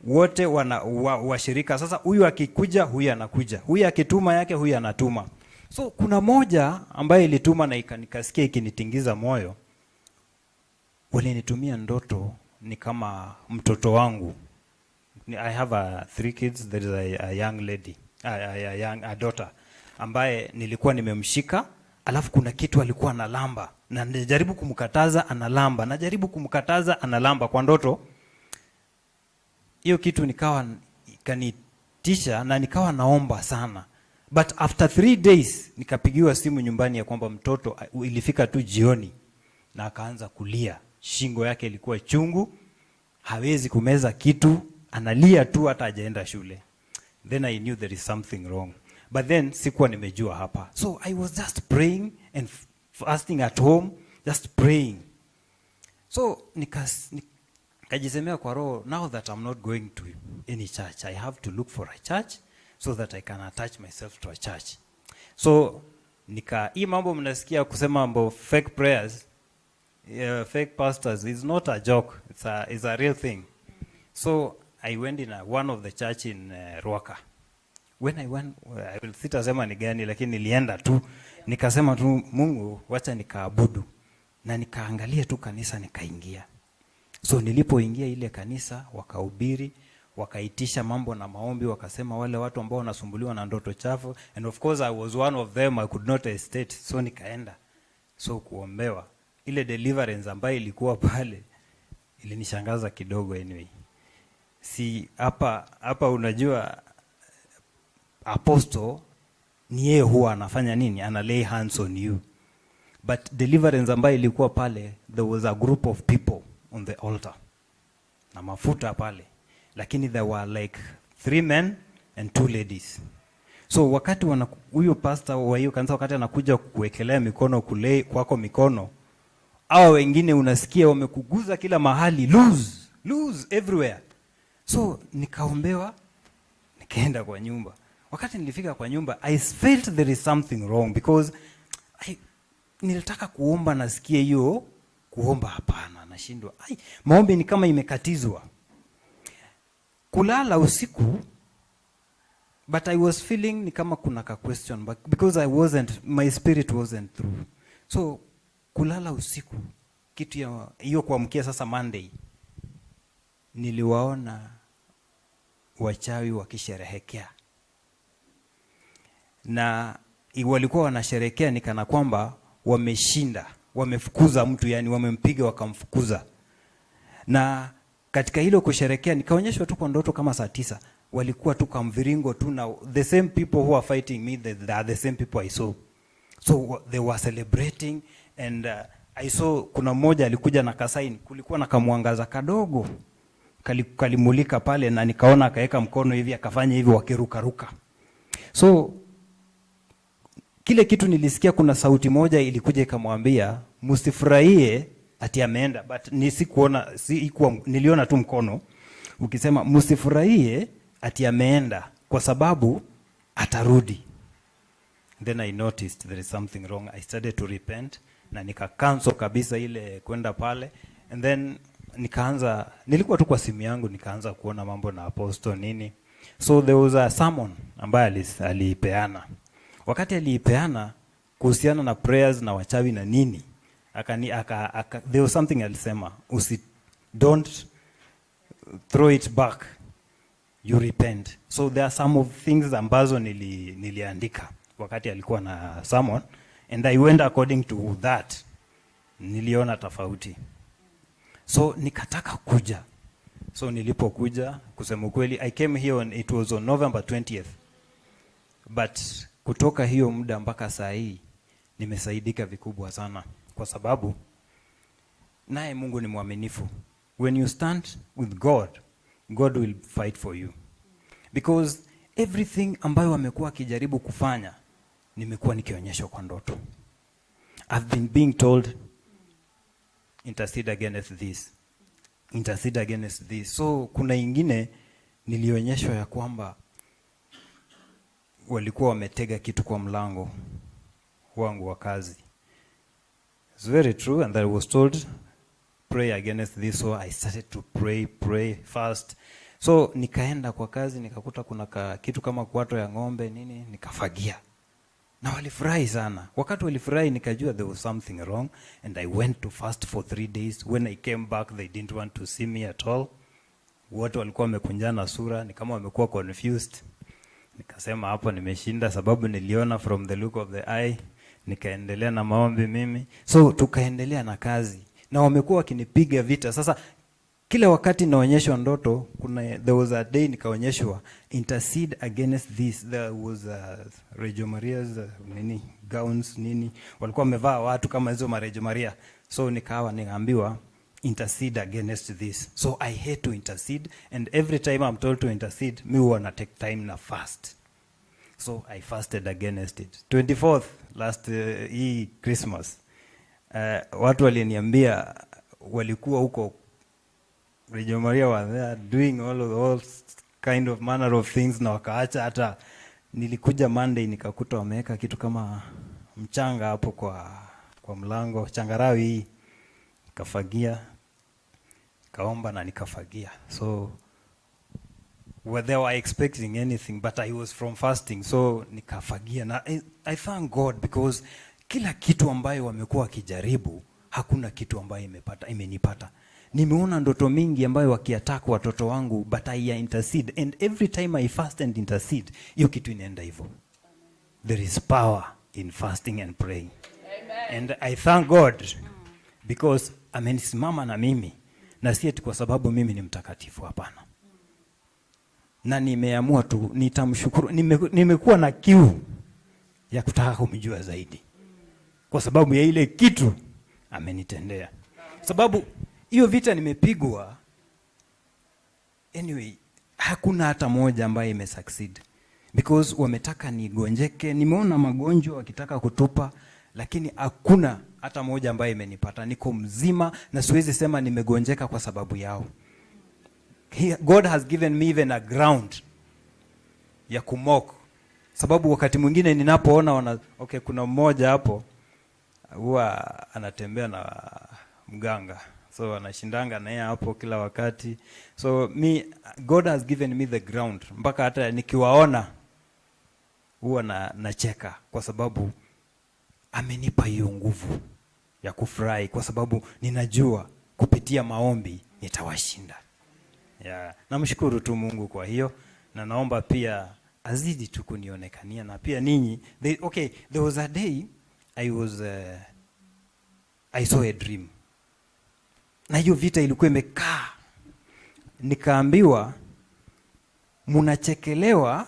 wote wana washirika. Sasa huyu akikuja, huyu anakuja, huyu akituma yake, huyu anatuma. So kuna moja ambaye ilituma na nikasikia ikinitingiza moyo. Walinitumia ndoto ni kama mtoto wangu. I have three kids. There is a young lady, a daughter ambaye nilikuwa nimemshika, alafu kuna kitu alikuwa analamba na najaribu kumkataza analamba, najaribu kumkataza analamba kwa ndoto. Hiyo kitu nikawa ikanitisha na nikawa naomba sana, but after 3 days nikapigiwa simu nyumbani ya kwamba mtoto ilifika tu jioni na akaanza kulia, shingo yake ilikuwa chungu, hawezi kumeza kitu, analia tu, hata hajaenda shule. Then I knew there is something wrong, but then sikuwa nimejua hapa. So I was just praying and fasting at home, just praying. So nikajisemea kwa roho, now that I'm not going to any church, I have to look for a church so that I can attach myself to a church. So nika hii mambo mnasikia kusema mambo fake prayers, fake pastors is not a joke, it's a real thing. So I went in one of the church in Ruaka. When I went, I will, sitasema ni gani, lakini nilienda tu nikasema tu, "Mungu, wacha nikaabudu," na nikaangalia tu kanisa, nikaingia. So nilipoingia ile kanisa, wakahubiri, wakaitisha mambo na maombi, wakasema wale watu ambao wanasumbuliwa na ndoto chafu, and of course I was one of them, I could not hesitate. So nikaenda so kuombewa. Ile deliverance ambayo ilikuwa pale ilinishangaza kidogo. Anyway, si hapa hapa, unajua apostle ni yeye huwa anafanya nini, ana lay hands on you, but deliverance ambayo ilikuwa pale, there was a group of people on the altar na mafuta pale, lakini there were like three men and two ladies. So wakati huyo pastor wa hiyo kanisa, wakati anakuja kuwekelea mikono kule kwako mikono, hawa wengine unasikia wamekuguza kila mahali, loose loose everywhere. So nikaombewa, nikaenda kwa nyumba. Wakati nilifika kwa nyumba, I felt there is something wrong because nilitaka kuomba, nasikia hiyo kuomba, hapana, nashindwa. Ai, maombi ni kama imekatizwa. Kulala usiku, but I was feeling ni kama kuna ka question, but because I wasn't, my spirit wasn't through. So kulala usiku, kitu ya hiyo kuamkia sasa Monday, niliwaona wachawi wakisherehekea, na walikuwa wanasherehekea ni kana kwamba wameshinda, wamefukuza mtu, yani wamempiga wakamfukuza. Na katika hilo kusherekea, nikaonyeshwa tu kwa ndoto kama saa 9, walikuwa tu kwa mviringo tu, na the same people who are fighting me, they are the same people I saw. So they were celebrating and I saw kuna mmoja alikuja na kasign, kulikuwa na kamwangaza kadogo kalimulika pale, na nikaona akaweka mkono hivi, akafanya hivi, wakirukaruka. So kile kitu nilisikia, kuna sauti moja ilikuja ikamwambia, "Msifurahie ati ameenda," but ni sikuona, si ikuwa, niliona tu mkono ukisema, "Msifurahie ati ameenda kwa sababu atarudi." Then I noticed there is something wrong. I started to repent na nika cancel kabisa ile kwenda pale, and then nikaanza, nilikuwa tu kwa simu yangu, nikaanza kuona mambo na apostle nini. So there was a sermon ambayo aliipeana. Wakati aliipeana kuhusiana na prayers na wachawi na nini, akani, aka, aka, there was something alisema, "Usi, don't throw it back, you repent." So there are some of things ambazo niliandika wakati alikuwa na sermon, and I went according to that. Niliona tofauti, so nikataka kuja. So nilipokuja, kusema ukweli, I came here it was on November 20th, but kutoka hiyo muda mpaka saa hii nimesaidika vikubwa sana, kwa sababu naye Mungu ni mwaminifu. When you stand with God, God will fight for you, because everything ambayo wamekuwa wakijaribu kufanya, nimekuwa nikionyeshwa kwa ndoto. I've been being told, "Intercede against this, intercede against this." So kuna ingine nilionyeshwa ya kwamba walikuwa wametega kitu kwa mlango wangu wa kazi. It's very true, and I was told, "Pray against this." So I started to pray, pray, fast. So nikaenda kwa kazi, nikakuta kuna kitu kama kwato ya ng'ombe nini, nikafagia na walifurahi sana. Wakati walifurahi, nikajua there was something wrong, and I went to fast for 3 days. When I came back, they didn't want to see me at all. Wote walikuwa wamekunjana sura, ni kama wamekuwa confused. Nikasema hapo nimeshinda, sababu niliona from the look of the eye. Nikaendelea na maombi mimi, so tukaendelea na kazi, na wamekuwa wakinipiga vita. Sasa kila wakati naonyeshwa ndoto, kuna, there was a day nikaonyeshwa, "Intercede against this." There was a Reggio Maria's nini, gowns nini, walikuwa wamevaa watu kama hizo marejo Maria. So nikawa nikaambiwa, "Intercede against this." So I hate to intercede, and every time I'm told to intercede, mi huwa na take time na fast. So I fasted against it. 24th last, hii Christmas, watu waliniambia walikuwa huko Reggio Maria, were there doing all kind of manner of things, na wakaacha hata Nilikuja Monday nikakuta wameweka kitu kama mchanga hapo kwa mlango, changarawi hii. Nikafagia, nikaomba na nikafagia. So whether I expecting anything, but I was from fasting, so nikafagia na I thank God because kila kitu ambayo wamekuwa wakijaribu, hakuna kitu ambayo imenipata. Nimeona ndoto mingi ambayo wakiattack watoto wangu, but I intercede, and every time I fast and intercede, hiyo kitu inaenda hivyo. There is power in fasting and praying. Amen. And I thank God because amenisimama na mimi, na si eti kwa sababu mimi ni mtakatifu, hapana. Na nimeamua tu nitamshukuru. Nimekuwa na kiu ya kutaka kumjua zaidi kwa sababu ya ile kitu amenitendea. Sababu hiyo vita nimepigwa, anyway, hakuna hata moja ambayo imesucceed because wametaka nigonjeke. Nimeona magonjwa wakitaka kutupa, lakini hakuna hata moja ambayo imenipata. Niko mzima na siwezi sema nimegonjeka kwa sababu yao. God has given me even a ground ya kumock, sababu wakati mwingine ninapoona wana, okay, kuna mmoja hapo huwa anatembea na mganga, so anashindanga na yeye hapo kila wakati. So me, God has given me the ground mpaka hata nikiwaona huwa na nacheka kwa sababu amenipa hiyo nguvu ya kufurahi, kwa sababu ninajua kupitia maombi nitawashinda. Yeah. Namshukuru tu Mungu kwa hiyo, na naomba pia azidi tu kunionekania na pia ninyi. Okay, there was a day I saw a dream, na hiyo vita ilikuwa imekaa, nikaambiwa munachekelewa.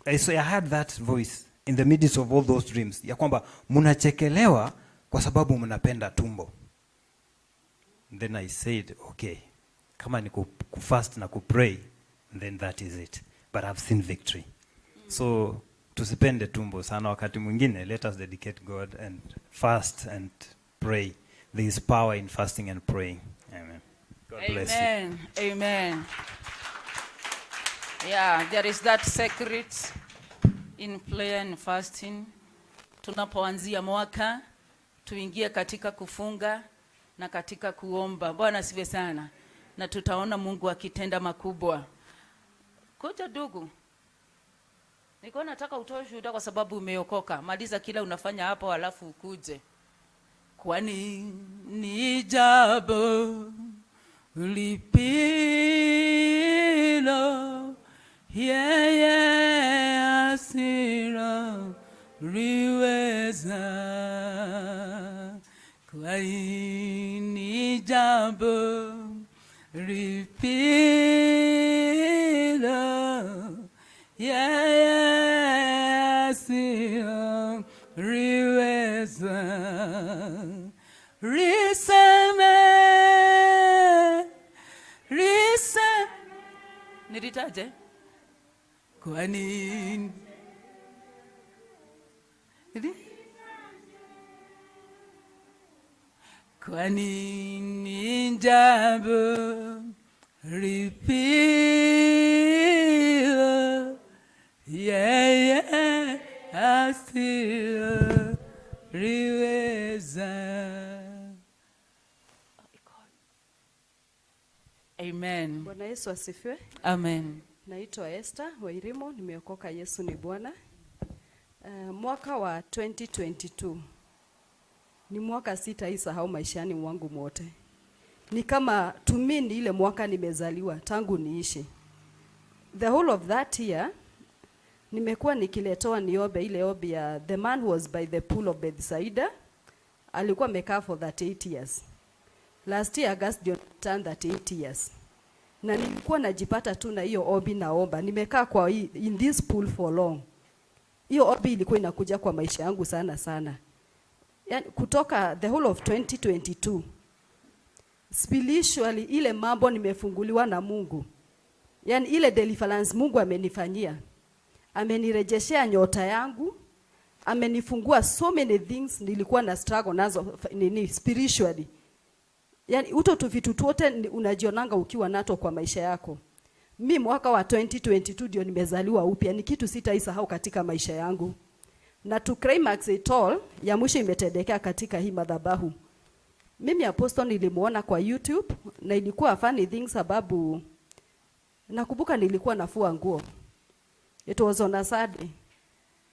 I had that voice in the midst of all those dreams ya kwamba munachekelewa kwa sababu mnapenda tumbo. Then I said, okay, kama ni kufast na kupray, then that is it, but I've seen victory. So tusipende tumbo sana wakati mwingine. Let us dedicate God and fast and pray. There is power in fasting and praying. Amen. God bless you. Amen. Amen. Yeah, there is that secret in prayer and fasting. Tunapoanzia mwaka tuingie katika kufunga na katika kuomba. Bwana asifiwe sana. Na tutaona Mungu akitenda makubwa. Kuja ndugu. Nilikuwa nataka utoe shuhuda kwa sababu umeokoka. Maliza kila unafanya hapo alafu ukuje. Kwani ni jambo lipilo yeye asilo liweza? Kwani ni jambo lipilo yeye asilo liweza? Liseme, liseme, nilitaje? Kwani kwani ni jambo lipilo yeye asilo liweza? Amen. Bwana Yesu asifiwe. Amen. Naitwa Esther Wairimo, nimeokoka, Yesu ni Bwana. Mwaka wa 2022 ni mwaka sitaisahau maishani mwangu mwote. Ni kama to me ni ile mwaka nimezaliwa tangu niishi. The whole of that year nimekuwa nikiletewa niombe ile ombi ya the man who was by the pool of Bethsaida, alikuwa amekaa for 38 years. Last year August ndio turned 38 years. Na nilikuwa najipata tu na hiyo ombi naomba. Nimekaa kwa hii, in this pool for long. Hiyo ombi ilikuwa inakuja kwa maisha yangu sana sana. Yani, kutoka the whole of 2022 spiritually ile mambo nimefunguliwa na Mungu. Yani ile deliverance Mungu amenifanyia. Amenirejeshea nyota yangu. Amenifungua so many things nilikuwa na struggle nazo nini spiritually. Yani uto tu vitu tuote unajionanga ukiwa nato kwa maisha yako. Mi mwaka wa 2022 ndio nimezaliwa upya, ni kitu sitaisahau katika maisha yangu. Na to climax it all, ya mwisho imetendekea katika hii madhabahu. Mimi Apostle nilimuona kwa YouTube na ilikuwa funny thing sababu nakumbuka nilikuwa nafua nguo. It was on a Saturday.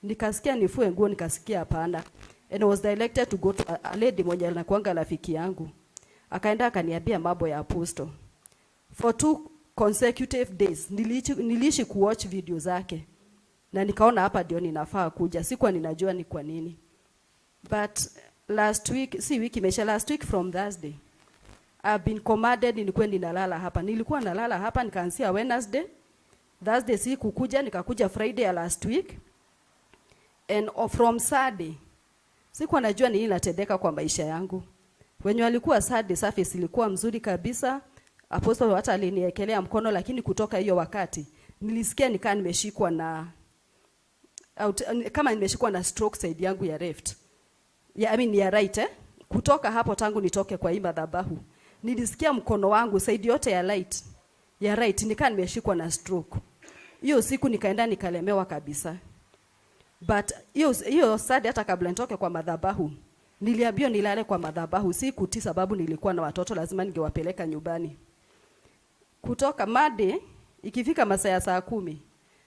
Nikasikia nifue nguo, nikasikia hapana. And I was directed to go to a lady mwenye anakuanga rafiki yangu. Akaenda akaniambia mambo ya Apostle. For 2 consecutive days niliishi kuwatch video zake. Na nikaona hapa ndio ninafaa kuja. Sikuwa ninajua ni kwa nini. But last week, si wiki imesha, last week from Thursday, I've been commanded nilikuwa ninalala hapa. Nilikuwa nalala hapa nikaanzia Wednesday. Thursday si kukuja, nikakuja Friday ya last week. And from Saturday, sikuwa najua nini inatendeka kwa maisha yangu. Wenye walikuwa Saturday service ilikuwa mzuri kabisa. Apostle hata aliniekelea mkono, lakini kutoka hiyo wakati nilisikia nikaa nimeshikwa na out, kama nimeshikwa na stroke side yangu ya left. Ya, I mean ya right, eh? Kutoka hapo tangu nitoke kwa hii madhabahu nilisikia mkono wangu side yote ya right nikaa nimeshikwa na stroke. Hiyo siku nikaenda nikalemewa kabisa. But hiyo hiyo Saturday, hata kabla nitoke kwa madhabahu, niliambiwa nilale kwa madhabahu, si kutii sababu nilikuwa na watoto lazima ningewapeleka nyumbani. Kutoka Monday ikifika masaa ya saa 10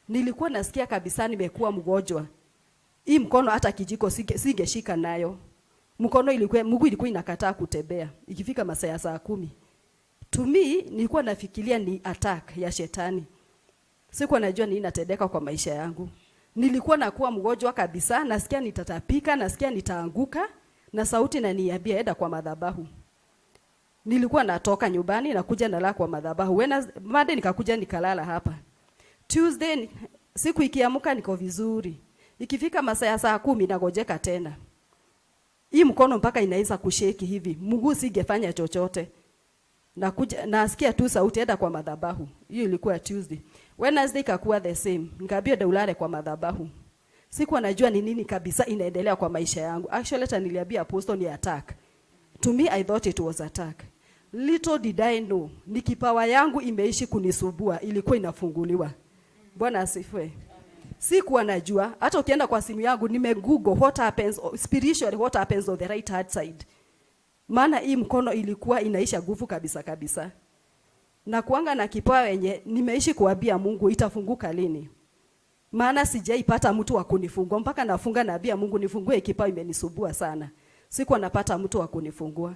nilikuwa nasikia kabisa nimekuwa mgonjwa. Hii mkono hata kijiko singeshika nayo. Mkono ilikuwa, mguu ilikuwa inakataa kutembea ikifika masaa ya saa 10. To me nilikuwa nafikiria ni attack ya shetani. Sikuwa najua nini inatendeka kwa maisha yangu. Nilikuwa nakuwa mgonjwa kabisa, nasikia nitatapika, nasikia nitaanguka, na sauti inaniambia enda kwa madhabahu. Nilikuwa natoka nyumbani nakuja nalala kwa madhabahu. Wednesday, Monday nikakuja nikalala hapa. Tuesday siku ikiamka niko vizuri. Ikifika masaa ya saa 10 nagonjeka tena. Hii mkono mpaka inaanza kushake hivi. Mguu singefanya chochote. Nakuja nasikia tu sauti, enda kwa madhabahu. Hiyo ilikuwa Tuesday. Wednesday ikakuwa the same. Nikaambiwa enda ulale kwa madhabahu. Sikuwa najua ni nini kabisa inaendelea kwa maisha yangu. Actually hata niliambia Apostle ni attack. To me I thought it was attack. Little did I know ni kipawa yangu imeishi kunisumbua, ilikuwa inafunguliwa. Bwana asifiwe. Sikuwa najua, hata ukienda kwa simu yangu nime Google what happens spiritually, what happens on the right hand side. Maana hii mkono ilikuwa inaisha nguvu kabisa kabisa. Na kuanga na kipawa wenye nimeishi kuambia Mungu itafunguka lini. Maana sijaipata mtu wa kunifungua mpaka nafunga naambia Mungu nifungue, kipawa imenisumbua sana. Sikuwa napata mtu wa kunifungua.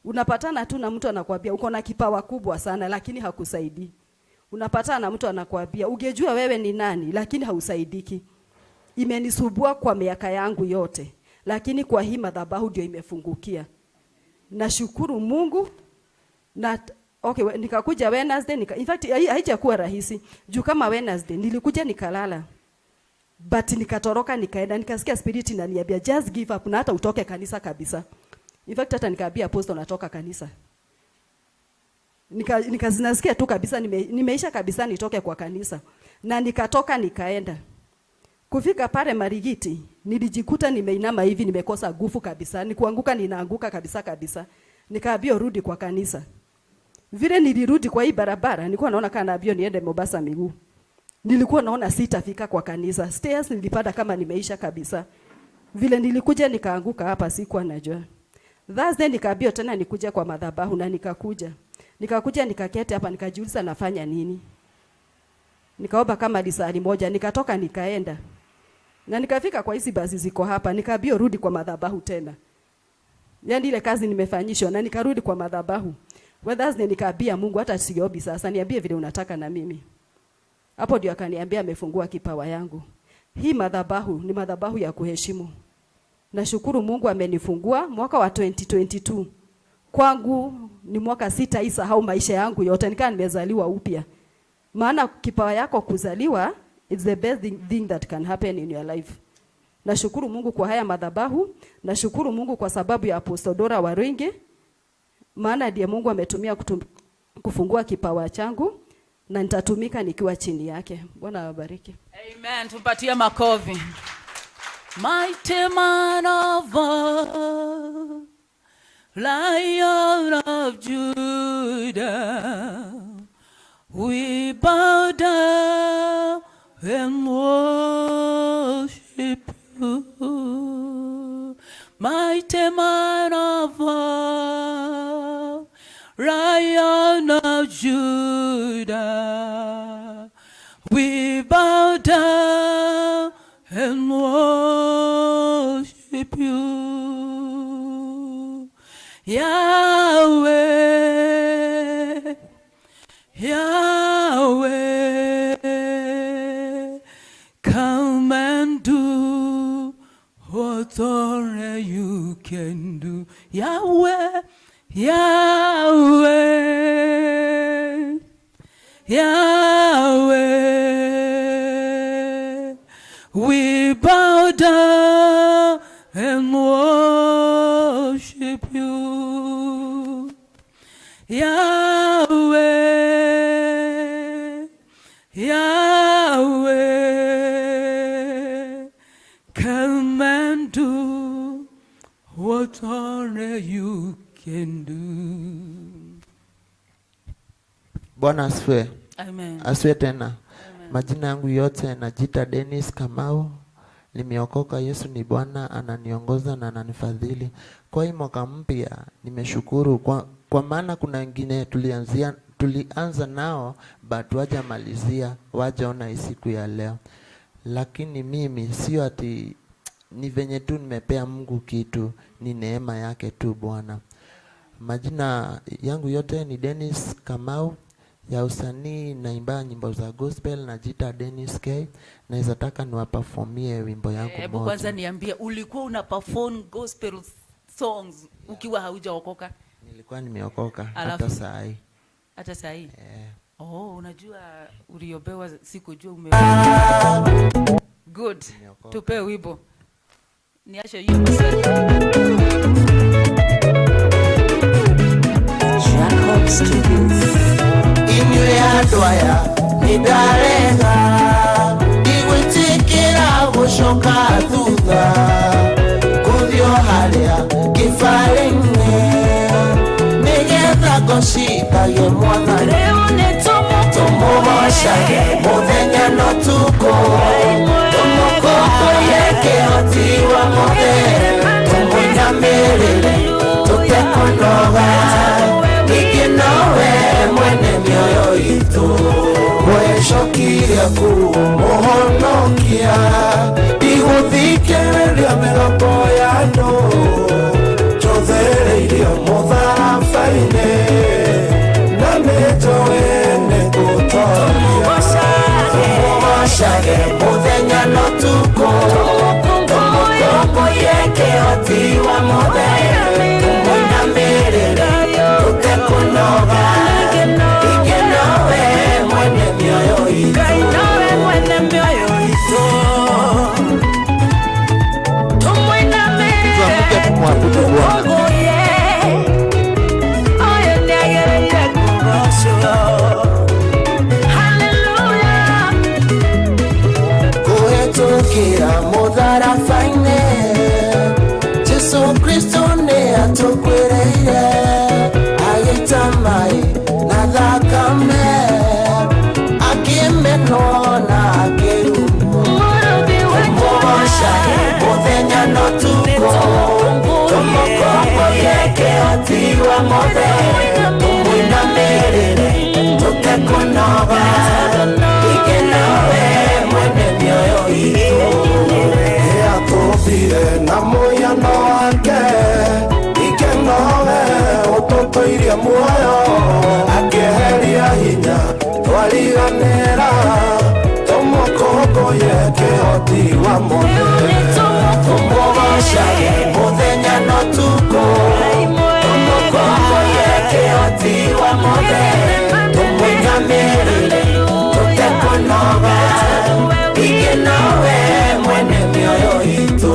Unapatana tu na mtu anakuambia uko na kipawa kubwa sana lakini hakusaidii. Unapatana na mtu anakuambia ungejua wewe ni nani lakini hausaidiki. Imenisumbua kwa miaka yangu yote, lakini kwa hii madhabahu ndio imefungukia. Nashukuru Mungu na okay, nikakuja Wednesday in fact haijakuwa rahisi juu kama Wednesday nilikuja nikalala, but nikatoroka nikaenda, nikasikia spirit inaniambia just give up na hata utoke kanisa kabisa. In fact hata nikaambia Apostle natoka kanisa. Nikazinasikia tu kabisa nimeisha kabisa nitoke kwa kanisa. Na nikatoka nikaenda. Kufika pale Marigiti, nilijikuta nimeinama hivi, nimekosa nguvu kabisa, nikuanguka ninaanguka kabisa kabisa. Nikaambiwa rudi kwa kanisa. Vile nilirudi kwa hii barabara, nilikuwa naona kana naambiwa niende Mombasa miguu. Nilikuwa naona sitafika kwa kanisa. Stairs nilipanda kama nimeisha kabisa. Vile nilikuja nikaanguka hapa, sikuwa najua. Thursday nikaambiwa tena nikuja kwa madhabahu na nikakuja. Nikakuja nikaketi hapa, nikajiuliza nafanya nini. Nikaomba kama lisali moja, nikatoka nikaenda. Na nikafika kwa hizi basi ziko hapa, nikaambiwa rudi kwa madhabahu tena. Yaani ile kazi nimefanyishwa na nikarudi kwa madhabahu. Wednesday nikaambia Mungu hata siombi sasa, niambie vile unataka na mimi. Hapo ndio akaniambia amefungua kipawa yangu. Hii madhabahu ni madhabahu ya kuheshimu. Nashukuru Mungu amenifungua mwaka wa 2022. Kwangu ni mwaka sitaisahau maisha yangu yote, nikaa nimezaliwa upya. Maana kipawa yako kuzaliwa, it's the best thing that can happen in your life. Nashukuru Mungu kwa haya madhabahu, nashukuru Mungu kwa sababu ya Apostle Dora Waruinge, maana ndiye Mungu ametumia kufungua kipawa changu na nitatumika nikiwa chini yake. Bwana awabariki. Amen. Tumpatie makofi. Mighty man of war, Lion of Judah, we bow down and worship you, mighty man of war, Lion of Judah. We bow down and worship you, Yahweh, Yahweh, come and do what only you can do. Yahweh, Yahweh, Yahweh, we bow down and worship you. Yahweh, Yahweh, come and do what only you can do. Bwana asifiwe. Amen. Asifiwe tena. Majina yangu yote najiita Dennis Kamau. Nimeokoka, Yesu ni Bwana, ananiongoza na ananifadhili. Kwa hii mwaka mpya nimeshukuru kwa maana kuna wengine tulianza nao but wajamalizia, wajaona hii siku ya leo. Lakini mimi sio ati ni venye tu nimepea Mungu kitu, ni neema yake tu Bwana. Majina yangu yote ni Dennis Kamau, ya usanii naimba nyimbo za gospel, najiita Dennis K. Naweza taka niwaperformie wimbo yangu Hebu moja. Kwanza niambie, ulikuwa una perform gospel songs ukiwa haujaokoka? Nilikuwa nimeokoka hata Alafu? saa hii. Hata saa hii? Eh. Oh, unajua uliobewa, sikujua ume. Good. Nimeokoka. Tupe wimbo. Niache hiyo maswali. Jacob Studios. Inyuĩ andũ aya nĩ ndarega ndigwĩtĩkĩra gũcoka thutha gũthiĩ o harĩa kĩbarĩ-inĩ nĩgetha ngocithagie mwathani. Rĩu nĩ tũmũgocage mũthenya na ũtukũ, tũmũkũngũiye kĩhoti wa mothe, tũmũinamĩrĩre tũtekũnoga, ningĩ nowe mwene mĩoyo itũ. Wecokirie kũmũhonokia ndigũthikĩrĩria mĩgambo ya andũ njũthĩrĩirio mũtharaba-inĩ na nĩnjũĩ nĩngũtoria. Tũmũgocage mũthenya na ũtukũ, tũmũkũngũiye kĩhoti wa mothe, tũmũinamĩrĩre tũtekũnoga, ningĩ nowe mwene mĩoyo itũ. Ngai nowe mwene mĩoyo itũ. Tũmũinamĩrĩre, Tuamke tumwabudu Bwana. tũmũkũngũiye. Ũyũ nĩagĩrĩire kũgocwo. Hallelujah. Kũhetũkĩra mũtharaba-inĩ Jesu Kristo nĩ atũkuĩrĩire, agĩita maĩ na thakame, akĩmenwo na akĩrumwo. Tũmũgocage mũthenya na ũtukũ, tũmũkũngũiye kĩhoti wa mothe, tũmũinamĩrĩre tũtekũnoga, ningĩ nowe mwene mĩoyo itũ. Nĩatũmbire na mũhiano wake, ningĩ nowe ũtũtũirie muoyo, akĩeheria hinya twariganĩra, tũmũkũngũiye kĩhoti wa mothe. Tũmũgocage mũthenya na ũtukũ, tũmũkũngũiye kĩhoti wa mothe, tũmũinamĩrĩre tũtekũnoga, ningĩ nowe mwene mĩoyo itũ.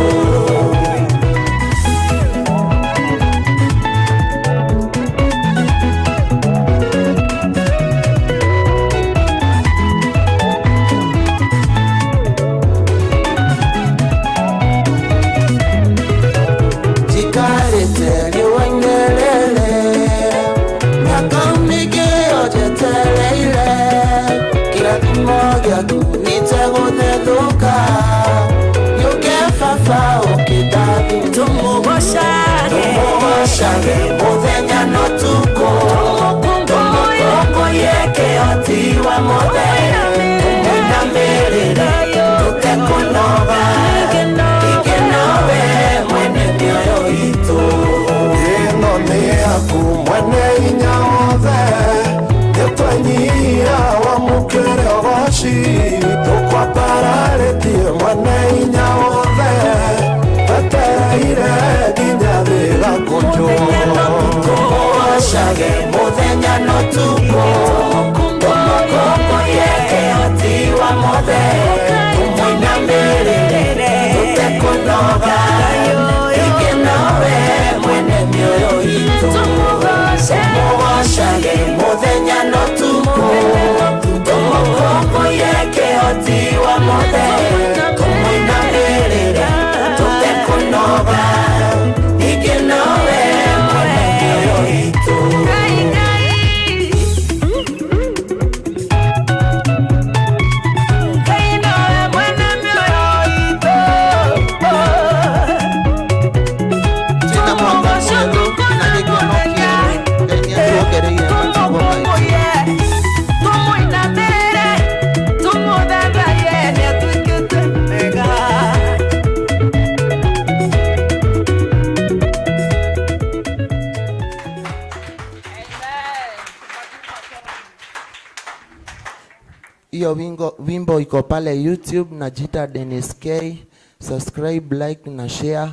Hiyo wimbo iko pale YouTube, najiita Dennis K. Subscribe, like na share.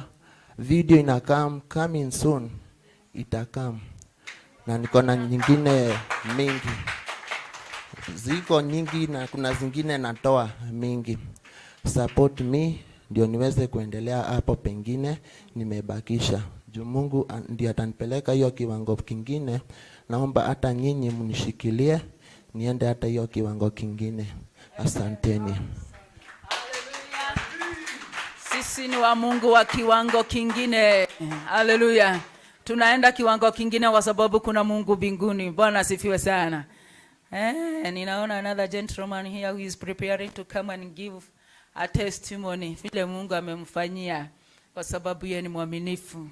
Video inakam, coming soon. Itakam. Na niko na nyingine mingi. Ziko nyingi na kuna zingine natoa mingi. Support me ndio niweze kuendelea hapo pengine nimebakisha. Juu Mungu ndiye atanipeleka hiyo kiwango kingine. Naomba hata nyinyi mnishikilie niende hata hiyo kiwango kingine. Asanteni. Sisi ni wa Mungu wa kiwango kingine. Haleluya. Tunaenda kiwango kingine kwa sababu kuna Mungu mbinguni. Bwana asifiwe sana. Ninaona another gentleman here who is preparing to come and give a testimony vile Mungu amemfanyia, kwa sababu yeye ni mwaminifu.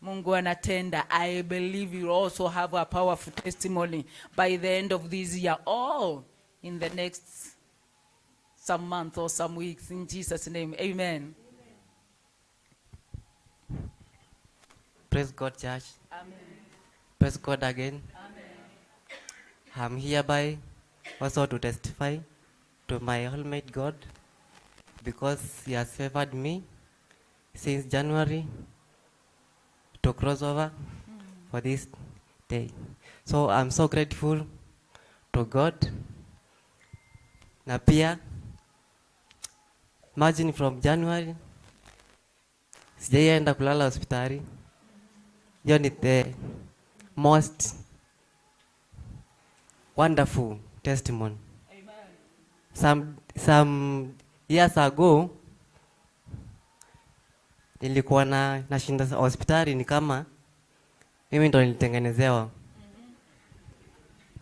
Mungu anatenda. I believe you also have a powerful testimony by the end of this year or in the next some month or some weeks, in Jesus' name. Amen. Praise God, church. Amen. Praise God again. Amen. I'm hereby also to testify to my Almighty God, because He has favored me since January to cross over for this day. So I'm so grateful to God. Na pia, imagine from January, sijaienda kulala hospitali. Hiyo ni the most wonderful testimony. Amen. Some years ago, nilikuwa nashinda hospitali ni kama mimi ndo nilitengenezewa.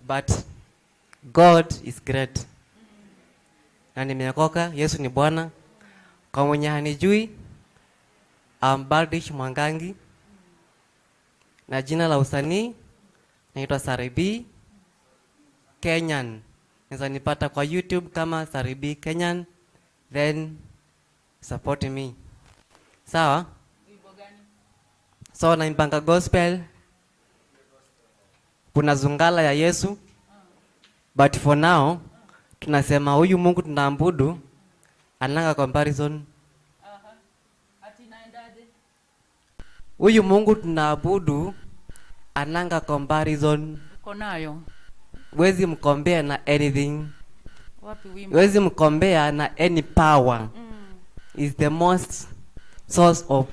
But God is great. Na nimeokoka, Yesu ni Bwana. Kwa mwenye hanijui, I'm Bardish Mwangangi. Na jina la usanii naitwa Saribi Kenyan. Naweza nipata kwa YouTube kama Saribi Kenyan, then support me. Sawa? So naimbanga gospel. Kuna zungala ya Yesu. But for now tunasema huyu Mungu tunaabudu ananga comparison. Huyu Mungu tunaabudu ananga comparison. Uko nayo? Wezi mkombea na anything. Wapi wimbo? Wezi mkombea na any power. Is the most source of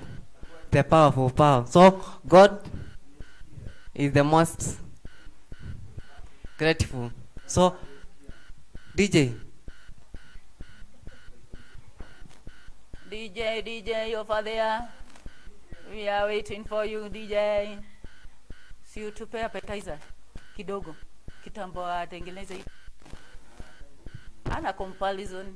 the powerful power. So God is the most grateful. So DJ. DJ, DJ over there. We are waiting for you, DJ. Si utupe appetizer kidogo. Kitambo atengeneze hii. Ana comparison.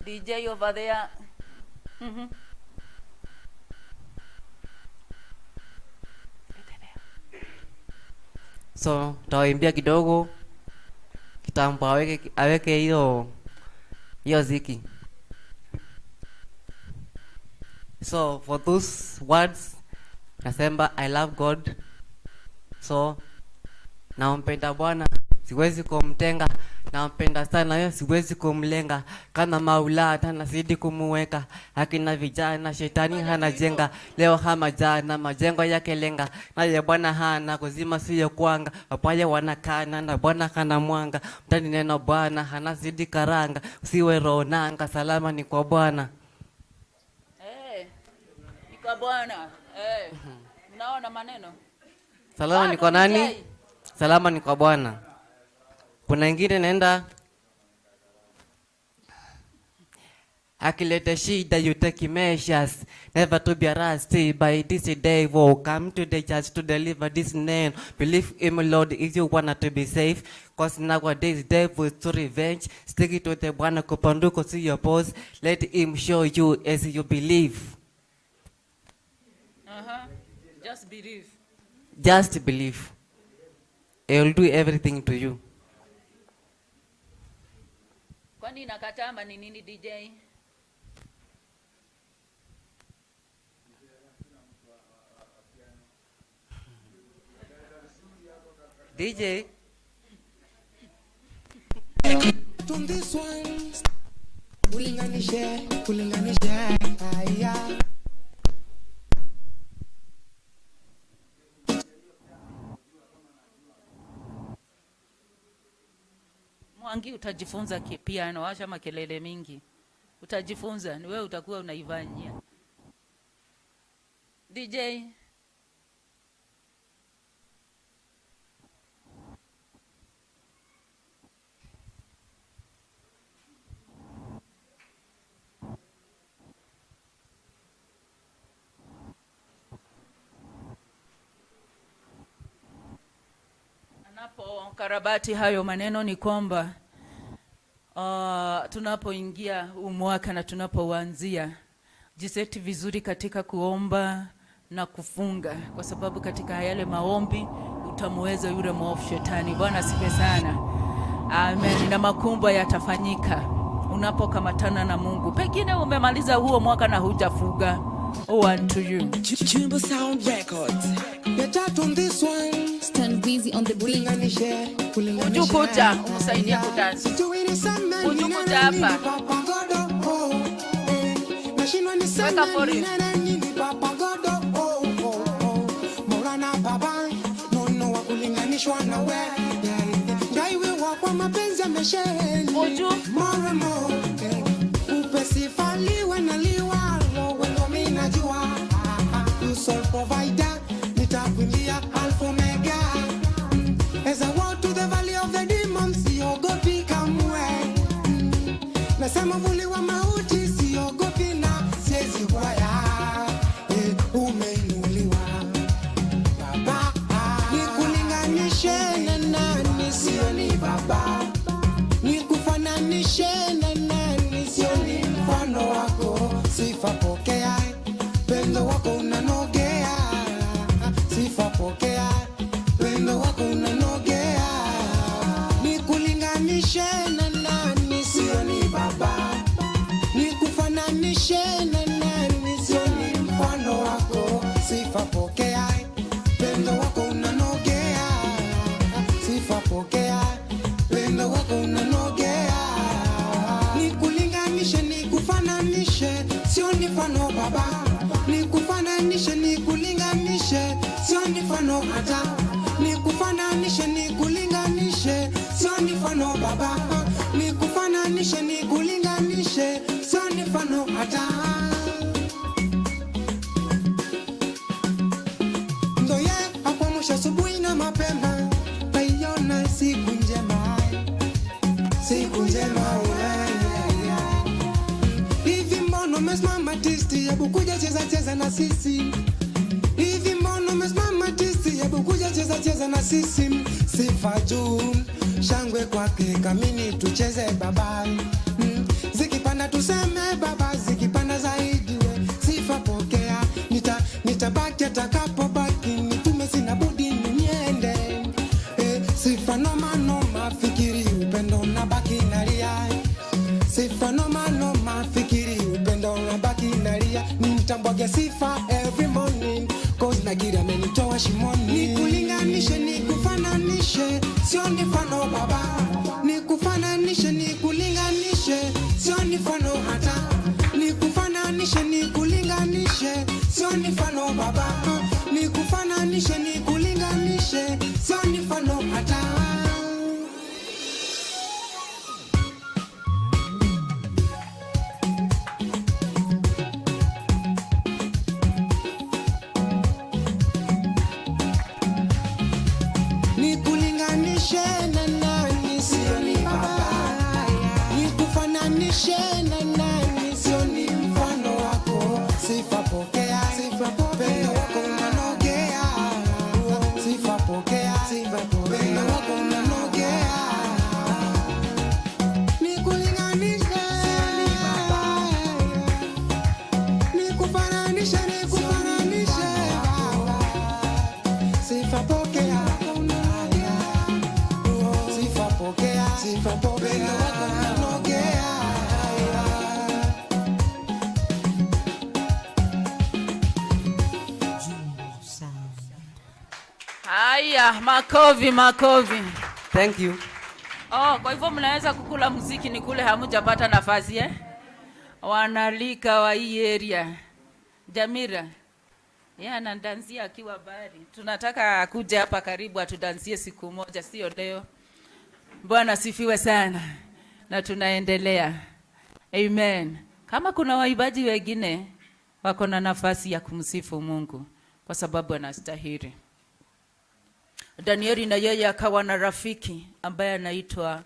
DJ over there. So tawaimbia kidogo kitambo aweke hiyo ziki. So for those words nasema I love God. So nampenda Bwana, siwezi kumtenga, nampenda sana yo, siwezi kumlenga. Kama Maula tanazidi kumuweka, akina vijana shetani hana jenga, leo hama jana majengo yake lenga, naye Bwana hana kuzima siyo kwanga, wapaye wanakana na Bwana hana mwanga, mtani neno Bwana hanazidi karanga, usiwe roho nanga, salama ni kwa Bwana. Ni kwa Bwana. Mnaona maneno? Salama ni kwa nani? Salama ni kwa Bwana. Kuna ingine naenda akileta shida, you take measures, never to be arrested by this devil. Come to the church to deliver this name. Believe in Lord if you wanna to be safe, cause nowadays devil is to revenge. Stick it to the Bwana kupanduko see your pose. Let him show you as you believe. Just believe. Just believe. He will do everything to you. Kwani inakataa ni nini DJ? DJ? On this one. Ulinganishe, ulinganishe, haya. Mwangi, utajifunza kipiano, wacha makelele mingi. Utajifunza, ni wewe utakuwa unaivanyia. DJ. Anapo karabati hayo maneno ni kwamba tunapoingia huu mwaka na tunapoanzia, jiseti vizuri katika kuomba na kufunga, kwa sababu katika yale maombi utamweza yule mwovu shetani. Bwana asifiwe sana, amen. Na makumbo yatafanyika unapokamatana na Mungu. Pengine umemaliza huo mwaka na hujafuga. Oh, unto you. Jumbo Sound Records. Better on this one. Stand busy on the beat. Ulinganishe, ulinganishe. Ujukuja, umsaidie kudansi. Ujukuja hapa. Weka for you. Kulinganishwa na we ngaiwe wakwa mapenzi amesheheni more and more upe sifa liwe na liwalo wendo mi najua you sole provider nitakuimbia alpha omega. As I walk to the valley of the demons siogopi kamwe. Nasema vuli wa mauti siogopi na siwezi kwaya. Umeinuliwa baba, nikulinganishe na nani? Sio ni baba, nikufananishe na nani? Sio ni mfano wako. Sifa pokea, pendo wako unanogea. Sifa pokea, pendo wako unanogea. Nikulinganishe na nani? Sio ni baba, nikufananishe na nani? Sio ni mfano wako. Sifa pokea, pendo wako unanogea. Sifa pokea, pendo wako unanogea. Nikulinganishe, nikufananishe, sio ni mfano baba. Nikufananishe, nikulinganishe, sio ni mfano hata. Nikufananishe, nikulinganishe, sio ni mfano baba. Nikufananishe, nikulinganishe, sio ni mfano hata. Ndoye akuamsha asubuhi na mapema, kaiona siku njema, siku njema wewe. Hivi mbona umesimama tisti? Hebu kuja cheza cheza na sisi. Hivi mbona umesimama tisti? Hebu kuja cheza cheza na sisi. Sifa juu, shangwe kwake, kamini tucheze baba. Zikipanda tuseme baba, zikipanda zaidi we. Sifa pokea, nitabaki atakapobaki, nitume sina budi niende. Sifa noma noma, fikiri upendo nabaki nalia. Sifa noma noma, fikiri upendo nabaki nalia. Nitambwage sifa every morning, cause Nagiri amenitoa shimoni. Nikulinganishe, nikufananishe, sio ni mfano baba. Nikufananishe, nikulinganishe, sio ni mfano hata. Nikufananishe, nikulinganishe, sio ni mfano baba. Nikufananishe, nikulinganishe, sio ni mfano hata. Nikulinganishe na nani? Sio ni baba. Nikufananishe na nani? Sio ni mfano wako. Sifa pokea, sifa pokea, pendo wako unanogea. Sifa pokea, sifa pokea, pendo wako unanogea. Nikulinganishe, baba. Nikufananishe, nikufananishe, baba. Sifa pokea, sifa pokea, sifa pokea, pendo wako unanogea. Haya, makofi, makofi. Thank you. Oh, kwa hivyo mnaweza kukula muziki ni kule hamujapata nafasi eh? Wanalika wa hii area. Jamira. Yeye anadansia akiwa bari. Tunataka akuje hapa karibu atudansie siku moja, sio leo. Bwana sifiwe sana. Na tunaendelea. Amen. Kama kuna waimbaji wengine wako na nafasi ya kumsifu Mungu kwa sababu anastahili. Danieli na yeye akawa na rafiki ambaye anaitwa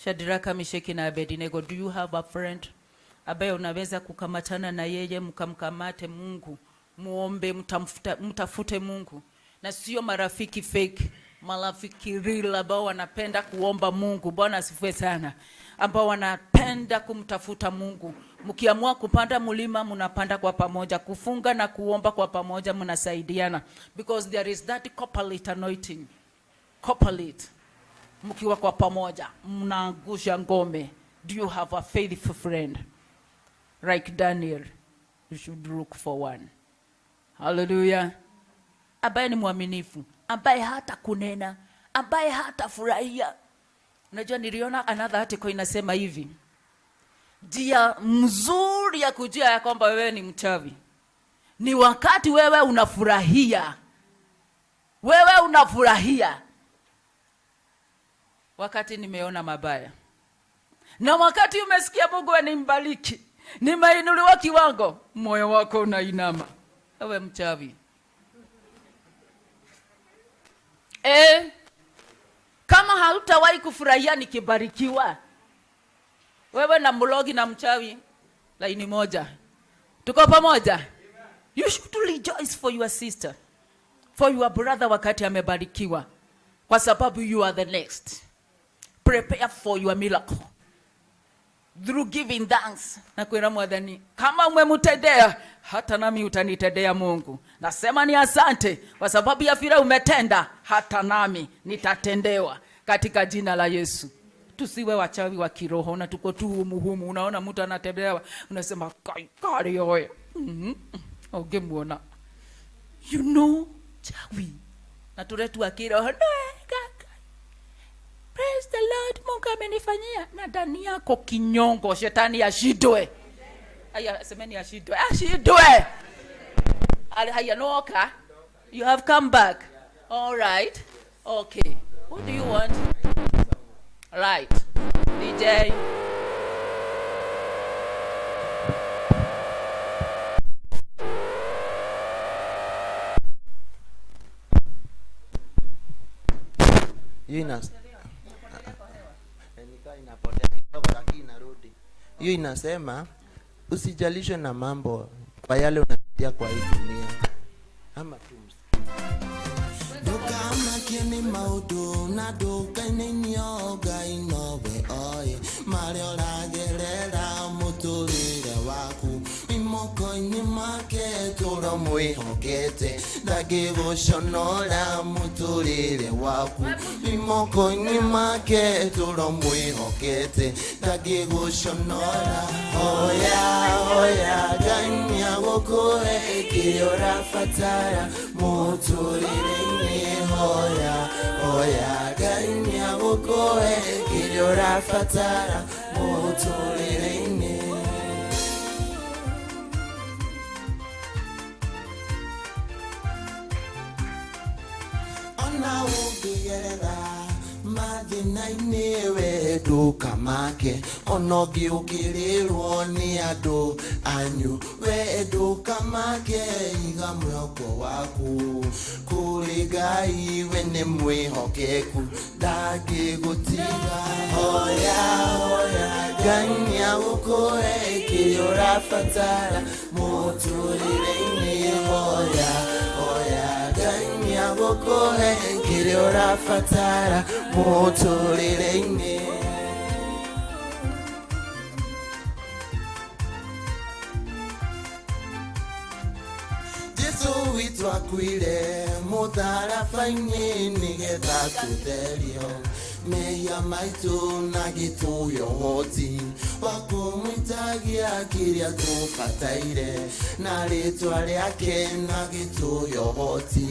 Shadraka, Meshaki na Abednego. Do you have a friend ambaye unaweza kukamatana na yeye, mkamkamate Mungu, muombe, mtafute Mungu, na sio marafiki fake, marafiki real ambao wanapenda kuomba Mungu. Bwana asifiwe sana, ambao wanapenda kumtafuta Mungu. Mkiamua kupanda mlima, mnapanda kwa pamoja, kufunga na kuomba kwa pamoja, mnasaidiana, because there is that corporate anointing. Corporate, mkiwa kwa pamoja mnaangusha ngome. Do you have a faithful friend like Daniel? You should look for one. Hallelujah. Ambaye ni mwaminifu, ambaye hata kunena, ambaye hata furahia. Unajua, niliona another article inasema hivi, njia mzuri ya kujua ya kwamba wewe ni mchawi ni wakati wewe unafurahia, wewe unafurahia wakati nimeona mabaya, na wakati umesikia Mungu animbariki, nimeinuliwa kiwango, moyo wako unainama. Wewe mchawi. Kama hautawahi kufurahia nikibarikiwa, wewe na mlogi na mchawi laini moja, tuko pamoja. You should rejoice for your sister, for your brother wakati amebarikiwa, kwa sababu you are the next. Prepare for your miracle through giving thanks na kwira Mwathani, kama umemtendea hata nami utanitendea Mungu. Nasema ni asante kwa sababu ya vile umetenda, hata nami nitatendewa katika jina la Yesu. Tusiwe wachawi wa kiroho na tuko tu humu humu. Unaona mtu anatembea unasema kai kari oye. Ungemuona. You know, chawi. Na turetu wa kiroho. No, praise the Lord, Mungu amenifanyia. Na ndani yako kinyongo, shetani ashindwe. Aya, semeni ashindwe. Ashindwe. Haya, noka. You have come back. All right. Okay. What do you want? Right. DJ. Hiyo inapotea kidogo lakini inarudi. Hiyo inasema usijalishwe na mambo kwa yale unapitia kwa hii dunia. Ama tu Ndukamakio nĩ maũndũ na ndũkainainio Ngai nowe oĩ marĩa ũragerera mũtũrĩre waku moko-inĩ make tũra mwĩhokete ndangĩgũconora mũtũrĩre waku moko-inĩ make tũra mwĩhokete ndangĩgũconora. Hoya hoya Ngai nĩagũkũhe kĩrĩa ũrabatara mũtũrĩre-inĩ. Hoya hoya Ngai nĩagũkũhe kĩrĩa ũrabatara mũtũrĩre-inĩ. Ona ũngĩgerera mathĩna-inĩ we ndũkamake, ona ũngĩũkĩrĩrwo nĩ andũ anyu we ndũkamake, iga mwĩhoko waku kũrĩ Ngai, we nĩ mwĩhokeku ndangĩgũtiga. Hoya hoya Ngai nĩagũkũhe kĩrĩa ũrabatara mũtũrĩre-inĩ. Hoya hoya Ngai nĩagũkũhe kĩrĩa ũrabatara mũtũrĩre-inĩ. Jesu witũ akuire mũtharaba-inĩ nĩgetha tũtherio mehia maitũ na gĩtũhe ũhoti wa kũmwĩtagia Kĩrĩa tũbataire na rĩtwa rĩake na gĩtũhe ũhoti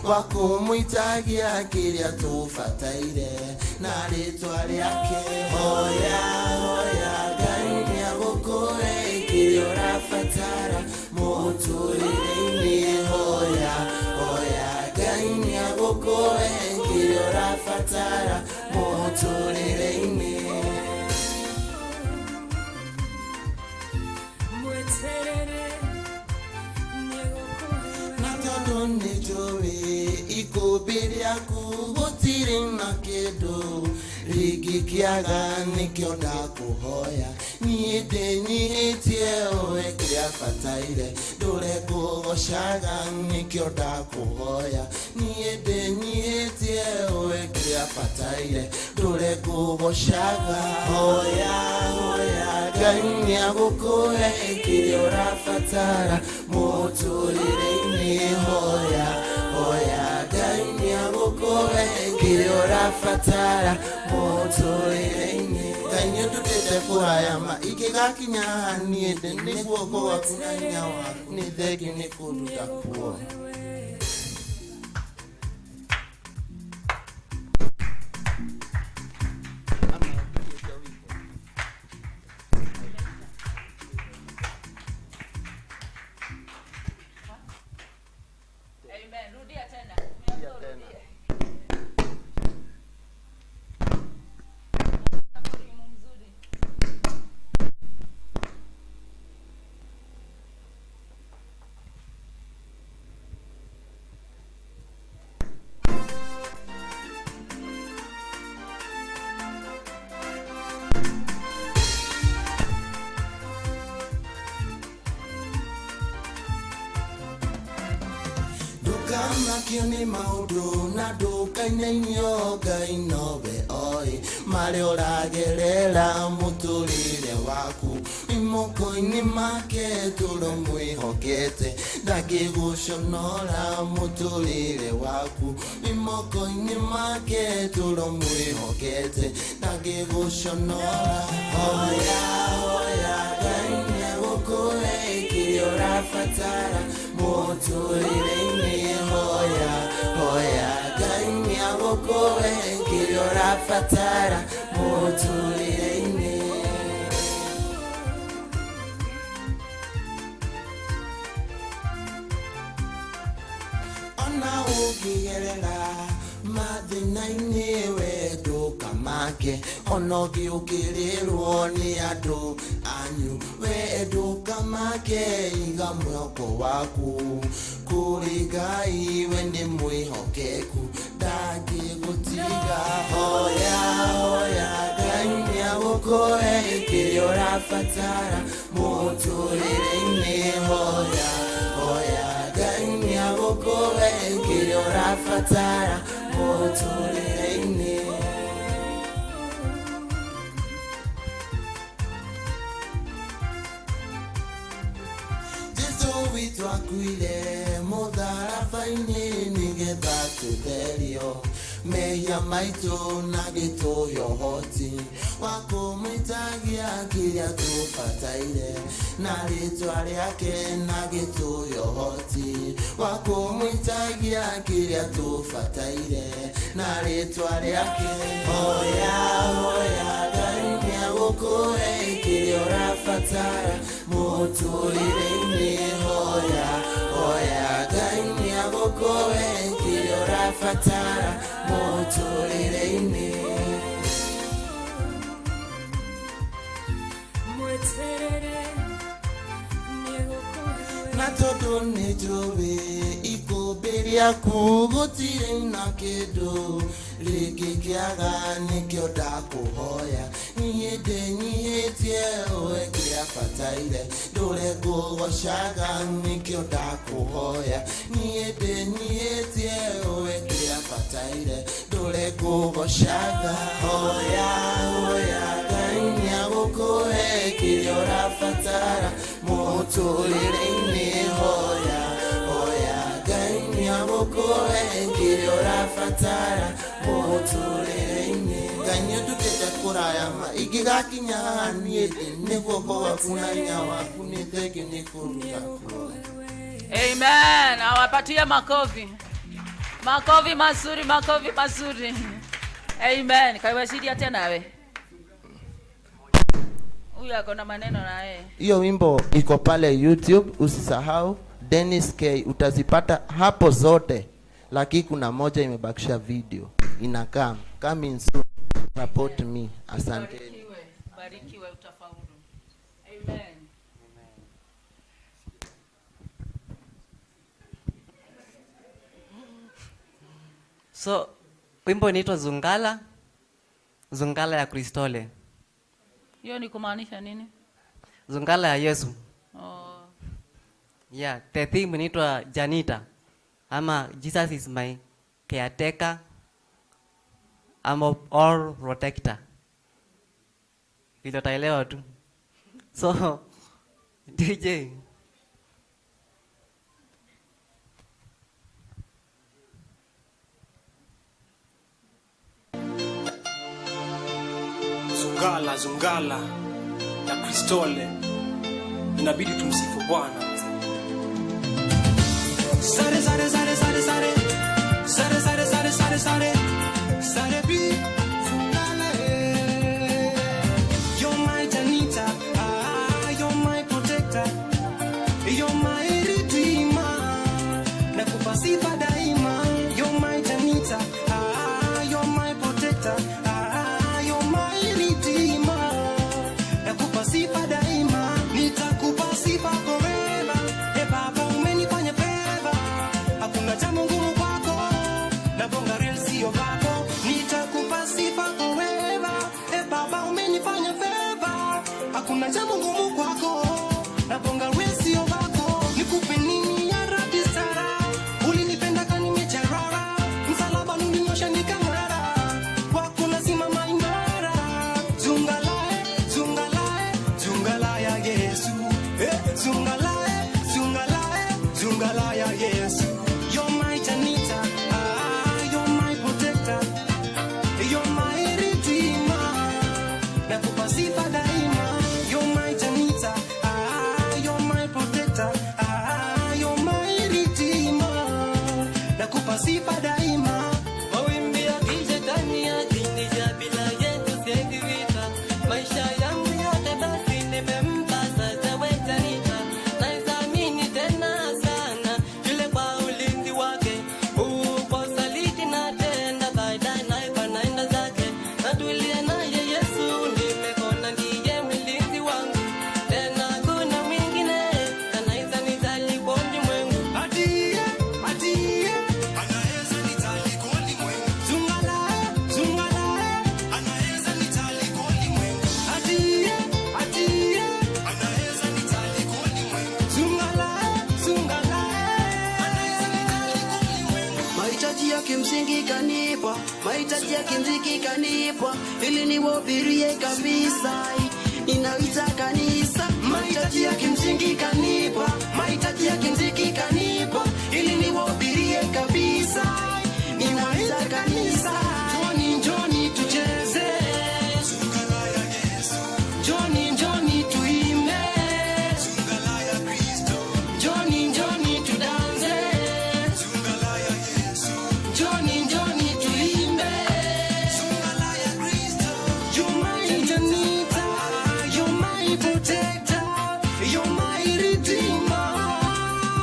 wa kũmwĩtagia kĩrĩa tũbataire na rĩtwa rĩake. Hoya hoya Ngai nĩagũkũhe kĩrĩa ũrabatara mũtũrĩre-inĩ. Hoya hoya Ngai nĩagũkũhe kĩrĩa ũrabatara mũtũrĩre-inĩ. Na tondũ nĩnjũĩ ikũmbĩ rĩaku gũtirĩ na kĩndũ rĩngĩkĩaga, nĩkĩo ndakũhoya niĩ ndĩnyihĩtie ũe kĩrĩa bataire ndũre kũgocaga, nĩkĩo ndakũhoya niĩ ndĩnyihĩtie ũe kĩrĩa bataire ndũre kũgocaga. Hoya hoya Ngai nĩagũkũhe kĩrĩa ũrabatara mũtũrĩre-inĩ. Hoya hoya Ngai nĩagũkũhe kĩrĩa ũrabatara mũtũrĩre-inĩ. Ngai nĩũndutĩte kũraya ma ingĩgakinya haha niĩ ndĩ nĩ guoko gwaku na hinya waku, nĩ thengiũ nĩ kũnduta kuo. Amen. Rudia tena. Rudia. Ndũkamakio nĩ maũndũ na ndũkainainio, Ngai nowe oĩ marĩa ũragerera mũtũrĩre waku. Moko-inĩ make tũrũ mwĩhokete, ndangĩgũconora mũtũrĩre waku. Moko-inĩ make tũrũ mwĩhokete, ndangĩgũconora. Hoya hoya Ngai nĩagũkũhe kĩrĩa ũrabatara mũtũrĩre-inĩ. Hoya hoya Ngai nĩagũkũhe kĩrĩa ũrabatara mũtũrĩre-inĩ. Ona ũngĩgerera mathĩna-inĩ we ndũkamake, ona ũngĩũkĩrĩrwo nĩ andũ anyu we ndũkamake, iga mwĩhoko waku kũrĩ Ngai, we nĩ mwĩhokeku ndangĩgũtiga. Hoya hoya Ngai nĩagũkũhe kĩrĩa ũrabatara mũtũrĩre-inĩ. Hoya hoya Ngai nĩagũkũhe kĩrĩa ũrabatara mũtũrĩre-inĩ. Jesũ witũ akuire mũtharaba-inĩ nĩgetha tũtherio mehia maitũ na gĩtũhe ũhoti wa kũmwĩtagia kĩrĩa tũbataire na rĩtwa rĩake, na gĩtũhe ũhoti wa kũmwĩtagia kĩrĩa tũbataire na rĩtwa rĩake. Hoya hoya Ngai nĩagũkũhe kĩrĩa ũrabatara mũtũrĩre-inĩ. Hoya hoya Ngai nĩagũkũhe kĩrĩa ũrabatara mũtũrĩre-inĩ. Na tondũ nĩnjũĩ ikũmbĩ rĩaku gũtirĩ na kĩndũ rĩngĩkĩaga, nĩkĩo ndakũhoya niĩ ndĩnyihĩtie ũe kĩrĩa bataire ndũre kũgocaga, nĩkĩo ndakũhoya niĩ ndĩnyihĩtie ũe kĩrĩa bataire ndũre kũgocaga. Hoya hoya Ngai nĩagũkũhe kĩrĩa ũrabatara mũtũrĩre-inĩ. Hoya hoya Ngai nĩagũkũhe kĩrĩa ũrabatara mũtũrĩre-inĩ. Ngai nĩũndutĩte kũraya ma ingĩgakinya haha niĩ thĩ nĩ guoko gwaku na hinya waku nĩ thengiũ nĩ kũruta kura. Amen. Awapatie makofi. Makofi mazuri, makofi mazuri. Amen. Kaiwashiria tena we. Huyu ako na maneno na yeye. Hiyo wimbo iko pale YouTube, usisahau Dennis K, utazipata hapo zote, lakini kuna moja imebakisha video inakaa coming soon. Support me, asante. Barikiwe, barikiwe, utafaulu. Amen. So wimbo inaitwa Zungala, Zungala ya Kristole, Hiyo ni kumaanisha nini? Zungala ya Yesu. Oh. Yeah, the theme inaitwa Janita ama Jesus is my caretaker ama all protector. Vile utaelewa tu. So DJ. Zungala, Zungala ya Kristole, inabidi tumsifu Bwana. Sare sare sare sare sare sare sare sare sare sare sare bi Zungala, eh. You're my Janita, ah, you're my protector, you're my redeemer, nakupa sifa daima. You're my Janita, ah, you're my protector, ah, you're my redeemer, nakupa sifa daima, nitakupa sifa forever. Eh, Baba umenifanya favor, hakuna jambo ngumu kwako, na bonga real sio vako, nitakupa sifa forever. Eh, Baba umenifanya favor, hakuna jambo ngumu kwako, na bonga real sio vako. Nikupe nini ya Rabbi Sara, ulinipenda kani nimecharara, msalaba ulinyosha nikang'ara, kwako nasimama imara. Zungalae, zungalae, zungala ya Yesu, eh, zungalae, zungalae, zungala ya Yesu. You're my Janita, ah, you're my protector, you're my redeemer, nakupa sifa daima. You're my Janita, ah, you're my protector, ah, you're my redeemer, nakupa sifa daima. Mawimbi ya kishetani yakinija bila Yesu siwezi vita. Maisha yangu yote basi nimempa sasa we Janita. Naithamini tena sana yule kwa ulinzi wake. Upo saliti na tenda baadaye naye panaenda zake. Natulia naye Yesu nimekona ndiye mlinzi wangu. Tena kuna mwingine anaweza nijali kwa ulimwengu. Atie, atie, anaweza nijali kwa ulimwengu. Zungalae, zungalae, anaweza nijali kwa ulimwengu. Atie, atie, anaweza nijali kwa ulimwengu. Zungalae, zungalae, anaweza nijali kwa ulimwengu. Mahitaji ya kimsingi kanipa, mahitaji ya kimsingi kanipa, ili niwahubirie kabisa, ninaita kanisa. Mahitaji ya kimsingi kanipa, mahitaji ya kimsingi kanipa, ili niwahubirie kabisa, ninaita kanisa. Njoni, njoni tucheze, Zungala ya Yesu. Njoni, njoni tuimbe, Zungala ya Kristo. Njoni, njoni tudanse, Zungala ya Yesu. Njoni, njoni tuimbe, Zungala ya Kristo. You're my Janita, you're my protector, you're my redeemer,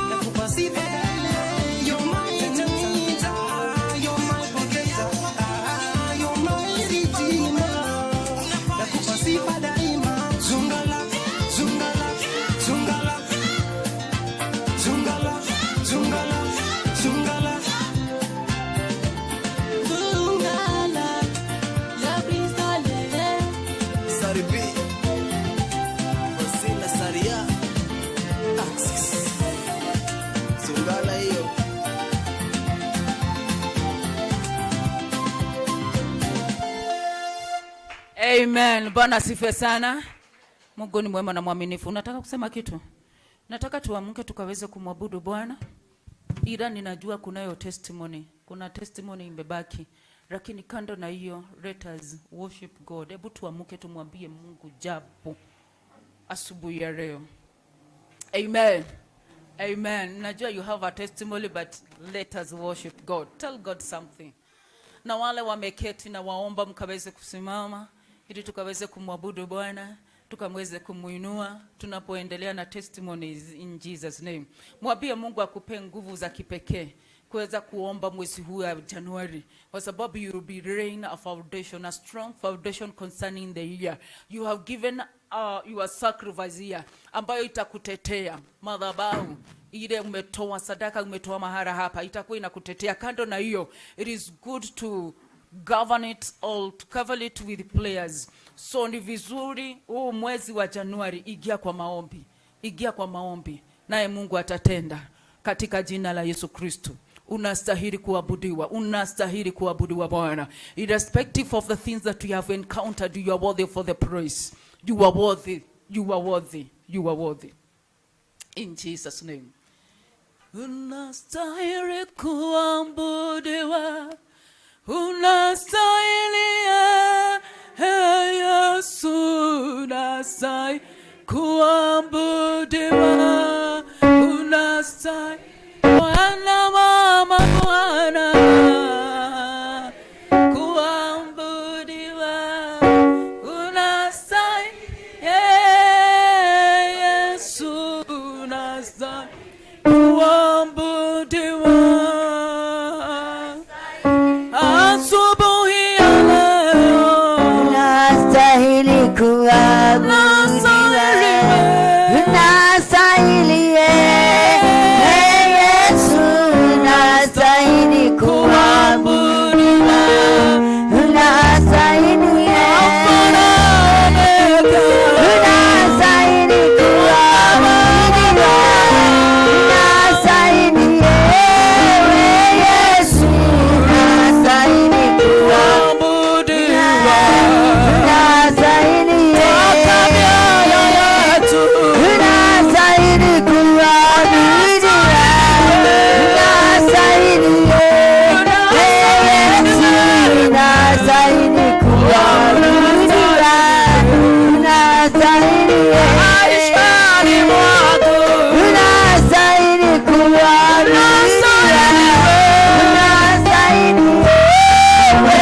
nakupa sifa daima. You're my Janita, you're my protector, ah, you're my redeemer, nakupa sifa daima. Zungala, zungala, zungala, zungala, zungala, zungala. Zungala ya Kristole. Sari B, Wasila Saria, Axis. Zungala hiyo. Amen. Bwana asifiwe sana. Mungu ni mwema na mwaminifu. Unataka kusema kitu? Nataka tuamke tukaweze kumwabudu Bwana. Ila ninajua kunayo testimony. Kuna testimony imebaki. Lakini kando na hiyo, let us worship God. Hebu tuamuke tumwambie Mungu jambo asubuhi ya leo. Amen. Amen. Najua you have a testimony, but let us worship God. Tell God something. Na wale wameketi na waomba mkaweze kusimama ili tukaweze kumwabudu Bwana, tukamweze kumuinua tunapoendelea na testimonies in Jesus name. Mwambie Mungu akupe nguvu za kipekee kuweza kuomba mwezi huu wa Januari, kwa sababu you will be laying a foundation, a strong foundation concerning the year. You have given your sacrifice here ambayo itakutetea madhabahu ile umetoa sadaka, umetoa mahara hapa, itakuwa inakutetea. Kando na hiyo, it is good to govern it all, to cover it with prayers. So ni vizuri huu mwezi wa Januari, ingia kwa maombi, ingia kwa maombi, naye Mungu atatenda katika jina la Yesu Kristo. Unastahili kuabudiwa, unastahili kuabudiwa Bwana. Irrespective of the things that we have encountered, you are worthy for the praise. You are worthy, you are worthy, you are worthy. In Jesus name. Unastahili kuabudiwa, unastahili, Yesu, unastahili kuabudiwa, unastahili Bwana wa mabwana kuabudiwa, unastahili, Yesu, unastahili kuabudiwa. Asubuhi ya leo. Unastahili kuabudiwa, unastahili, Yesu, unastahili kuabudiwa, unastahili, unastahili kuabudiwa, unastahili ewe Yesu, unastahili kuabudiwa, unastahili, unastahili kuabudiwa, unastahili Yesu, unastahili kuabudiwa, unastahili, unastahili kuabudiwa, unastahili ewe Yesu, unastahili kuabudiwa, unastahili, unastahili kuabudiwa, unastahili ewe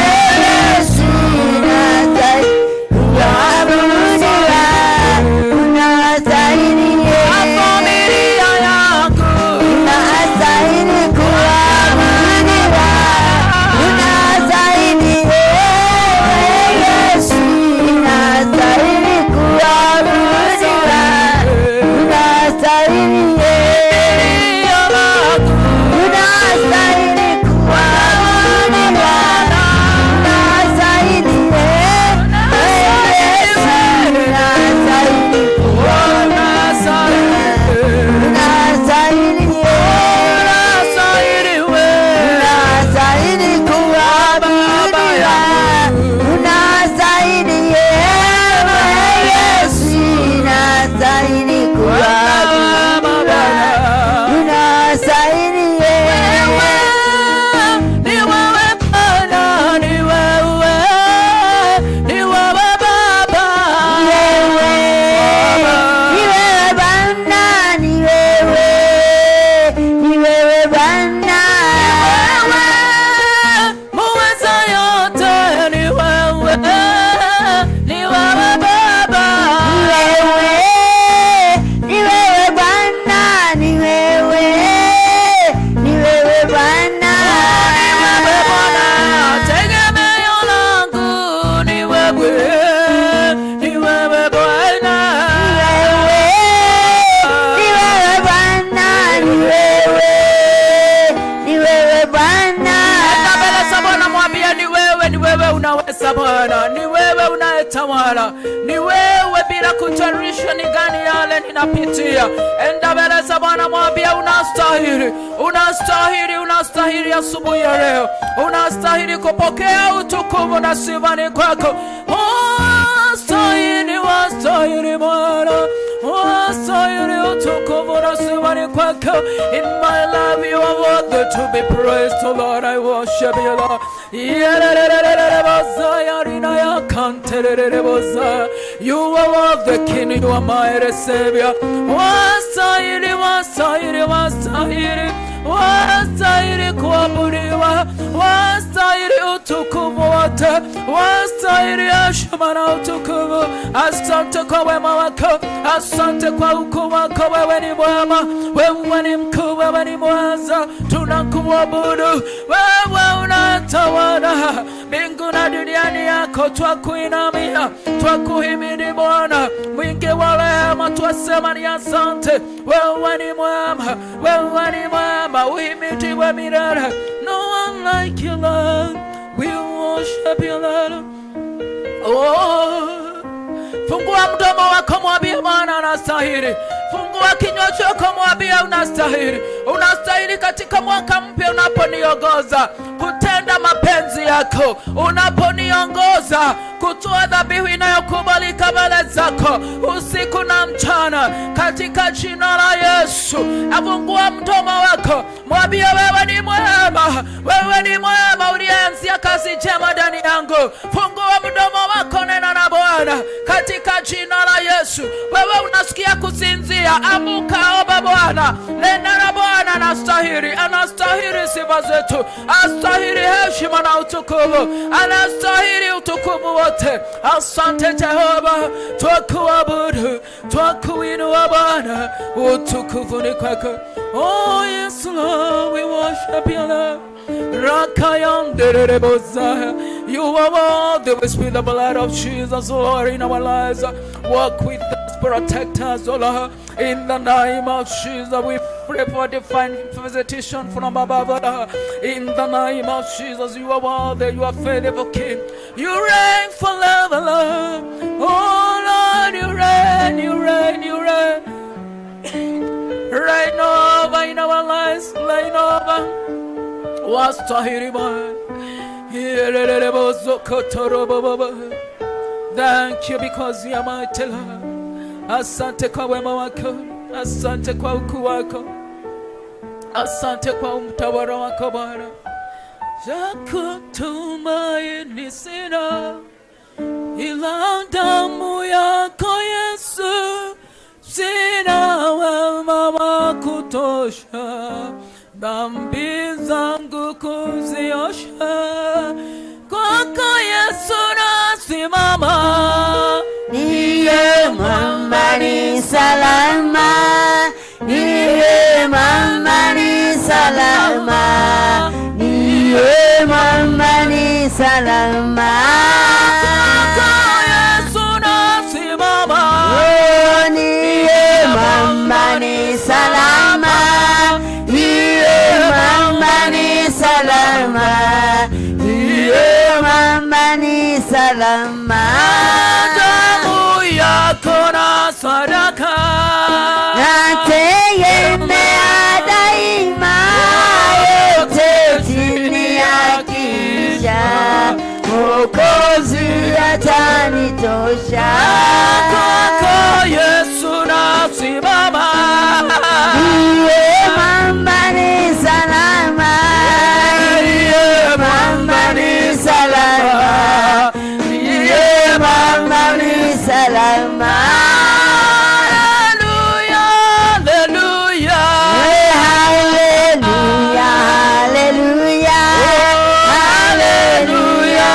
Yesu, unastahili kuabudiwa, unastahili, unastahili kuabudiwa, unastahili ewe Yesu, unastahili kuabudiwa, unastahili, unastahili kuabudiwa, unastahili ewe Yesu, unastahili kuabudiwa, unastahili. Ni wewe Bwana, ni wewe, ni wewe Baba. Wewe, ni wewe Bwana, ni wewe, ni wewe Bwana. Muweza yote, ni wewe, ni wewe Baba. Ni wewe, ni wewe Bwana, ni wewe, ni wewe Bwana. Ni wewe Bwana, tegemeo langu ni wewe, ni wewe Bwana. Ni wewe Bwana, ni wewe, ni wewe Bwana. Enda mbele za Bwana, mwambie ni wewe, ni wewe unaweza Bwana, ni wewe unayetawala, ni wewe bila kujalisha ni gani yale ninapitia. Enda mbele za Bwana, mwambie unastahili, unastahili, unastahili asubuhi ya leo, unastahili kupokea utukufu na sifa ni kwako. Wastahili, wastahili Bwana. Wastahili utukufu na sifa ni kwako. In my life you are worthy to be praised, oh Lord. I worship you, Lord. You are worthy, King. You are my Savior. Wastahili, wastahili, wastahili, wastahili kuabudiwa, wastahili utukufu wote, wastahili heshima na utukufu. Asante kwa wema wako, asante kwa ukuu wako. Wewe ni mwema, wewe ni mkuu, wewe ni mweza. Tunakuabudu wewe, unatawala mbingu na duniani yako. Twakuinamia, twakuhimidi Bwana mwingi wa rehema, twasema ni asante. Wewe ni mwema, wewe ni mwema, uhimidiwe milele. No one like you, Lord. We worship you, Lord. Oh, fungua mdomo wako, mwambie Bwana anastahili. Fungua kinywa chako, mwambie unastahili. Unastahili katika mwaka mpya unaponiongoza kutenda mapenzi yako, unaponiongoza kutoa dhabihu inayokubalika mbele zako usiku na mchana, katika jina la Yesu. Afungua mdomo wako, mwambie wewe ni mwema, wewe ni mwema uliyeanzia kazi njema ndani yangu. Fungua mdomo wako, nena na Bwana katika jina la Yesu. Wewe unasikia kusinzia, amuka, omba Bwana, nena na Bwana. Anastahili, anastahili sifa zetu, astahili heshima na utukufu, anastahili utukufu wote. Asante Jehova, twakuabudu, twakuinua Bwana, utukufu ni kwako. Oh yes Lord, we worship you, Lord. Rakayandereboza. You are worthy. We speak the blood of Jesus, Lord, in our lives. Walk with us, protect us, O Lord. In the name of Jesus, we pray for divine visitation from above, O Lord. In the name of Jesus, you are worthy, you are faithful King. You reign forever, Lord. Oh Lord, you reign, you reign, you reign. Reign over in our lives, reign over. Wastahili Bwana. Thank you because you are mighty, Lord. Asante kwa wema wako, asante kwa ukuu wako, asante kwa utawala wako Bwana. Cha kutumaini sina ila damu yako Yesu, sina wema wa kutosha dhambi zangu kuziosha. Kwako Yesu nasimama, Ndiye mwamba ni salama, ndiye mwamba ni salama, ndiye mwamba ni salama. Kwako Yesu nasimama, Oh, ndiye mwamba ni salama, ndiye mwamba ni salama, ndiye mwamba ni salama. Damu yako na sadaka Nategemea daima, yote chini ya kisha, Mwokozi atanitosha. Kwako Yesu nasimama, Ndiye mwamba ni salama, ndiye mwamba ni salama, ndiye mwamba ni salama. Haleluya, haleluya. Haleluya, haleluya, haleluya,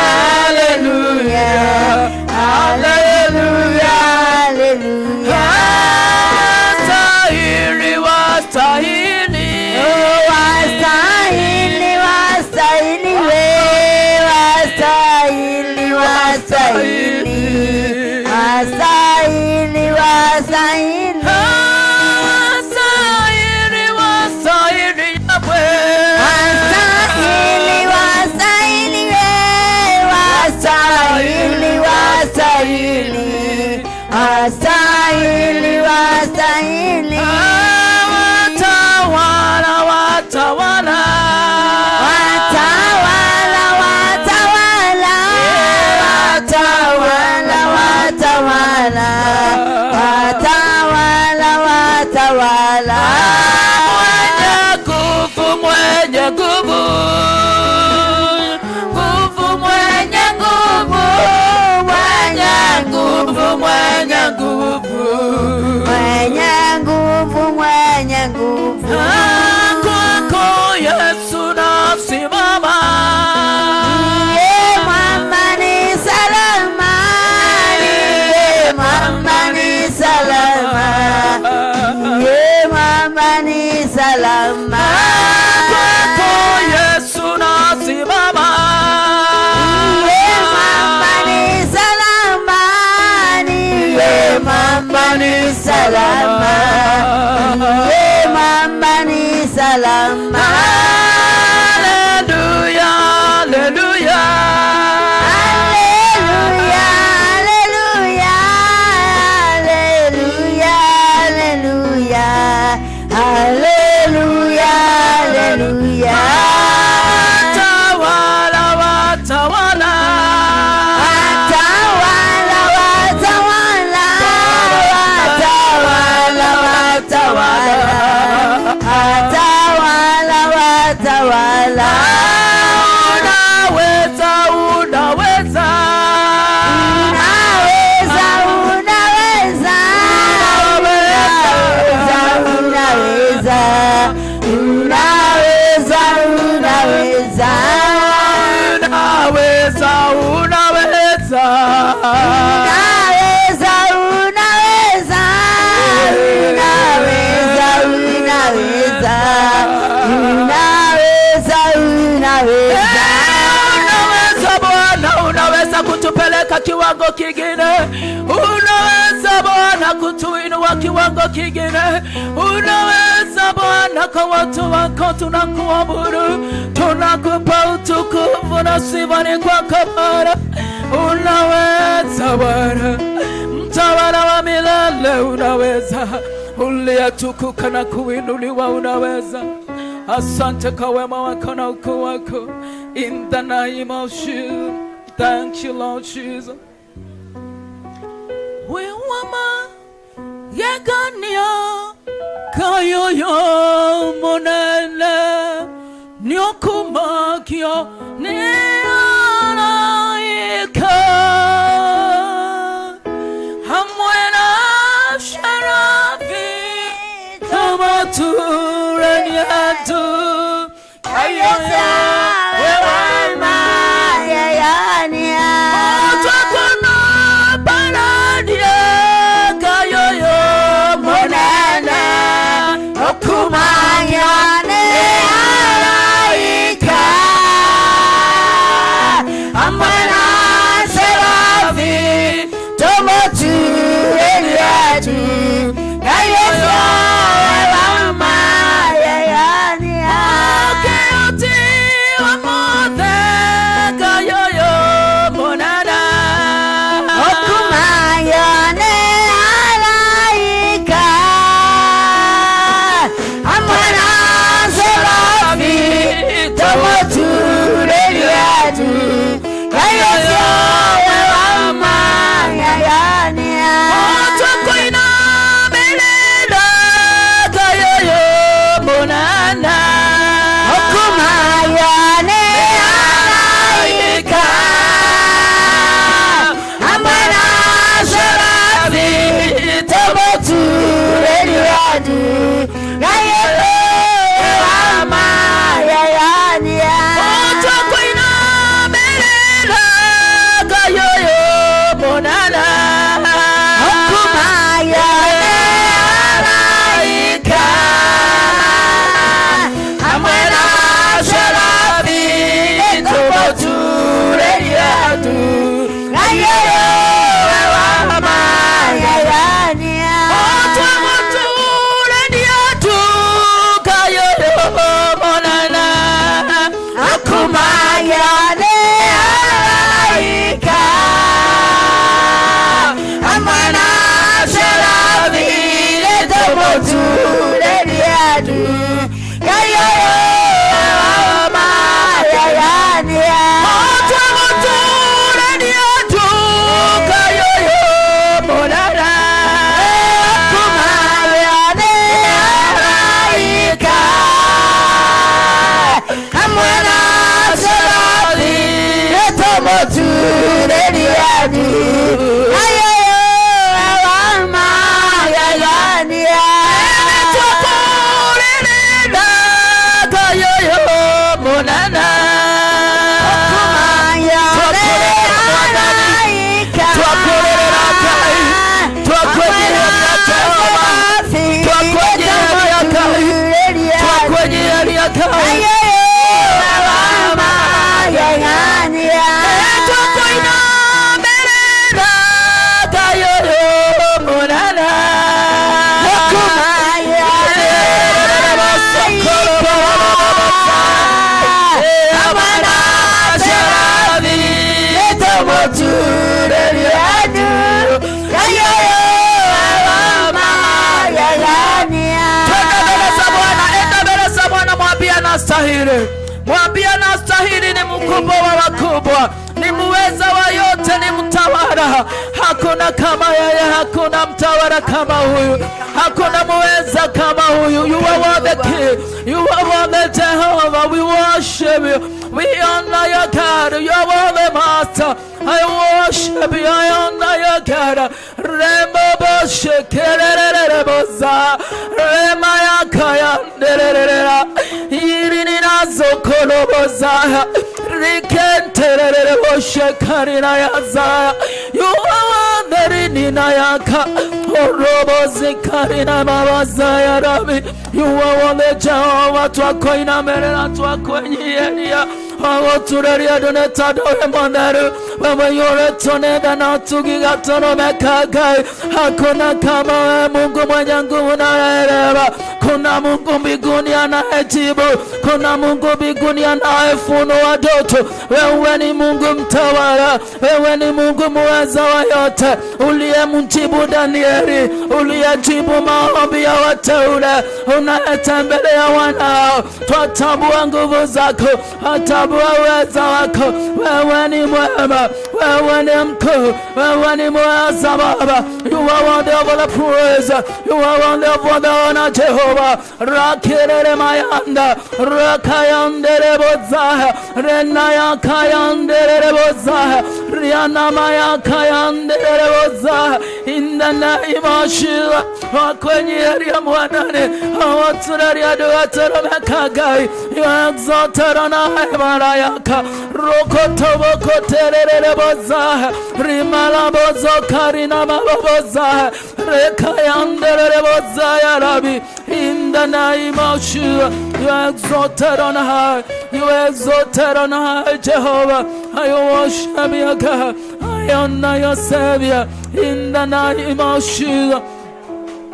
haleluya, haleluya, haleluya. Wastahili, wastahili. Oh, wastahili, wastahili, we, wastahili, wastahili, wastahili, wastahili. Wastahili, wastahili, Yahweh. Wastahili, wastahili, we, wastahili, wastahili, wastahili, wastahili. Watawala, watawala. Watawala, watawala, watawala, watawala, watawala, salama. Kwako Yesu nasimama. Mama ni salama, niye mama ni salama, niye mama ni salama. Haleluya, haleluya. Haleluya, haleluya, haleluya, haleluya, haleluya, haleluya. Tawala, watawala. Watawala, watawala, watawala, watawala, watawala, watawala. Unaweza, unaweza. Unaweza, unaweza, unaweza, unaweza, unaweza, Unaweza, unaweza. Unaweza, unaweza, unaweza, unaweza, unaweza, unaweza. Unaweza Bwana, unaweza kutupeleka kiwango kingine. Unaweza Bwana kutuinua kiwango kingine. Unaweza Bwana, kwa watu wako tunakuabudu, tunakupa utukufu na sifa ni kwako Bwana. Unaweza Bwana, mtawala wa milele, unaweza, uliyetukuka na kuinuliwa, unaweza. Asante kwa wema wako na ukuu wako. In the name of Jesus. Thank you, Lord Jesus. Wewama yegania kayoyo monene nyokumakio ni alaika hamwe na sharafi tamatureniatu kayoyo Wema yayania. Otwakono barania kayoyo monene Okumanyane alaika amana serafi tomotureliatu kayoyo wema yayania. Okeoti Enda mbele za Bwana, mwambie anastahili, mwambie anastahili. Ni mkubwa wa wakubwa, ni muweza wa yote, ni mtawala. Hakuna kama yeye, hakuna mtawala kama huyu, hakuna muweza kama huyu. You are worthy King, you are worthy Jehovah. We worship you, we honor your God. You are worthy Master. I worship you, I honor your God. Rembo boshe kererere boza rema yakayandererera irininazokonoboza rikenterere boshe karina yazaya. You are worthy nina yaka orobozi karina mabazaya rabi. You are worthy Jehovah. Twakoinamerera twakwenyiyeria agotureria dunetadoe monderu wewe yoretoneda na tugigatoromekagai. Hakuna kama wewe Mungu mwenye nguvu na rehema. Kuna Mungu mbinguni anayejibu, kuna Mungu mbinguni anayefunua ndoto. Wewe ni Mungu mtawala, wewe ni Mungu muweza wa yote, uliyemjibu Danieli, uliyejibu maombi ya wateule, unayetembelea wanao. Twatambua nguvu zako, twatambua uweza wako. Wewe ni mwema, wewe ni mkuu, wewe ni mweza Baba. You are worthy of all the praise, you are worthy of all the honor, Jehovah. Rakerere mayanda rakayandere bozaya renaya kayandere bozaya riana maya kayandere bozaya in the name of Jesus. Wakwenyeria mwanane awaturaria duatoromekagai. You are exalted on high marayaka rokotobokoterere bozaya rimala bozo karina mabozaya rekayandere bozaya rabi. In the name of Jesus, you are exalted on high. You are exalted on high, Jehovah. I worship you, God. I honor your Savior. In the name of Jesus.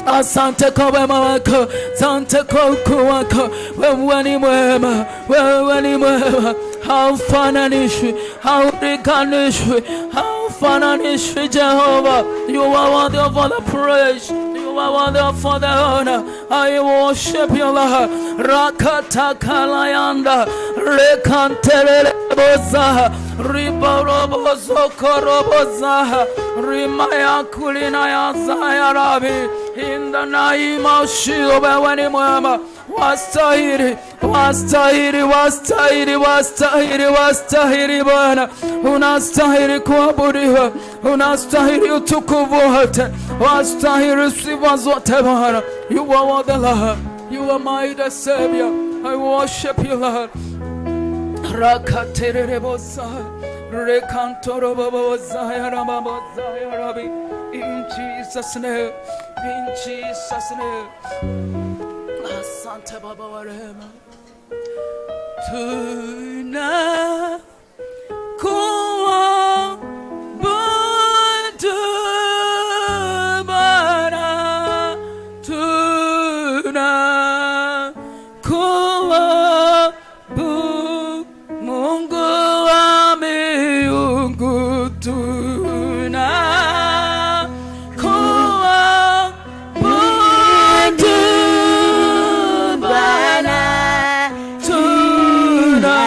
Asante kwa wema wako, asante kwa ukuu wako. Wewe ni mwema, wewe ni mwema, haufananishwi, haulinganishwi, haufananishwi Jehovah. You are worthy of all the praise. You are worthy of all the honor. I worship you, Lord. Rakatakalayanda rekantelele boza riborobozo koroboza rimaya kulina ya zaya rabi. In the name of Jesus, wewe ni mwema, wastahili, wastahili, wastahili, wastahili, wastahili Bwana, unastahili kuabudiwa, unastahili utukufu wote, wastahili sifa zote Bwana. You are worthy, Lord. You are my the Savior. I worship you, Lord. Rakaterebosa, rekantorobosa, rababosa, rabi. In Jesus' name, in Jesus' name. Asante Baba wa rehema. Tuna kuabudu Bwana, tuna kuabudu Mungu wa miungu, tuna kuabudu Bwana, tuna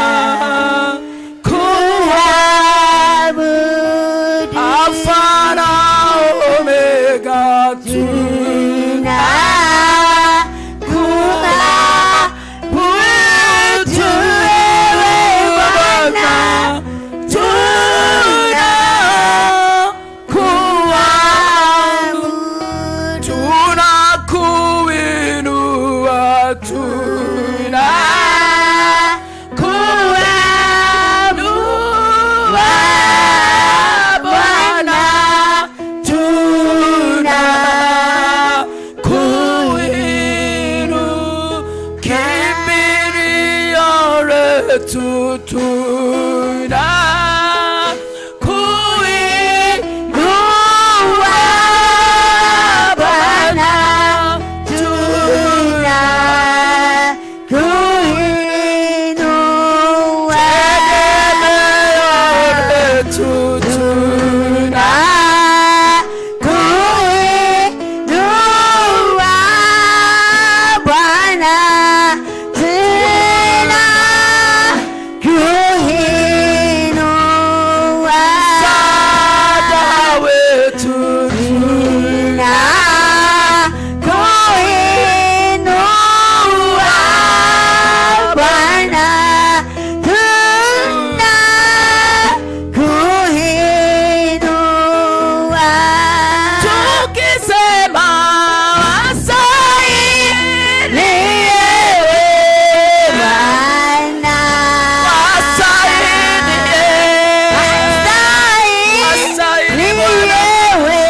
wetu tuna kuinua Bwana, tuna kuinua tegemeo letu, tuna kuinua Bwana, tuna kuinua msaada wetu, tuna kuinua Bwana, tuna kuinua tukisema wastahili Ewe Bwana, wastahili wastahili ewe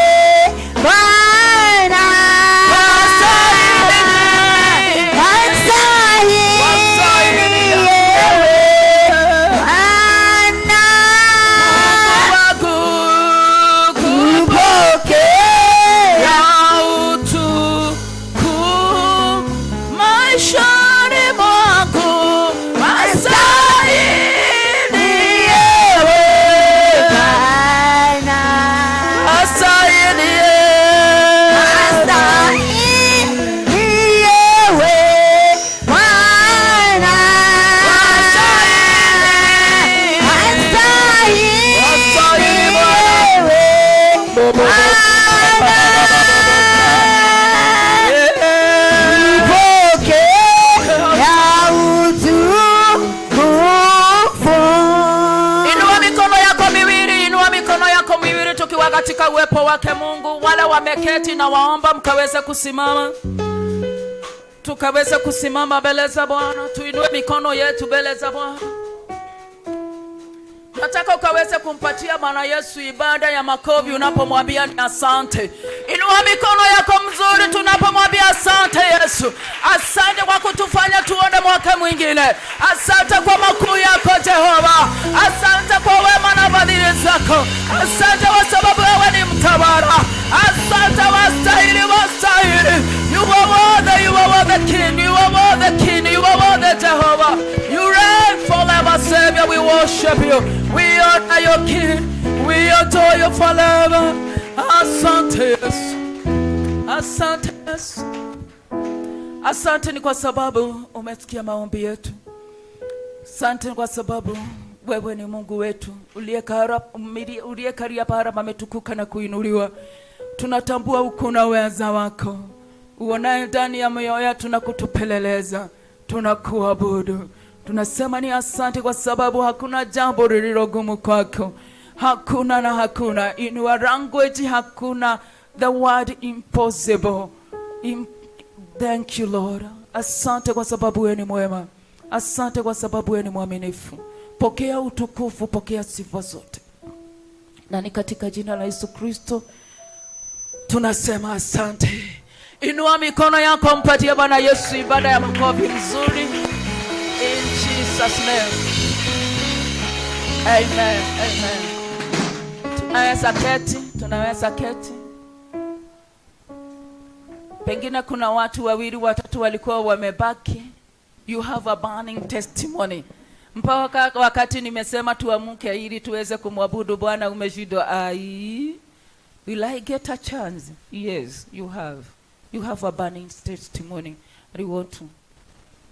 Bwana, wastahili ewe Bwana, kupokea utukufu maishani mwangu, wastahili ewe Bwana, wastahili wastahili ewe Bwana, wastahili ewe Bwana, kupokea utukufu. Inua mikono yako miwili, inua mikono yako miwili tukiwa katika uwepo wake Mungu. Wale wameketi na waomba mkaweze kusimama, tukaweze kusimama mbele za Bwana, tuinue mikono yetu mbele za Bwana. Nataka ukaweze kumpatia Bwana Yesu ibada ya makofi unapomwambia ni asante. Inua mikono yako mzuri tunapomwambia asante Yesu. Asante kwa kutufanya tuone mwaka mwingine. Asante kwa makuu yako Jehova. Asante kwa wema na fadhili zako. Asante kwa sababu wewe ni mtawala. Asante, wastahili, wastahili. You are worthy, you are worthy King, you are worthy King, you are worthy Jehovah. You reign forever, Savior. We worship you. We honor your King. We adore you forever. Asante Yesu. Asante Yesu. Asante ni kwa sababu umesikia maombi yetu. Asante kwa sababu wewe ni Mungu wetu uliyekalia pahala pametukuka na kuinuliwa. Tunatambua ukuu na uweza wako uonaye ndani ya mioyo yetu na kutupeleleza. Tunakuabudu, tunasema ni asante kwa sababu hakuna jambo lililogumu kwako, hakuna na hakuna. In your language hakuna the word impossible. Thank you Lord. Asante kwa sababu wewe ni mwema, asante kwa sababu wewe ni mwaminifu. Pokea utukufu, pokea sifa zote, na ni katika jina la Yesu Kristo tunasema asante. Inua mikono yako, mpatie Bwana Yesu ibada ya makofi mzuri. In Jesus name. Amen. Amen. Tunaweza keti, tunaweza keti. Pengine kuna watu wawili watatu walikuwa wamebaki. You have a burning testimony. Mpaka wakati nimesema tuamke ili tuweze kumwabudu Bwana umeshindwa. Ai, will I get a chance? Yes, you have. You have a burning testimony. You want to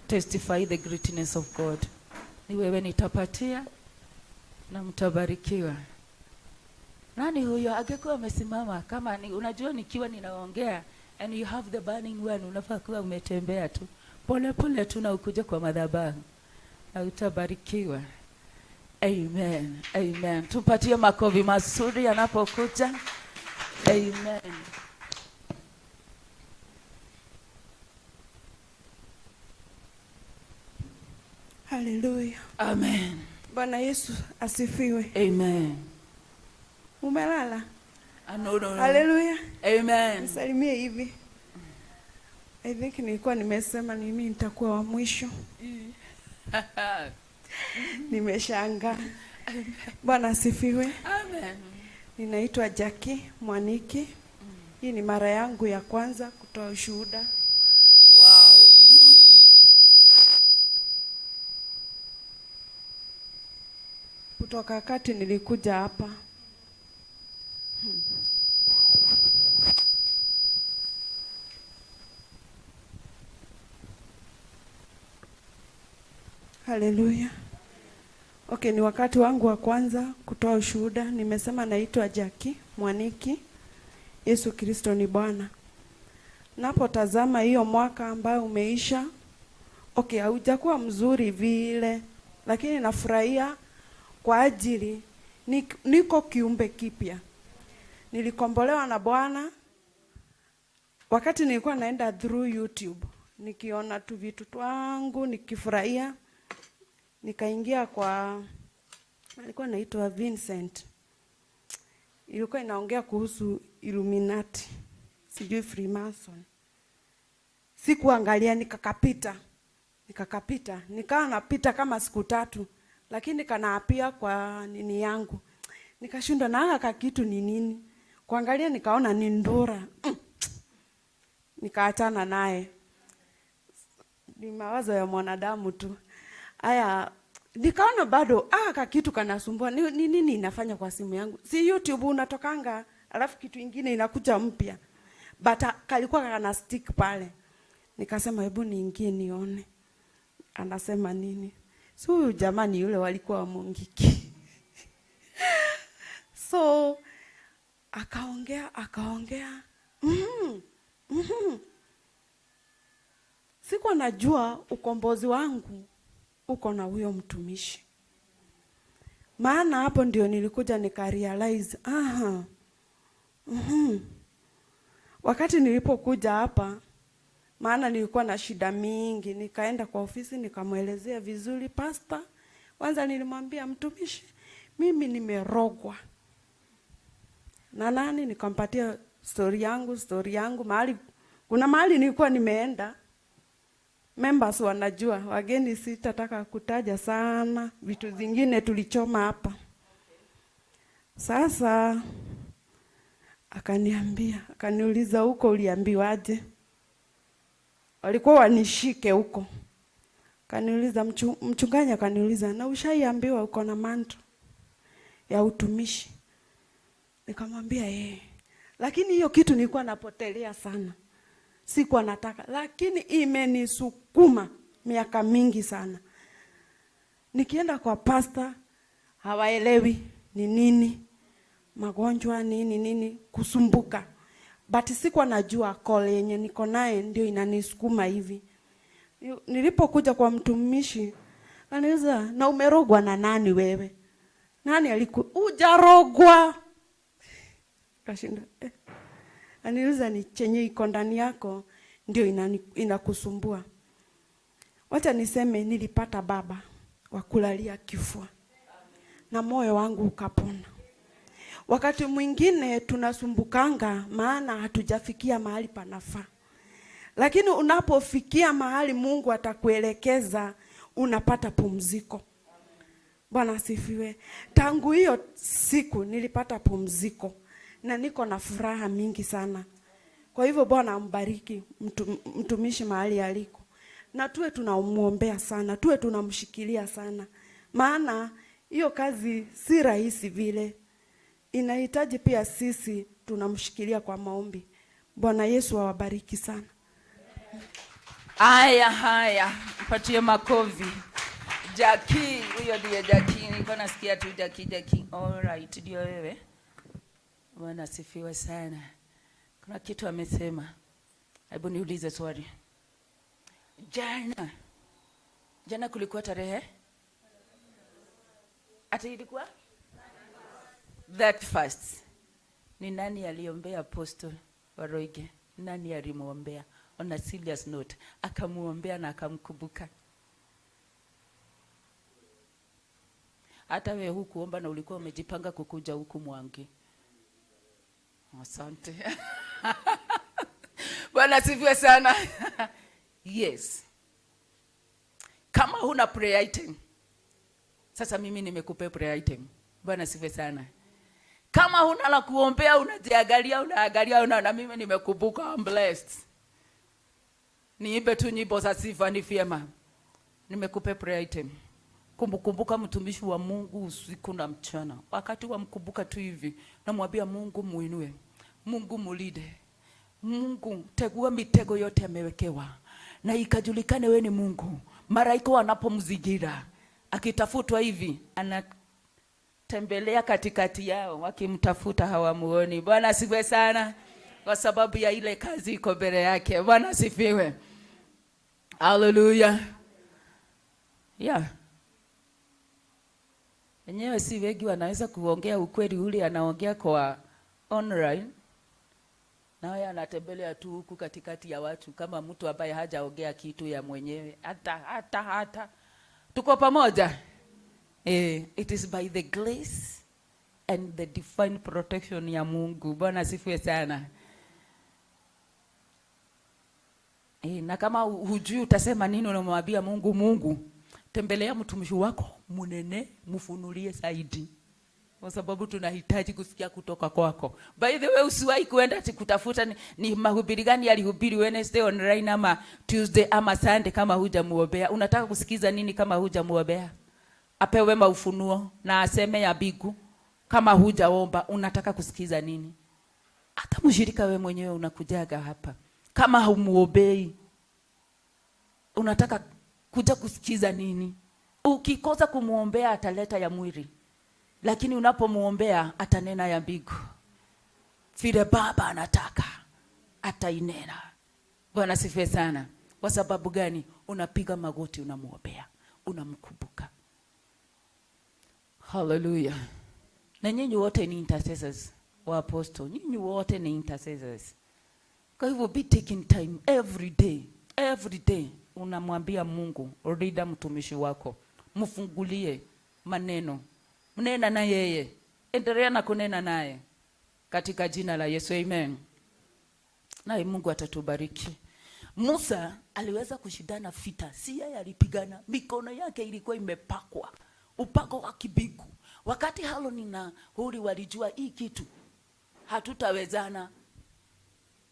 testify the greatness of God. Ni wewe nitapatia na mtabarikiwa. Nani huyo angekuwa amesimama kama ni, unajua nikiwa ninaongea and you have the burning one, unafaa kuwa umetembea tu pole pole tu na ukuje kwa madhabahu na utabarikiwa. Amen. Amen. Tupatie makofi mazuri anapokuja. Amen. Haleluya. Amen. Bwana Yesu asifiwe. Amen. Umelala? Ah, no, no, no. Haleluya. Amen. Nisalimie hivi. I think nilikuwa nimesema nini nitakuwa wa mwisho. Nimeshangaa. Bwana asifiwe. Amen. Ninaitwa Jackie Mwaniki. Hii ni mara yangu ya kwanza kutoa ushuhuda. Wow. Kutoka wakati nilikuja hapa. Haleluya. Okay, ni wakati wangu wa kwanza kutoa ushuhuda. Nimesema naitwa Jackie Mwaniki. Yesu Kristo ni Bwana. Napotazama hiyo mwaka ambayo umeisha, okay, haujakuwa mzuri vile, lakini nafurahia kwa ajili niko kiumbe kipya. Nilikombolewa na Bwana wakati nilikuwa naenda through YouTube, nikiona tu vitu twangu nikifurahia. Nikaingia kwa, alikuwa anaitwa Vincent, ilikuwa inaongea kuhusu Illuminati, sijui Freemason. Sikuangalia, nikakapita, nikawa napita kama siku 3, lakini kanaapia kwa nini yangu, nikashindwa na haka kitu ni nini. Kuangalia nikaona ni ndura. Nikaachana naye. Ni mawazo ya mwanadamu tu. Aya, nikaona bado ka kitu kanasumbua. Ni nini inafanya kwa simu yangu? Si YouTube unatokanga, alafu kitu ingine inakuja mpya. But kalikuwa kana stick pale. Nikasema hebu niingie nione anasema nini. Si huyu jamani yule walikuwa wa Mungiki. So akaongea. Sikuwa najua ukombozi wangu uko na huyo mtumishi. Maana hapo ndio nilikuja nikarealize, aha. Wakati nilipokuja hapa, maana nilikuwa na shida mingi, nikaenda kwa ofisi nikamwelezea vizuri pastor. Kwanza nilimwambia mtumishi, mimi nimerogwa. Na nani, nikampatia story yangu, mahali kuna mahali nilikuwa nimeenda. Members wanajua, wageni sitataka kutaja sana, vitu zingine tulichoma hapa. Sasa akaniuliza huko uliambiwaje? Walikuwa wanishike huko. Akaniuliza, mchungaji akaniuliza, na ushaiambiwa uko na manto ya utumishi? Nikamwambia eh. Lakini hiyo kitu nilikuwa napotelea sana. Sikuwa nataka, lakini imenisukuma miaka mingi sana. Nikienda kwa pastor hawaelewi ni nini, magonjwa nini nini, kusumbuka. But sikuwa najua call yenye niko naye ndio inanisukuma hivi. Nilipokuja kwa mtumishi, ananiuliza, na umerogwa na nani wewe? Nani aliku-? Hujarogwa. Kashinda. Ananiuliza ni chenye iko ndani yako ndio inakusumbua. Wacha niseme nilipata baba wa kulalia kifua na moyo wangu ukapona. Wakati mwingine tunasumbukanga maana hatujafikia mahali panafaa. Lakini unapofikia mahali Mungu atakuelekeza, unapata pumziko. Bwana asifiwe. Tangu hiyo siku nilipata pumziko na niko na furaha mingi sana. Kwa hivyo Bwana ambariki mtumishi mahali aliko. Na tuwe tunamuombea sana, tuwe tunamshikilia sana. Maana hiyo kazi si rahisi vile. Inahitaji pia sisi tunamshikilia kwa maombi. Bwana Yesu awabariki sana. Haya, haya, mpatie makofi. Jackie, huyo ndiye Jackie. Nilikuwa nasikia tu Jackie, Jackie. All right, ndio wewe. Bwana asifiwe sana. Kuna kitu amesema. Hebu niulize swali. Jana kulikuwa tarehe? Ati ilikuwa? That first. Ni nani aliombea Apostle Waroige? Nani alimuombea? On a serious note, akamuombea na akamkumbuka. Hata wewe hukuomba na ulikuwa umejipanga kukuja huku Mwangi. Asante. Bwana asifiwe sana. Yes. Kama huna prayer item, Sasa mimi nimekupea prayer item. Bwana sifiwe sana. Kama huna la kuombea, unajiangalia, unaangalia, unaona mimi nimekumbuka, I'm blessed. Niimbe tu nyimbo za sifa ni vyema. Nimekupea prayer item. Kumbukumbuka mtumishi wa Mungu usiku na mchana. Wakati wa mkumbuka tu hivi, namwambia Mungu muinue. Mungu mulinde. Mungu tegua mitego yote amewekewa. Na ikajulikane we ni Mungu. Malaika wanapomzingira, akitafutwa hivi, anatembelea katikati yao, wakimtafuta hawamuoni. Bwana asifiwe sana, kwa sababu ya ile kazi iko mbele yake. Bwana asifiwe. Hallelujah. Yeah. Enyewe si wengi wanaweza kuongea ukweli, ule anaongea kwa online. Naye anatembelea tu huku katikati ya watu kama mtu ambaye hajaongea kitu ya mwenyewe. Hata hata hata. Tuko pamoja? It is by the grace and the divine protection ya Mungu. Bwana asifiwe sana. Na kama hujui utasema nini, unamwambia Mungu, Mungu, tembelea mtumishi wako, munene, mfunulie zaidi. Kwa sababu tunahitaji kusikia kutoka kwako. By the way, usiwahi kuenda ati kutafuta ni mahubiri gani alihubiri Wednesday online ama Tuesday ama Sunday kama hujamuombea. Unataka kusikiza nini kama hujamuombea? Apewe maufunuo na aseme ya bigu. Kama hujaomba, unataka kusikiza nini? Hata mshirika we mwenyewe unakujaga hapa. Kama humuombei, unataka kuja kusikiza nini? Ukikosa kumuombea ataleta ya mwili. Lakini unapomuombea atanena ya mbingu. Vile Baba anataka atainena. Bwana sifiwe sana. Kwa sababu gani? Unapiga magoti, unamuombea, unamkumbuka. Hallelujah. Na nyinyi wote ni intercessors wa apostle. Nyinyi wote ni intercessors. Kwa hivyo be taking time every day. Every day unamwambia Mungu, linda mtumishi wako, mfungulie maneno, nena na yeye, endelea na kunena naye katika jina la Yesu, amen. Naye Mungu atatubariki. Musa aliweza kushindana vita, si yeye alipigana, mikono yake ilikuwa imepakwa upako wa kibigu. Wakati Haroni na Huri walijua hii kitu hatutawezana,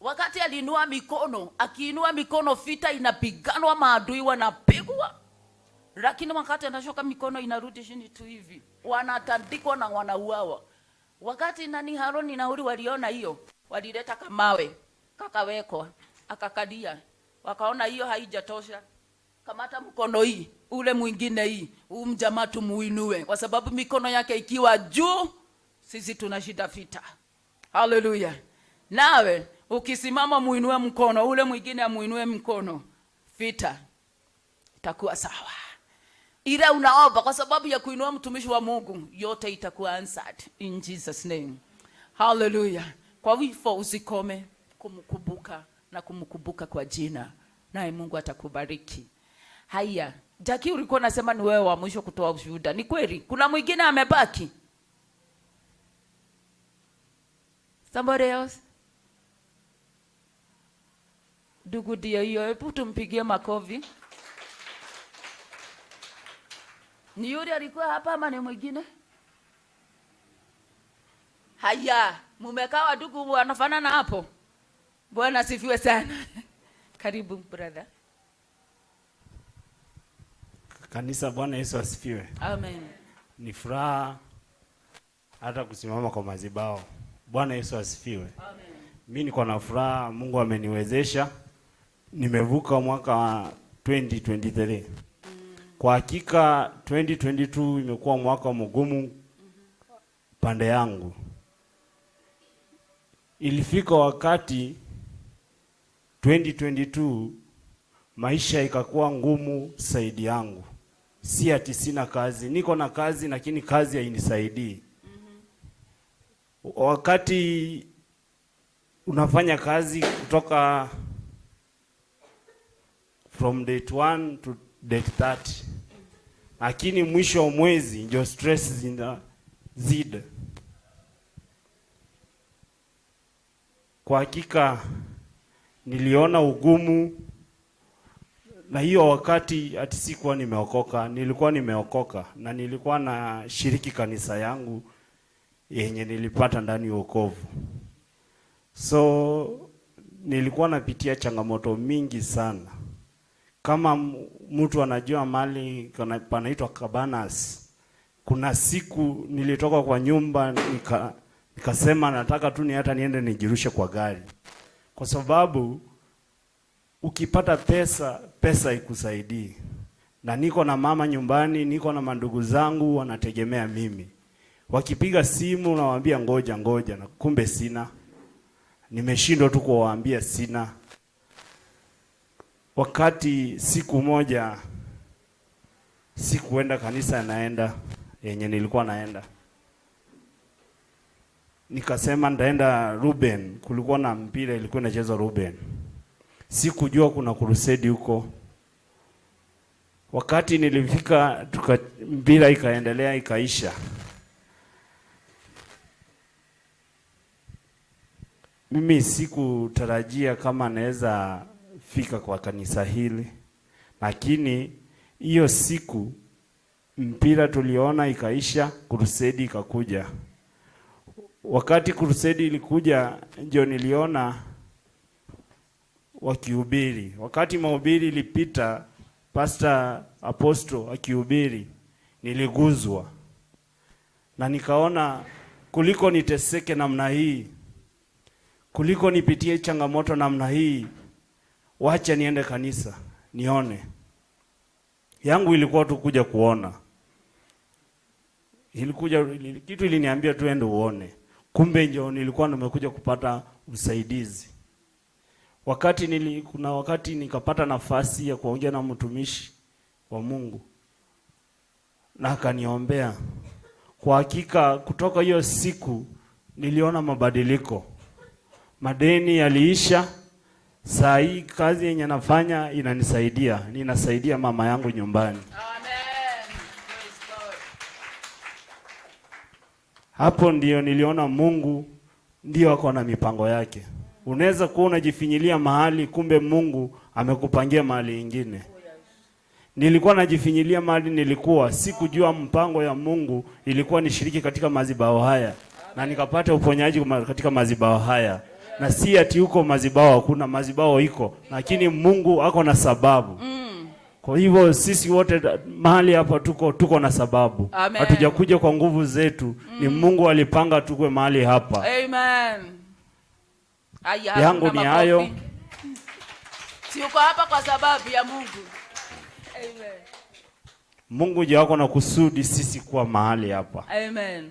wakati aliinua mikono, akiinua mikono vita inapiganwa, maadui wanapigwa. Lakini wakati anashoka mikono inarudi chini tu hivi, wanatandikwa na wanauawa. Wakati nani Haroni na Huri waliona hiyo, walileta kamawe kakawekwa, akakadia. Wakaona hiyo haijatosha, kamata mkono hii, ule mwingine hii, huu mjamaa tumuinue, kwa sababu mikono yake ikiwa juu sisi tunashinda vita. Hallelujah. Nawe ukisimama muinue mkono, ule mwingine amuinue mkono, vita itakuwa sawa. Ila unaomba kwa sababu ya kuinua mtumishi wa Mungu, yote itakuwa answered in Jesus name. Hallelujah. Kwa hivyo usikome kumkumbuka na kumkumbuka kwa jina, naye Mungu atakubariki. Haya, Jackie, ulikuwa unasema ni wewe wa mwisho kutoa ushuhuda. Ni kweli? Kuna mwingine amebaki? Somebody else? Ndugu ndio hiyo, hebu tumpigie makofi. Ni yule alikuwa hapa ama ni mwingine? Haya, mumekaa ndugu wanafanana hapo. Bwana asifiwe sana. Karibu brother. Kanisa, Bwana Yesu asifiwe. Amen. Ni furaha hata kusimama kwa madhabahu. Bwana Yesu asifiwe. Amen. Mimi niko na furaha, Mungu ameniwezesha. Nimevuka mwaka wa 2023. Kwa hakika 2022 imekuwa mwaka mgumu pande yangu. Ilifika wakati 2022 maisha ikakuwa ngumu zaidi yangu. Si ati sina kazi, niko na kazi lakini kazi hainisaidii. Wakati unafanya kazi kutoka from date 1 to date 30, lakini mwisho wa mwezi ndio stress zinazidi. Kwa hakika niliona ugumu Na hiyo wakati ati sikuwa nimeokoka, nilikuwa nimeokoka na nilikuwa na shiriki kanisa yangu yenye nilipata ndani ya wokovu. So nilikuwa napitia changamoto mingi sana. Kama mtu anajua mahali panaitwa Cabanas, kuna siku nilitoka kwa nyumba nikasema nataka tu ni hata niende nijirushe kwa gari, kwa sababu ukipata pesa, pesa ikusaidii. Na niko na mama nyumbani, niko na mandugu zangu wanategemea mimi. Wakipiga simu nawaambia ngoja ngoja, na kumbe sina. Nimeshindwa tu kuwaambia sina. Wakati siku moja sikuenda kanisa, naenda yenye nilikuwa naenda, nikasema ndaenda Ruben. Kulikuwa na mpira ilikuwa inachezwa Ruben, sikujua kuna crusade huko. Wakati nilifika mpira ikaendelea ikaisha. Mimi sikutarajia kama naweza fika kwa kanisa hili, lakini hiyo siku mpira tuliona ikaisha, crusade ikakuja. Wakati crusade ilikuja, ndio niliona wakihubiri. Wakati mahubiri ilipita, Pastor Apostle akihubiri, niliguzwa na nikaona kuliko niteseke namna hii, kuliko nipitie changamoto namna hii, wacha niende kanisa nione. Yangu ilikuwa tu kuja kuona. Ilikuja kitu iliniambia tu ende uone. Kumbe ndio nilikuwa nimekuja kupata usaidizi. Kuna wakati nikapata nafasi ya kuongea na mtumishi wa Mungu na akaniombea. Kwa hakika kutoka hiyo siku niliona mabadiliko. Madeni yaliisha. Saa hii kazi yenye nafanya inanisaidia, ninasaidia mama yangu nyumbani. Amen. Praise God. Hapo ndio niliona Mungu ndio ako na mipango yake. Unaweza kuwa unajifinyilia mahali, kumbe Mungu amekupangia mahali ingine. Nilikuwa najifinyilia mahali nilikuwa, sikujua mpango ya Mungu ilikuwa nishiriki katika madhabahu haya na nikapata uponyaji katika madhabahu haya. Na si ati huko madhabahu hakuna, madhabahu iko, lakini Mungu ako na sababu. Kwa hivyo sisi wote mahali hapa tuko na sababu. Hatujakuja kwa nguvu zetu, ni Mungu alipanga tukue mahali hapa. Amen. Aya, yangu hakuna ni hayo. makofi. Si uko hapa kwa sababu ya Mungu. Amen. Mungu ndiye ako na kusudi sisi kuwa mahali hapa. Amen.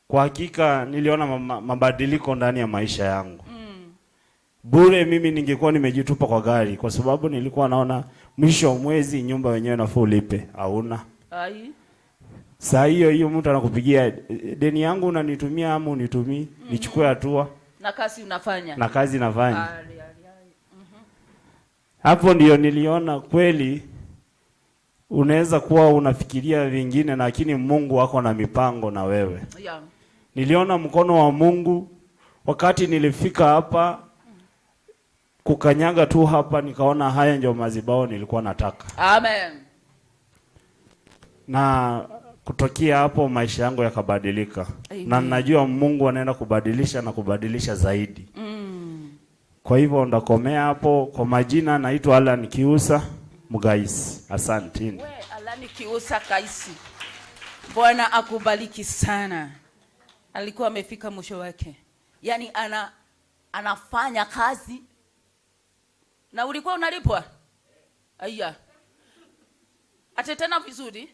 Kwa hakika niliona mabadiliko ndani ya maisha yangu. Bure mimi ningekuwa nimejitupa kwa gari, kwa sababu nilikuwa naona mwisho wa mwezi nyumba wenyewe nafuu ulipe, hauna. Ai. Saa hiyo hiyo mtu anakupigia deni yangu unanitumia ama unitumii, nichukue hatua. Na kazi unafanya. Na kazi nafanya. Ali, ali, ali. Hapo ndio niliona kweli unaweza kuwa unafikiria vingine, lakini Mungu ako na mipango na wewe. Niliona mkono wa Mungu wakati nilifika hapa, kukanyaga tu hapa nikaona haya ndio madhabahu nilikuwa nataka. Amen. Na kutokea hapo maisha yangu yakabadilika. Amen. Na najua Mungu anaenda kubadilisha na kubadilisha zaidi. Kwa hivyo ndakomea hapo. Kwa majina naitwa Alan Kiusa Mugaisi. Asanteni. We, Alan Kiusa Kaisi. Bwana akubariki sana. Alikuwa amefika mwisho wake. Yaani anafanya kazi. Na ulikuwa unalipwa? Aya. Ate tena vizuri?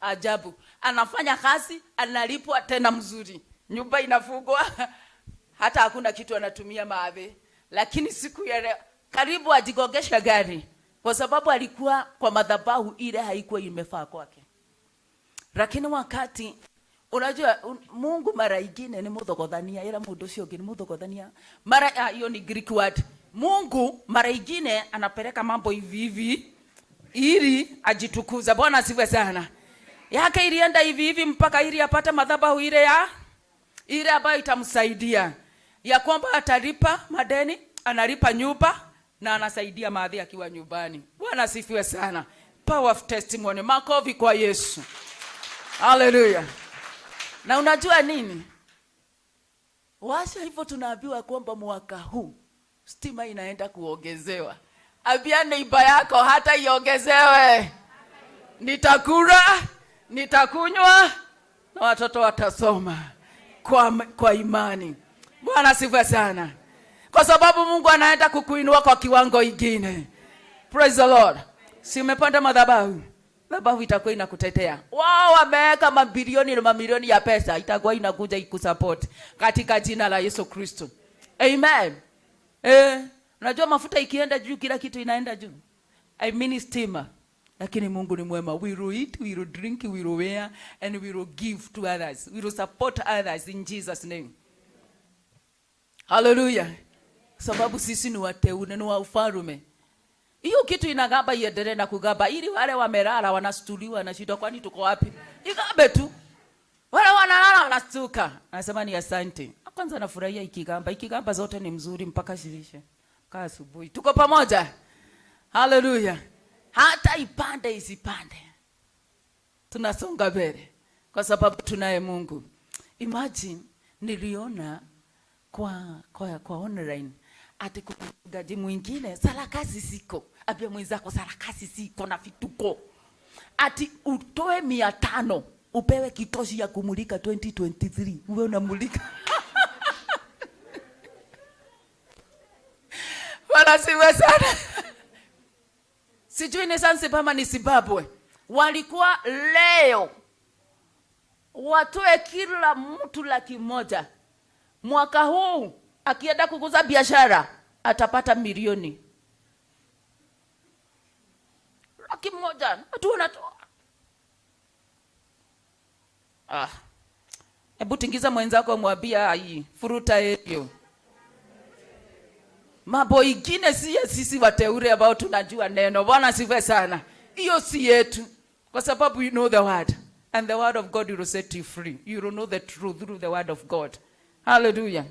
Ajabu. Anafanya kazi, analipwa tena mzuri. Nyumba inafungwa. Hata hakuna kitu anatumia maave. Lakini siku ya leo karibu ajigogesha gari, kwa sababu alikuwa kwa madhabahu ile haikuwa imefaa kwake. Lakini wakati unajua Mungu mara ingine ni muthogothania, ila mundu ucio ungi ni muthogothania. Mara hiyo ni Greek word. Mungu mara ingine anapeleka mambo hivi hivi ili ajitukuze. Bwana asifiwe sana. Yake ilienda hivi hivi mpaka ili apate madhabahu ile ya ile ambayo itamsaidia. Ya kwamba atalipa madeni, analipa nyumba, Na anasaidia maadhi akiwa nyumbani. Bwana asifiwe sana. Power of testimony. Makofi kwa Yesu. Haleluya. Na unajua nini? Washa hivyo tunaambiwa kwamba mwaka huu stima inaenda kuongezewa. Ambia neighbor yako hata iongezewe. Nitakula, nitakunywa na watoto watasoma kwa imani. Bwana asifiwe sana. Kwa sababu Mungu anaenda kukuinua kwa kiwango ingine. Praise the Lord. Si umepanda madhabahu? Madhabahu itakuwa inakutetea. Wao wameweka mabilioni na mamilioni ya pesa, itakuwa inakuja ikusupport katika jina la Yesu Kristo. Amen. Unajua mafuta ikienda juu kila kitu inaenda juu. I mean stima. Lakini Mungu ni mwema. We will eat, we will drink, we will wear, and we will give to others. We will support others in Jesus' name. Hallelujah. Sababu sisi ni wateule, ni wa ufalme. Hiyo kitu inagamba iendelee na kugamba ili wale wamelala wanastuliwa na shida, kwani tuko wapi? Igambe tu. Wale wanalala wanastuka. Anasema ni asante. Kwanza nafurahia ikigamba. Ikigamba zote ni mzuri mpaka shirishe. Kaa asubuhi. Tuko pamoja. Hallelujah. Hata ipande isipande, tunasonga mbele kwa sababu tunaye Mungu. Imagine niliona kwa online ati kuna mchungaji mwingine sarakasi ziko. Ambia mwenzako sarakasi ziko na vituko. Ati utoe 500 upewe kitoshi ya kumulika 2023. Uwe unamulika. Bwana siwe sana. Sijui ni Zanzibar ama ni Zimbabwe. Walikuwa leo watoe kila mtu 100,000. Mwaka huu akienda kukuza biashara atapata milioni. 100,000. Watu wanatoa. Hebu tingiza mwenzako mwambie ai furuta hiyo. Mambo ingine si ya sisi wateule ambao tunajua neno. Bwana asifiwe sana. Hiyo si yetu. Kwa sababu you know the word. And the word of God will set you free. You will know the truth through the word of God. Hallelujah.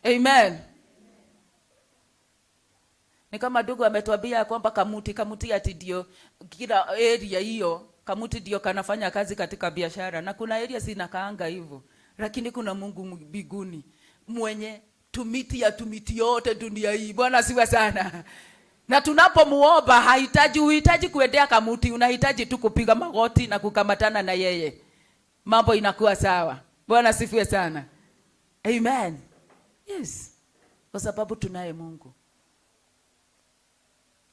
Amen. Ni kama ndugu ametuambia kwamba kamuti ati ndio kila area hiyo, kamuti ndio kanafanya kazi katika biashara. Na kuna area zinakaanga hivyo. Lakini kuna Mungu mbinguni mwenye tumiti ya tumiti yote dunia hii. Bwana asifiwe sana. Na tunapomuomba uhitaji kuendea kamuti, unahitaji tu kupiga magoti na kukamatana na yeye. Mambo inakuwa sawa. Bwana asifiwe sana. Amen. Yes. Kwa sababu tunaye Mungu.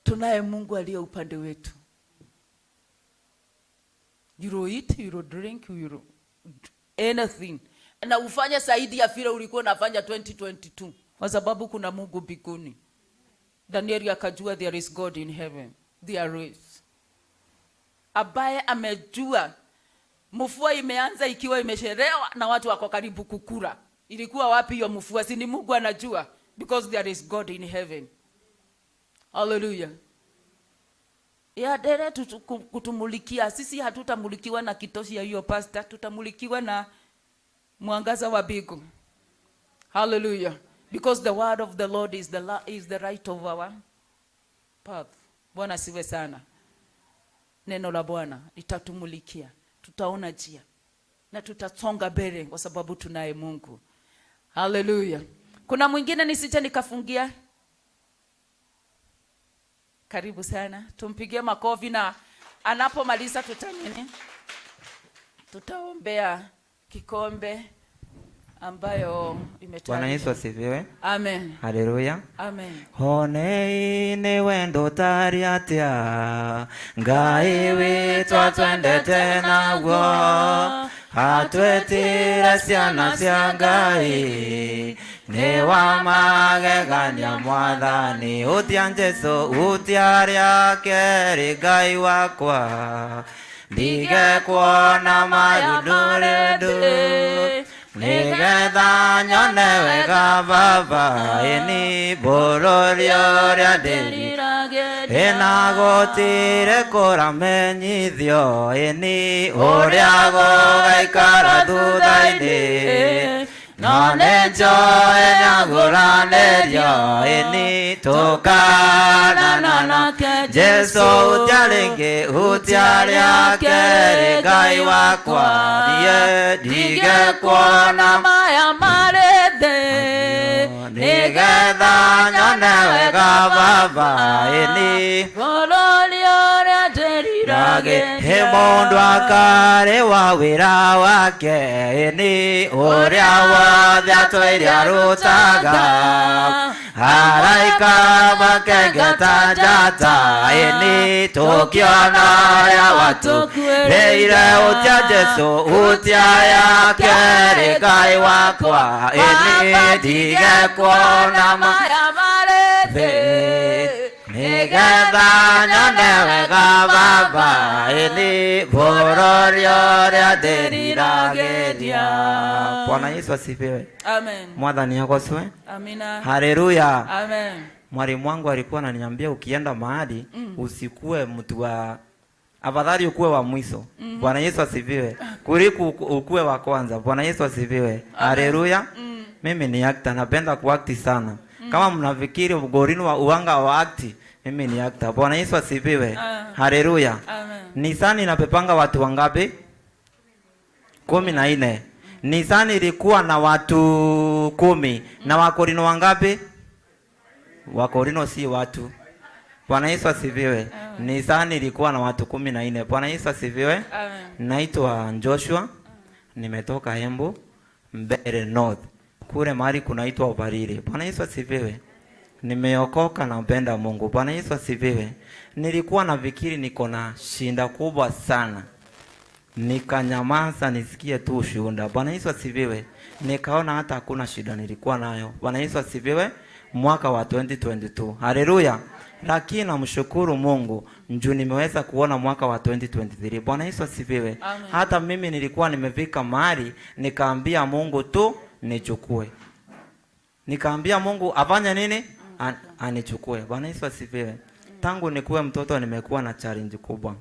Tunaye Mungu aliye upande wetu. You will eat, you will drink, you will anything. Na ufanye zaidi ya vile ulikuwa unafanya 2022. Kwa sababu kuna Mungu mbinguni. Danieli akajua there is God in heaven. There is. Ambaye amejua mvua imeanza ikiwa imechelewa na watu wako karibu kukula. Ilikuwa wapi hiyo mvua? Si ni Mungu anajua, because there is God in heaven. Hallelujah. Ya dere kutumulikia. Sisi hatutamulikiwa na kitoshi ya hiyo pastor, tutamulikiwa na mwangaza wa mbingu. Hallelujah. Because the word of the Lord is the right of our path. Bwana asifiwe sana. Neno la Bwana litatumulikia. Tutaona njia na tutasonga mbele kwa sababu tunaye Mungu. Hallelujah. Kuna mwingine nisije nikafungia? Karibu sana. Tumpigie makofi na anapomaliza tutanini? Tutaombea kikombe ambayo imetayarishwa. Bwana Yesu asifiwe. Amen. Haleluya. Amen. Honei ni wendo tari atia Ngai witũ atwendete naguo atwetire ciana cia Ngai nĩ wa magegania Mwathani utia Jesu utia rĩa kerĩ Ngai wakwa ndige kuona marundurundu nigetha nyone wega Baba ĩni bũrũri ũrĩa ndĩriragĩria ĩna gũtirĩ kũramenyithio ĩni ũrĩa gũgaikara thutha-inĩ No nĩ njũĩ nĩagũranĩrio ĩni tũkanana nake Jesũ ũtiarĩ ũtiarĩ akerĩ Ngai wakwa niĩ ndige kuona maya marĩ thĩ nĩgetha nyone wega Baba ĩni bũrũri ũrĩa ndĩriragĩria. He mũndũ akarĩ wa wĩra wake ĩni ũrĩa wothe atũire arutaga araika makengeta njata ĩni tũkĩona ũrĩa watũkuĩrĩire ũtia Jesũ ũtia ya kerĩ Ngai wakwa ĩni ndige kuona maya marĩ thĩ nĩgetha nyone wega Baba ĩni bũrũri ũrĩa ndĩriragĩria. Bwana Yesu asifiwe. Amen. Mwathani agocwe. Amina. Haleluya. Amen. Mwalimu wangu alikuwa ananiambia ukienda mahali usikue mtu wa afadhali ukuwe wa mwisho. Bwana Yesu asifiwe. Kuliko ukuwe wa kwanza. Bwana Yesu asifiwe. Haleluya. Mimi ni actor, napenda kuact sana. Kama mnafikiri ugorino wa uanga wa act, mimi ni actor. Bwana Yesu asifiwe. Haleluya. Nisani inapepanga watu wangapi? 14. Nisani ilikuwa na watu 10. Na Wakorino wangapi? Wakorino si watu. Bwana Yesu asifiwe. Nisani ilikuwa na watu 14. Bwana Yesu asifiwe. Naitwa Joshua. Nimetoka Embu, Mbeere North. Kule mahali kunaitwa Ubariri. Bwana Yesu asifiwe. Nimeokoka na mpenda Mungu. Bwana Yesu asifiwe. Nilikuwa nafikiri niko na shinda kubwa sana. Nikanyamaza nisikie tu ushuhuda. Bwana Yesu asifiwe. Nikaona hata hakuna shida nilikuwa nayo. Bwana Yesu asifiwe. Mwaka wa 2022. Haleluya. Lakini namshukuru Mungu njoo nimeweza kuona mwaka wa 2023. Bwana Yesu asifiwe. Hata mimi nilikuwa nimefika mahali nikaambia Mungu tu nichukue. Nikaambia Mungu afanye nini? Anichukue. Bwana Yesu asifiwe. Tangu nikuwe mtoto nimekuwa na challenge kubwa.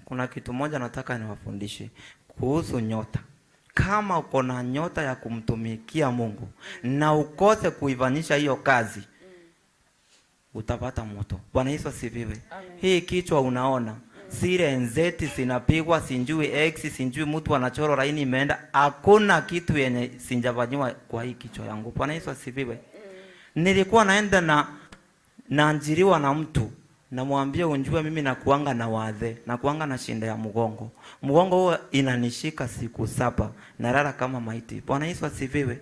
Kuna kitu moja nataka niwafundishe kuhusu nyota. Kama uko na nyota ya kumtumikia Mungu na ukose kuifanyisha hiyo kazi, utapata moto. Bwana Yesu asifiwe. Hii kichwa unaona, sile nzeti zinapigwa, sinjui X, sinjui mtu anachora laini imeenda, hakuna kitu yenye sinjafanywa kwa hii kichwa yangu. Bwana Yesu asifiwe. Nilikuwa naenda na naanjiriwa na mtu, namwambia unjue mimi nakuanga na wadhe, nakuanga na shinda ya mgongo. Mgongo huo inanishika siku 7, nalala kama maiti. Bwana Yesu asifiwe.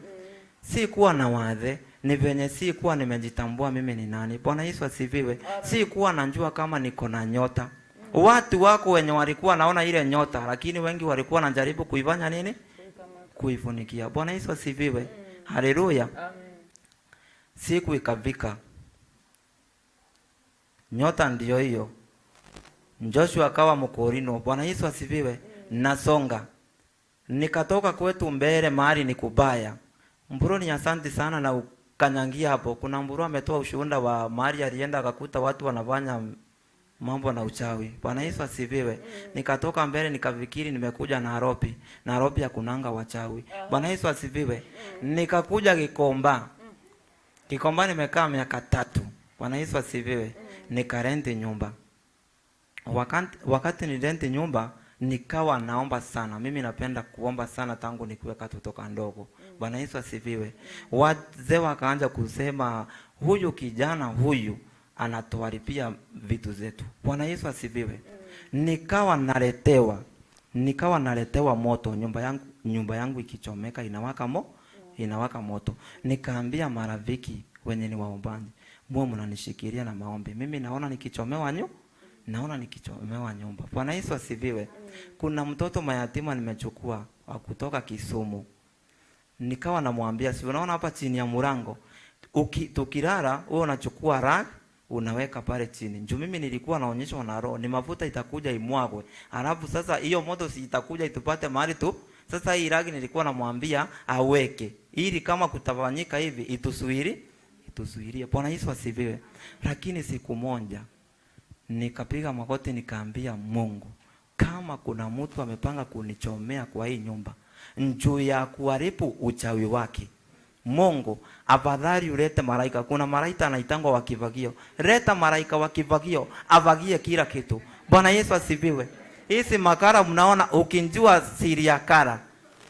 Si kuwa na wadhe, ni venye si kuwa nimejitambua mimi ni nani. Bwana Yesu asifiwe. Si kuwa najua kama niko na nyota. Watu wako wenye walikuwa naona ile nyota, lakini wengi walikuwa wanajaribu kuifanya nini? Kuifunikia. Bwana Yesu asifiwe. Haleluya. Siku ikafika. Nyota ndiyo hiyo. Joshua akawa mkorino. Bwana Yesu asifiwe. Nasonga. Nikatoka kwetu mbele mahali ni kubaya. Mburu ni asante sana na ukanyangia hapo. Kuna mburu ametoa ushuhuda wa mahali alienda akakuta watu wanafanya mambo na uchawi. Bwana Yesu asifiwe. Nikatoka mbele nikafikiri nimekuja Nairobi. Nairobi hakunanga wachawi. Bwana Yesu asifiwe. Nikakuja Gikomba. Gikomba nimekaa miaka 3. Bwana Yesu asifiwe. Nikarenti nyumba. Wakati nirenti nyumba nikawa naomba sana. Mimi napenda kuomba sana tangu nikiwa katoto kadogo. Bwana Yesu asifiwe. Wazee wakaanza kusema huyu kijana huyu anatuharibia vitu zetu. Bwana Yesu asifiwe. Nikawa naletewa moto nyumba yangu ikichomeka inawaka moto. Nikaambia marafiki wenye ni waombaji, muwe mnanishikilia na maombi. Mimi naona nikichomewa naona nikichomewa nyumba. Bwana Yesu asifiwe. Kuna mtoto mayatima nimechukua wa kutoka Kisumu. Nikawa namwambia, si unaona hapa chini ya mlango, tukilala wewe unachukua rag unaweka pale chini. Juu mimi nilikuwa naonyeshwa na roho ni mafuta itakuja imwagwe. Alafu sasa hiyo moto si itakuja itupate mahali tu. Sasa hii rag nilikuwa namwambia aweke ili kama kutafanyika hivi itusuirie. Bwana Yesu asifiwe. Lakini siku moja nikapiga magoti nikaambia Mungu, kama kuna mtu amepanga kunichomea kwa hii nyumba, Njuu ya kuharibu uchawi wake. Mungu, afadhali ulete malaika. Kuna malaika anaitangwa wa kifagio. Leta malaika wa kifagio, afagie kila kitu. Bwana Yesu asifiwe. Hizi makara mnaona, ukinjua siri ya kara,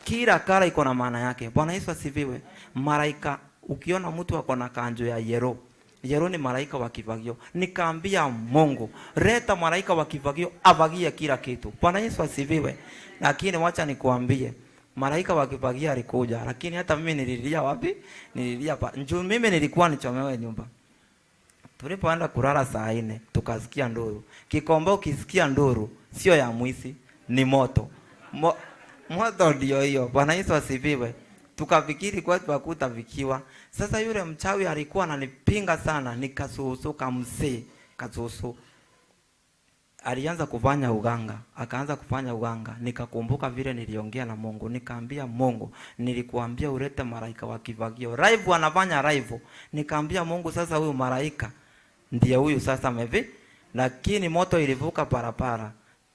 kila kara iko na maana yake. Bwana Yesu asifiwe. Malaika, ukiona mtu ako na kanjo ya yellow, yellow ni malaika wa kifagio. Nikaambia Mungu, leta malaika wa kifagio afagie kila kitu. Bwana Yesu asifiwe. Lakini wacha nikuambie, malaika wa kifagio alikuja, lakini hata mimi nililia wapi? Nililia pa. Njoo mimi nilikuwa nichomewe nyumba. Tulipoenda kulala saa 4, tukasikia nduru. Kikombo ukisikia nduru, sio ya mwizi, ni moto. Moto ndio hiyo. Bwana Yesu asifiwe. Tukafikiri kwetu hakutafikiwa. Sasa yule mchawi alikuwa ananipinga sana, nikasuhusuka mzee, kasuhusu. Alianza kufanya uganga, akaanza kufanya uganga. Nikakumbuka vile niliongea na Mungu, nikaambia Mungu, nilikuambia ulete malaika wa kifagio. Live anafanya live. Nikaambia Mungu sasa huyu malaika ndiye huyu sasa mevi. Lakini moto ilivuka parapara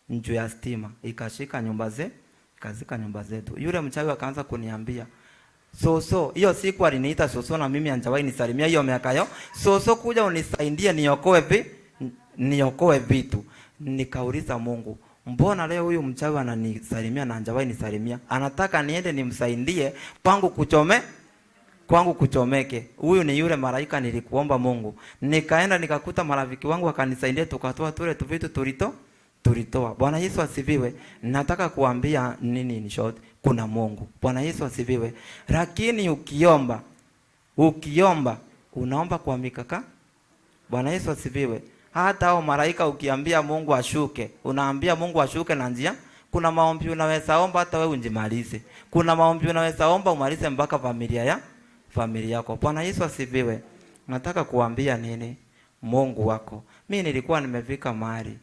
juu ya stima, ikashika nyumba zetu, ikazika nyumba zetu. Yule mchawi akaanza kuniambia, Soso, hiyo siku aliniita Soso na mimi hajawahi nisalimia hiyo miaka yo. Soso, kuja unisaidie niokoe vitu. Nikauliza Mungu, mbona leo huyu mchawi ananisalimia na hajawahi nisalimia? Anataka niende nimsaidie kwangu kuchomeke. Huyu ni yule malaika nilikuomba Mungu. Nikaenda nikakuta marafiki wangu wakanisaidia, tukatoa tule tu vitu tulitoa. Bwana Yesu asifiwe. Nataka kuambia nini in short, kuna Mungu. Bwana Yesu asifiwe. Lakini ukiomba unaomba kwa mikaka. Bwana Yesu asifiwe. Hata hao malaika ukiambia Mungu ashuke, unaambia Mungu ashuke na njia. Kuna maombi unaweza omba hata wewe unjimalize. Kuna maombi unaweza omba umalize mpaka familia yako. Bwana Yesu asifiwe. Nataka kuambia nini? Mungu wako. Mimi nilikuwa nimefika mahali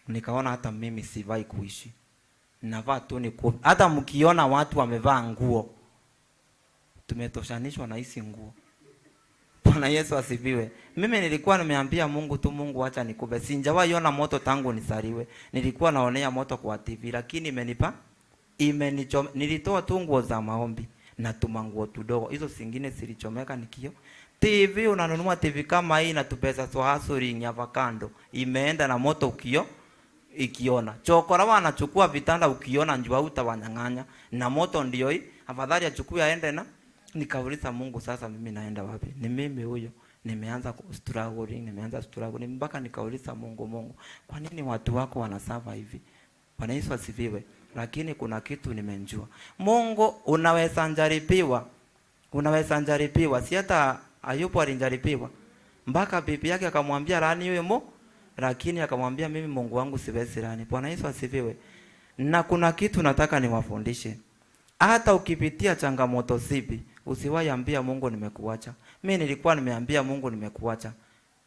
nikaona hata mimi sivai kuishi. Navaa tu ni ku-, hata mkiona watu wamevaa nguo, tumetoshanishwa na hizi nguo. Bwana Yesu asifiwe. Mimi nilikuwa nimeambia Mungu tu, Mungu acha nikupe. Sijawahi ona moto tangu nisaliwe. Nilikuwa naonea moto kwa TV, lakini imenichoma. Nilitoa tu nguo za maombi na tuma nguo tudogo. Hizo zingine zilichomeka nikio. TV unanunua TV kama hii na tupesa so hustling ya avocado. Imeenda na moto ukio ikiona. Chokora wanachukua vitanda ukiona njua utawanyang'anya na moto ndio hii. Afadhali achukue aende na. Nikauliza Mungu sasa mimi naenda wapi? Ni mimi huyo. Nimeanza ku struggling, nimeanza struggling mpaka nikauliza Mungu, Mungu, kwa nini watu wako wanasava hivi? Bwana Yesu asifiwe. Lakini kuna kitu nimejua. Mungu unaweza njaribiwa. Unaweza njaribiwa. Si hata Ayubu alijaribiwa. Mpaka bibi yake akamwambia laani yule lakini akamwambia mimi Mungu wangu siwezi laani. Bwana Yesu asifiwe. Na kuna kitu nataka niwafundishe. Hata ukipitia changamoto zipi, usiwahi ambia Mungu nimekuacha. Mimi nilikuwa nimeambia Mungu nimekuacha.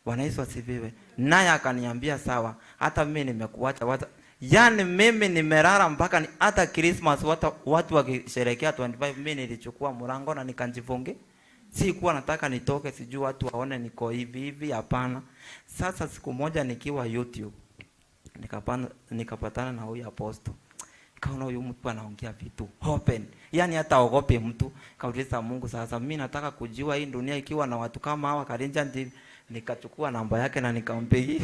Bwana Yesu asifiwe. Naye akaniambia sawa, hata mimi nimekuacha. Yaani mimi nimelala mpaka hata Christmas watu wakisherehekea 25, mimi nilichukua mlango na nikajifunge. Sikuwa nataka nitoke, sijui watu waone niko hivi hivi, hapana. Sasa siku moja nikiwa YouTube nikapatana na huyu apostle. Nikaona huyu mtu anaongea vitu open. Yaani hata ogope mtu. Kauliza Mungu sasa mimi nataka kujua hii dunia ikiwa na watu kama hawa Karinja ndivi. Nikachukua namba yake na nikampigia.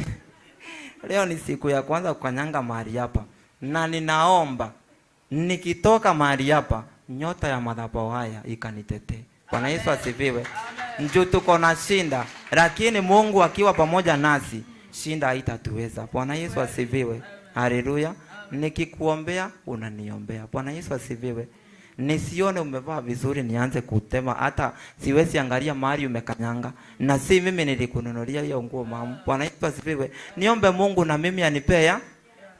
Leo ni siku ya kwanza kukanyanga mahali hapa. Na ninaomba nikitoka mahali hapa nyota ya madhabahu haya ikanitetee. Bwana Yesu asifiwe. Njoo tuko na shinda, lakini Mungu akiwa pamoja nasi shinda haitatuweza. Bwana Yesu asifiwe. Haleluya. Nikikuombea unaniombea. Bwana Yesu asifiwe. Nisione umevaa vizuri nianze kutema, hata siwezi angalia mahali umekanyanga, na si mimi nilikununulia hiyo nguo mama. Bwana Yesu asifiwe. Niombe Mungu na mimi anipea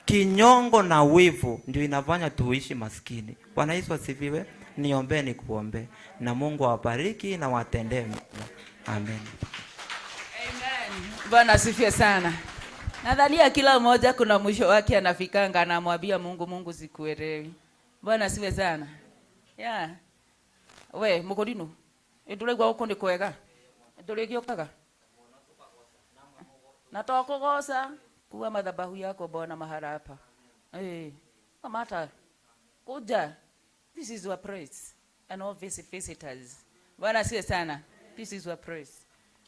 kinyongo na wivu ndio inafanya tuishi maskini. Bwana Yesu asifiwe. Niombe nikuombe, na Mungu awabariki na watendee mema. Amen. Amen. Bwana asifiwe sana. Nadhania kila mmoja kuna mwisho wake anafikanga anamwambia Mungu, Mungu sikuelewi. Bwana asifiwe sana. Yeah. We mukorino. Nduraigua guku ni kwega. Ndurigiokaga. Na to kugoca kuwa madhabahu yako Bwana mahala hapa. Kamata. Kuja. This is your praise. And all visitors. Bwana siwe sana. This is your praise.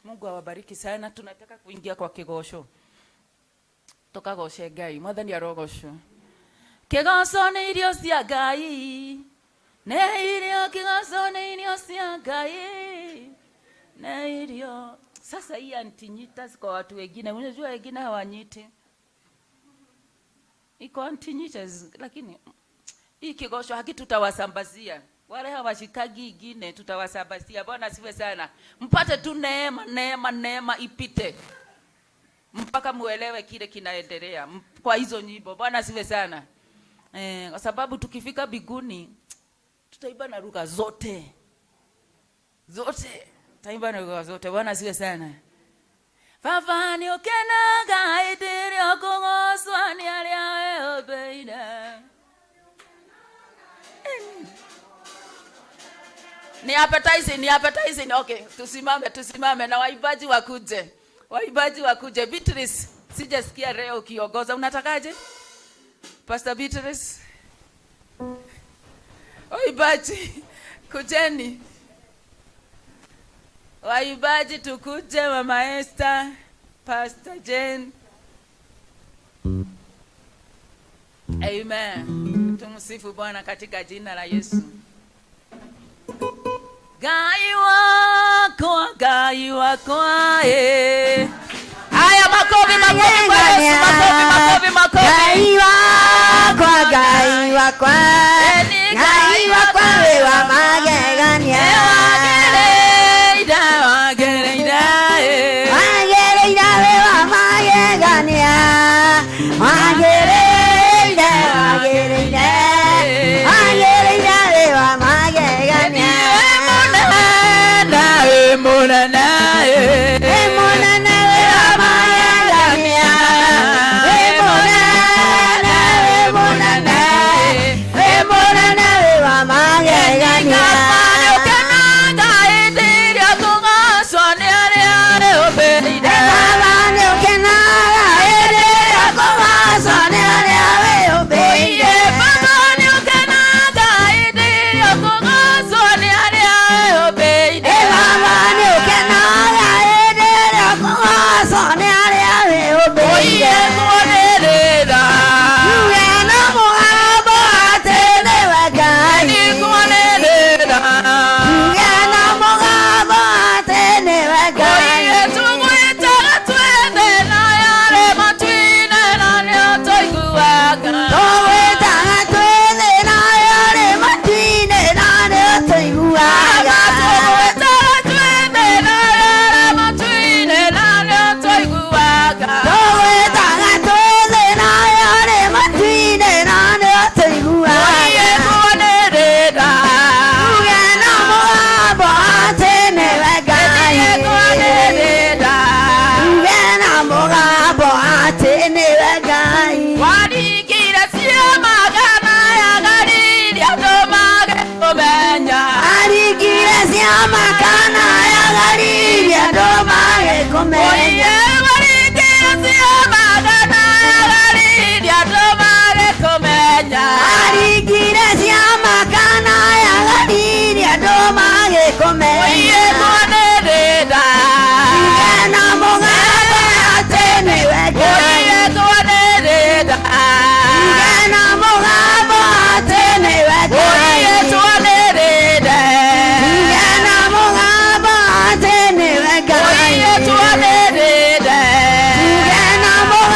Mungu awabariki sana. Tunataka kuingia kwa kigosho. Tukagoshe Ngai. Mwathani arogocwo. Kigoco nĩ irio cia Ngai. Nĩ irio, kigoco nĩ irio cia Ngai. Nĩ irio. Sasa hii antinyitas kwa watu wengine, unajua wengine hawanyiti. Iko antinyitas, lakini hii kigosho haki tutawasambazia. Wale hawashikagi ingine tutawasambazia. Bwana asifiwe sana. Mpate tu neema, neema, neema ipite mpaka muelewe kile kinaendelea kwa hizo nyimbo. Bwana asifiwe sana. Kwa sababu tukifika biguni tutaimba na lugha zote. Zote. Tutaimba na lugha zote. Bwana asifiwe sana. Baba ni ukenaga itirio kugocwo ni aria weũmbĩire. Ni appetizing, ni appetizing. Okay, tusimame, tusimame na waimbaji wakuje. Waimbaji wakuje. Beatrice, sijasikia leo ukiongoza. Unatakaje? Pastor Beatrice. Waimbaji, kujeni. Waimbaji tukuje, Mama Esther, Pastor Jane. Amen. Tumsifu Bwana katika jina la Yesu. Ngai wakwa, Ngai wakwa, eh. Haya, makofi, makofi kwa Yesu, makofi, makofi, makofi. Ngai wakwa, Ngai wakwa, Ngai wakwa, we wa magegania. Wagereire, wagereire, eh. Wagereire, we wa magegania. Wagereire, wagereire, wagereire, we wa magegania. We munene, eh. We munene, we wa magegania. We munene, we munene, we munene, we wa magegania. Baba nĩ ũkenaga hĩndĩ ĩrĩa kũgocwo nĩ arĩa wĩyũmbĩire. Baba nĩ ũkenaga hĩndĩ ĩrĩa kũgocwo nĩ arĩa wĩyũmbĩire. Baba nĩ ũkenaga hĩndĩ ĩrĩa kũgocwo nĩ arĩa wĩyũmbĩire. Kuonĩrĩra. Tuge na mũgambo atĩ nĩwe Ngai. Kuonĩrĩra. Tuge na mũgambo atĩ nĩwe Ngai. Tũgwĩtaga twĩ na yarĩ matu-inĩ na nĩũtũiguaga. Tũgwĩtaga twĩ na yarĩ matu-inĩ na nĩũtũiguaga. Tũgwĩtaga twĩ na yarĩ matu-inĩ na nĩũtũiguaga. Tũgwĩtaga twĩ na yarĩ matu-inĩ na nĩũtũiguaga. Kuonĩrĩra. Tuge na mũgambo atĩ nĩwe Ngai. Kuonĩrĩra. Tuge na mũgambo atĩ nĩwe Ngai. Waringire ciama kana ya Galili andũ mage kũmenya. Aringire ciama kana ya Galili andũ mage kũmenya. Waringire ciama kana ya Galili andũ mage kũmenya. Aringire ciama kana ya Galili andũ mage kũmenya. Kuonĩrĩra. Tuge na mũgambo atĩ nĩwe Ngai. Kuonĩrĩra. Tuge na mũgambo atĩ nĩwe Ngai. Tuonĩrĩre. Tuge na mũgambo atĩ nĩwe Ngai. Tuonĩrĩre. Tuge na mũgambo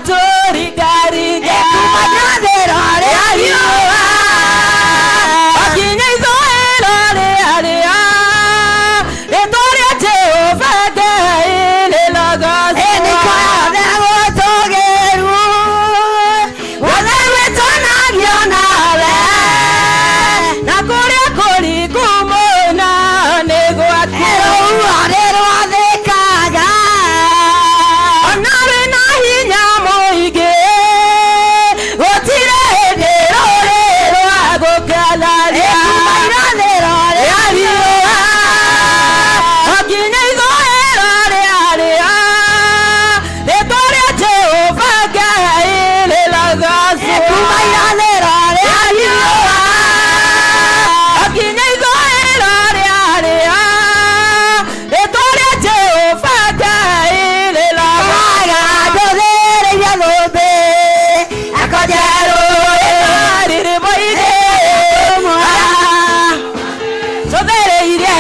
Tũringaringa rĩa riũa Wakinya ithũĩro rĩa rĩa Rĩtwa rĩa Jehova Ngai rĩrogocwo. Nĩ kwothe gũtũgĩru wothe wĩtũnagio nawe Na kũrĩa kũriku mũno nĩ gwaku. Rũhuho nĩ rwathĩkaga Ona wĩna hinya mũingĩ gũtirĩ hĩndĩ rũrĩ rwa gũkararia. Kuma irathĩro rĩa riũa nginya ithũĩro rĩa rĩa rĩtwa rĩa Jehova Ngai rĩrogocwo. Kuma irathĩro rĩa riũa nginya ithũĩro rĩa rĩa rĩtwa rĩa Jehova Ngai rĩrogocwo. Ndũthĩrĩirie thũmbĩ Akonjerũ rĩrĩ mũingĩ tũthĩrĩirie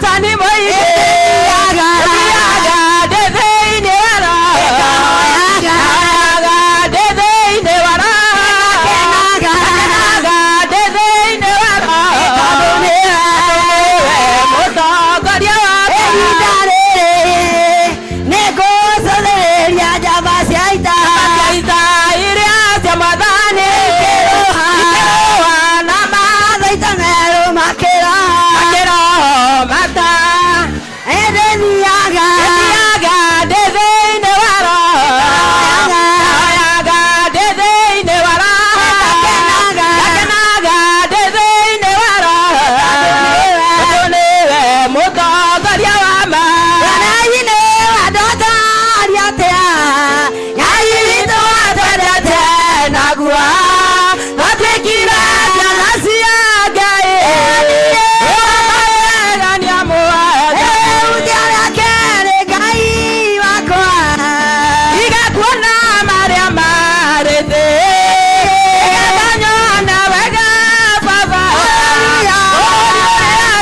tani mũingĩ thiaga ndĩ thĩinĩ wa roho thiaga ndĩ thĩinĩ wa roho kenaga ndĩ thĩinĩ wa roho Tondũ nĩwe nĩwe mũtongoria wakwa. Ihinda rĩrĩ nĩngũcũthĩrĩria njamba cia ita Cia ita iria cia mwathani Ikĩrũa ikĩrũa na mathaita merũ makĩra makĩromata ĩndĩ thiaga thiaga ndĩ thĩinĩ wa roho hoyaga ndĩ thĩinĩ wa roho Ngakenaga. ngakenaga ndĩ thĩinĩ wa roho Tondũ tondũ nĩwe mũtongoria wa ma. Ngai-inĩ wandotaria atĩa Ngai witũ atwendete naguo twatuĩkire ciana cia Ngai. Wega nĩamwenda. Uthia rĩake nĩ Ngai wakwa Tiga kuona marĩa marĩ thĩ nĩgetha nyone wega Baba. Ũrĩa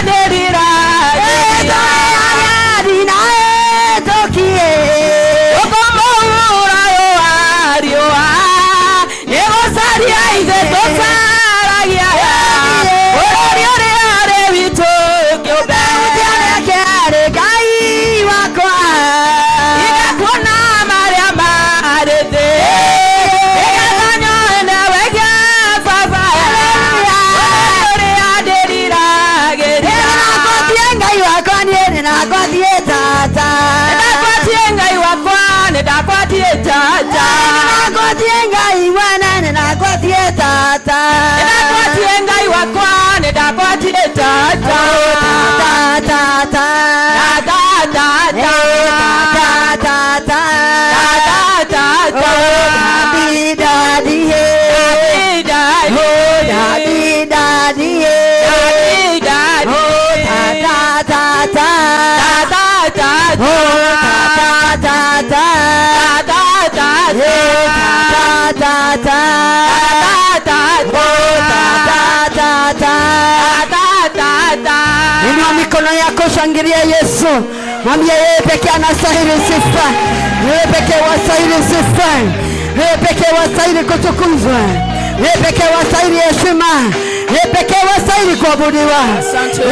ndĩriragĩria. Ũkũmũhura wa riũa nĩgũcaria ithe tũcaragia bũrũri ũrĩa ũrĩ witũ kĩũmbe. Tiga kuona marĩa marĩ thĩ nĩgetha nyone wega Baba. Ũrĩa ndĩriragĩria. Nĩndakwatie Ngai wakwa nĩndakwatie Tata. Nĩndakwatie Ngai wakwa nĩndakwatie Tata. Tata tata tata tata. Daddy, daddy, Daddy, daddy. Oh, daddy, daddy, Daddy, daddy. Oh, ta ta ta Ta ta ta. Oh, ta ta ta Ta ta ta. Ta ta ta Ta ta ta. Oh, ta ta ta Ta ta ta. Inua mikono yako, shangilia Yesu, mwambie yeye pekee anastahili sifa, yeye pekee wastahili sifa, yeye pekee wastahili kutukuzwa, yeye pekee wastahili heshima, yeye pekee wastahili kuabudiwa.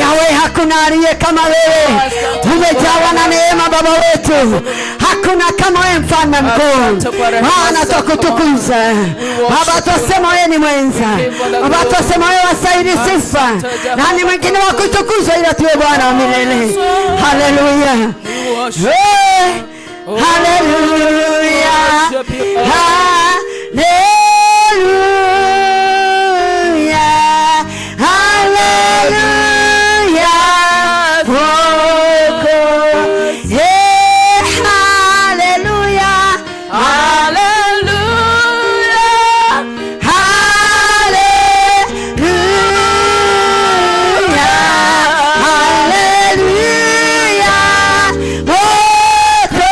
Yawe, hakuna aliye kama wewe, umejawa na neema Baba wetu, hakuna kama wewe mfalme mkuu. Maana twakutukuza Baba, twasema wewe ni mwenza Baba, twasema wewe wastahili sifa, nani mwingine wa kutukuzwa ila tuwe Bwana wa milele. Haleluya, hey, haleluya, haleluya, haleluya, Mwokozi. Hey, haleluya, Hallelujah. haleluya, haleluya, Mwokozi.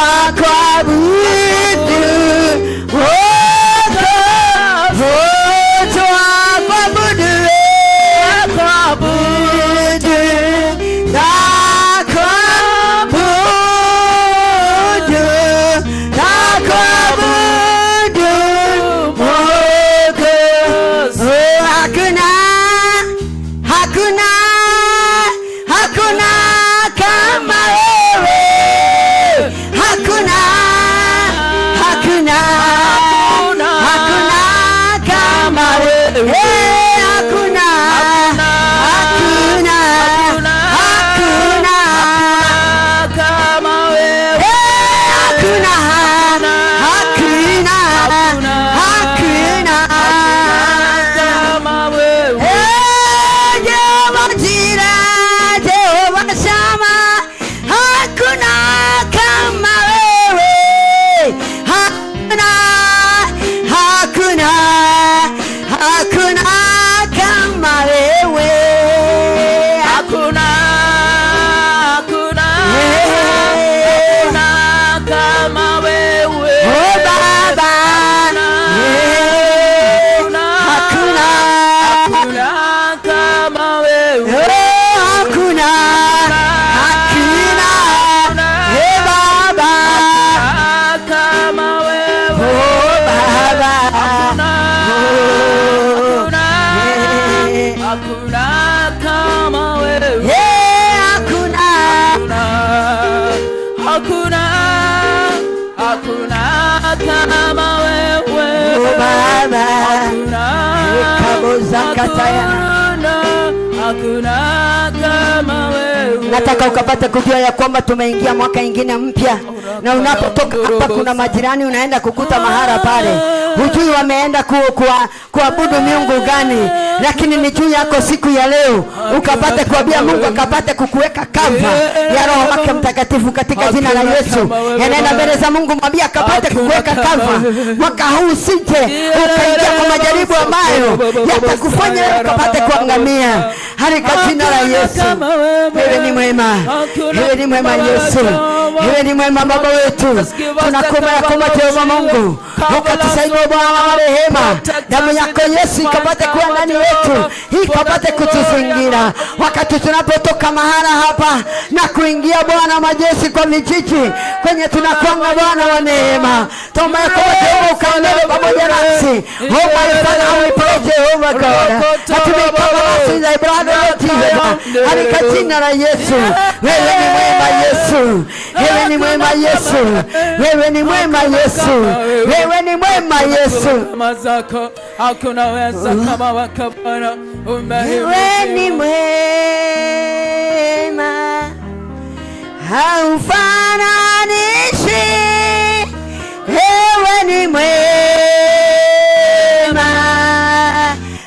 Twakuabudu Mwokozi, twakuabudu, twakuabudu, twakuabudu, twakuabudu Mwokozi. Oh, hakuna, hakuna, hakuna kama wewe. Hakuna, hakuna, hakuna kama wewe. Hey, hakuna, hakuna, hakuna kama wewe. Hey, hakuna, hakuna, hakuna kama wewe. Hey, Jehovah Jireh, Jehovah Shammah, hakuna kama wewe. Hakuna, hakuna, hakuna kama wewe. Hakuna, hakuna, hakuna kama wewe. Oh, Baba. Yeah. Hakuna, hakuna kama wewe. Oh, hakuna, hakuna. Hey, Baba. Kama wewe. Oh, Baba. Oh, yeah. Hakuna kama wewe. Yeah, hakuna. Hakuna, hakuna kama wewe. Oh, Baba. Hakuna, Kaboza kataya. hakuna, hakuna kama wewe. Nataka ukapate kujua ya kwamba tumeingia mwaka ingine mpya, na unapotoka hapa kuna majirani unaenda kukuta mahala pale, hujui wameenda kuabudu miungu gani, lakini ni juu yako siku ya leo ukapate kuambia Mungu akapate kukuweka kava ya Roho wake Mtakatifu katika jina la Yesu. Enenda mbele za Mungu, mwambie akapate kukuweka kava mwaka huu, usije ukaingia kwa majaribu ambayo yatakufanya wewe ukapate kuangamia. Katika jina la Yesu. Wewe ni mwema, wewe ni mwema Yesu, wewe ni mwema Baba wetu. Tunakuomba ya kwamba Jehova Mungu ukatusaidia Bwana wa rehema, damu yako Yesu ikapate kuwa ndani yetu, ikapate kutuzingira wakati tunapotoka mahala hapa na kuingia Bwana majeshi kwa vijiji kwenye tunakwanga Bwana wa neema. Tuomba ya kwamba Jehova ukaendelee pamoja nasi. Oh my Father, we pray Jehovah God that you may cover us in thy blood of Jesus. Katika jina la Yesu. Wewe ni mwema Yesu, wewe ni mwema Yesu, wewe ni mwema Yesu, wewe ni mwema Yesu. Kama zako hakuna weza kama wako Bwana. Wewe ni mwema, haufananishi. Wewe ni mwema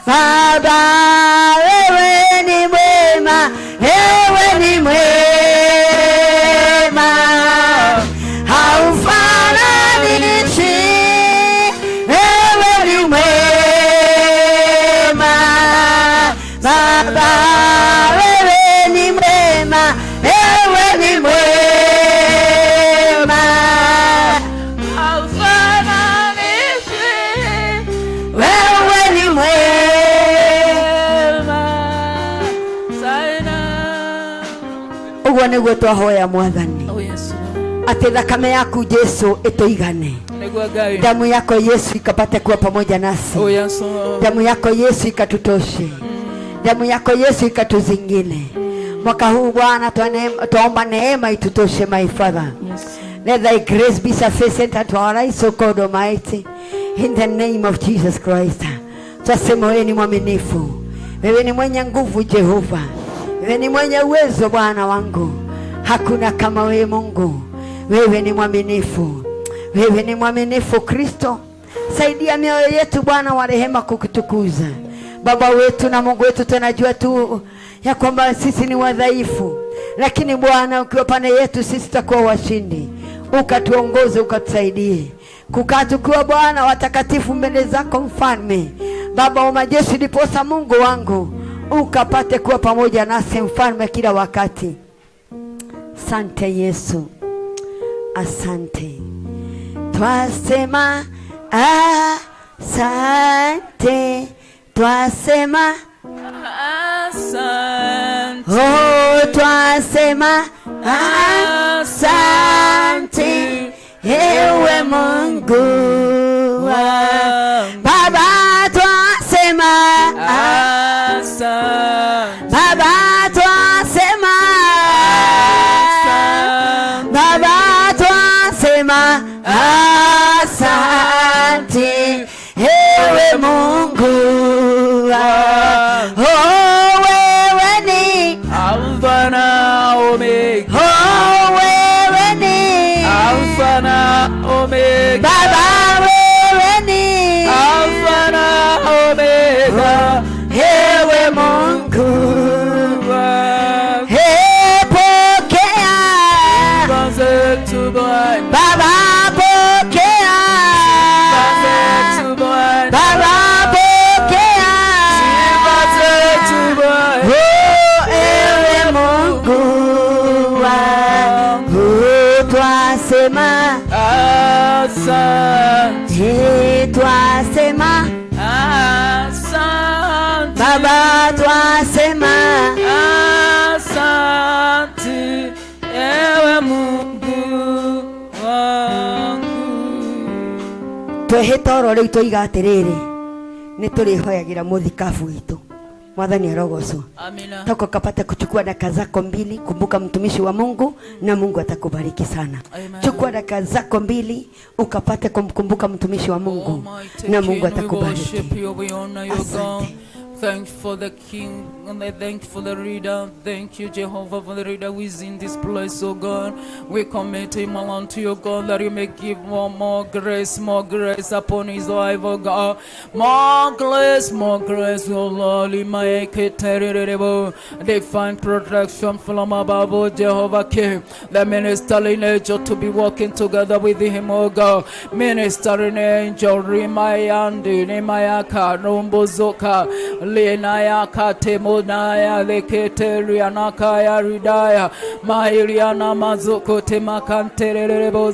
Baba, wewe ni mwema, wewe ni mwema, haufananishi. Wewe ni mwema Baba, wewe ni mwema, wewe ni mwema. Haufananishi. Wewe ni mwema. Sana. Ũguo nĩguo twahoya Mwathani Oh Yesu. atĩ thakame yaku Jesu ĩtũigane, Nĩguo Ngai. damu yako Yesu ikapate kuwa pamoja nasi. Oh Yesu. Damu yako Yesu ikatutoshe, damu yako Yesu ikatuzingile mwaka huu Bwana. Twaomba neema itutoshe, my Father. Yes. Let thy grace be sufficient unto our lives, O God Almighty, in the name of Jesus Christ. Twasema wewe ni mwaminifu, wewe ni mwenye nguvu Jehova, wewe ni mwenye uwezo Bwana wangu, hakuna kama wewe Mungu. Wewe ni mwaminifu, wewe ni mwaminifu Kristo. Saidia mioyo yetu Bwana wa rehema kukutukuza. Baba wetu na Mungu wetu, tunajua tu ya kwamba sisi ni wadhaifu, lakini Bwana ukiwa pande yetu sisi tutakuwa washindi. Ukatuongoze, ukatusaidie kukaa tukiwa Bwana watakatifu mbele zako Mfalme Baba wa majeshi, ndiposa Mungu wangu ukapate kuwa pamoja nasi Mfalme kila wakati. Sante Yesu. asante. Twasema asante, twasema asante. Oh, twasema asante, ewe Mungu wangu. Baba, twasema asante. Baba, twasema, Baba, twasema asante, ewe Mungu wangu. Oh, wewe ni Alfa na Omega. Oh, wewe ni Alfa na Omega. Baba, wewe ni Alfa na Omega. Ewe Mungu wangu. Hey, pokea Sifa zetu Bwana. Baba, pokea Sifa zetu Bwana. Baba, pokea Sifa zetu Bwana. Oh, ewe Mungu wangu, twasema asante. Twasema asante. Baba, twasema asante, ewe Mungu wangu. Twehĩta oro rĩu twoiga atĩrĩrĩ, nĩ tũrĩhoyagĩra mũthikabu witũ. Mwathani arogocwo. Amina. Toka ukapate kuchukua dakika zako mbili. Kumbuka mtumishi wa Mungu, na Mungu atakubariki sana. Amen. Chukua dakika zako mbili ukapate kumkumbuka mtumishi wa Mungu, Almighty na Mungu King, we atakubariki. worship you, we honor you, God. Thank you for the King, and I thank you for the reader. Thank you, Jehovah, for the reader who is in this place, oh God. We commit him unto you, God, that you may give more grace upon his life, oh God. More grace, oh Lord. Divine protection from above, oh Jehovah King. The ministering angel to be working together with him, oh God. Ministering angel, Rimayandi, Rimayaka, Rumbuzuka, Linayaka, Temonaya, Leketerianakaya, Ridaya, Mailiana, Mazuko, Temakanterebo,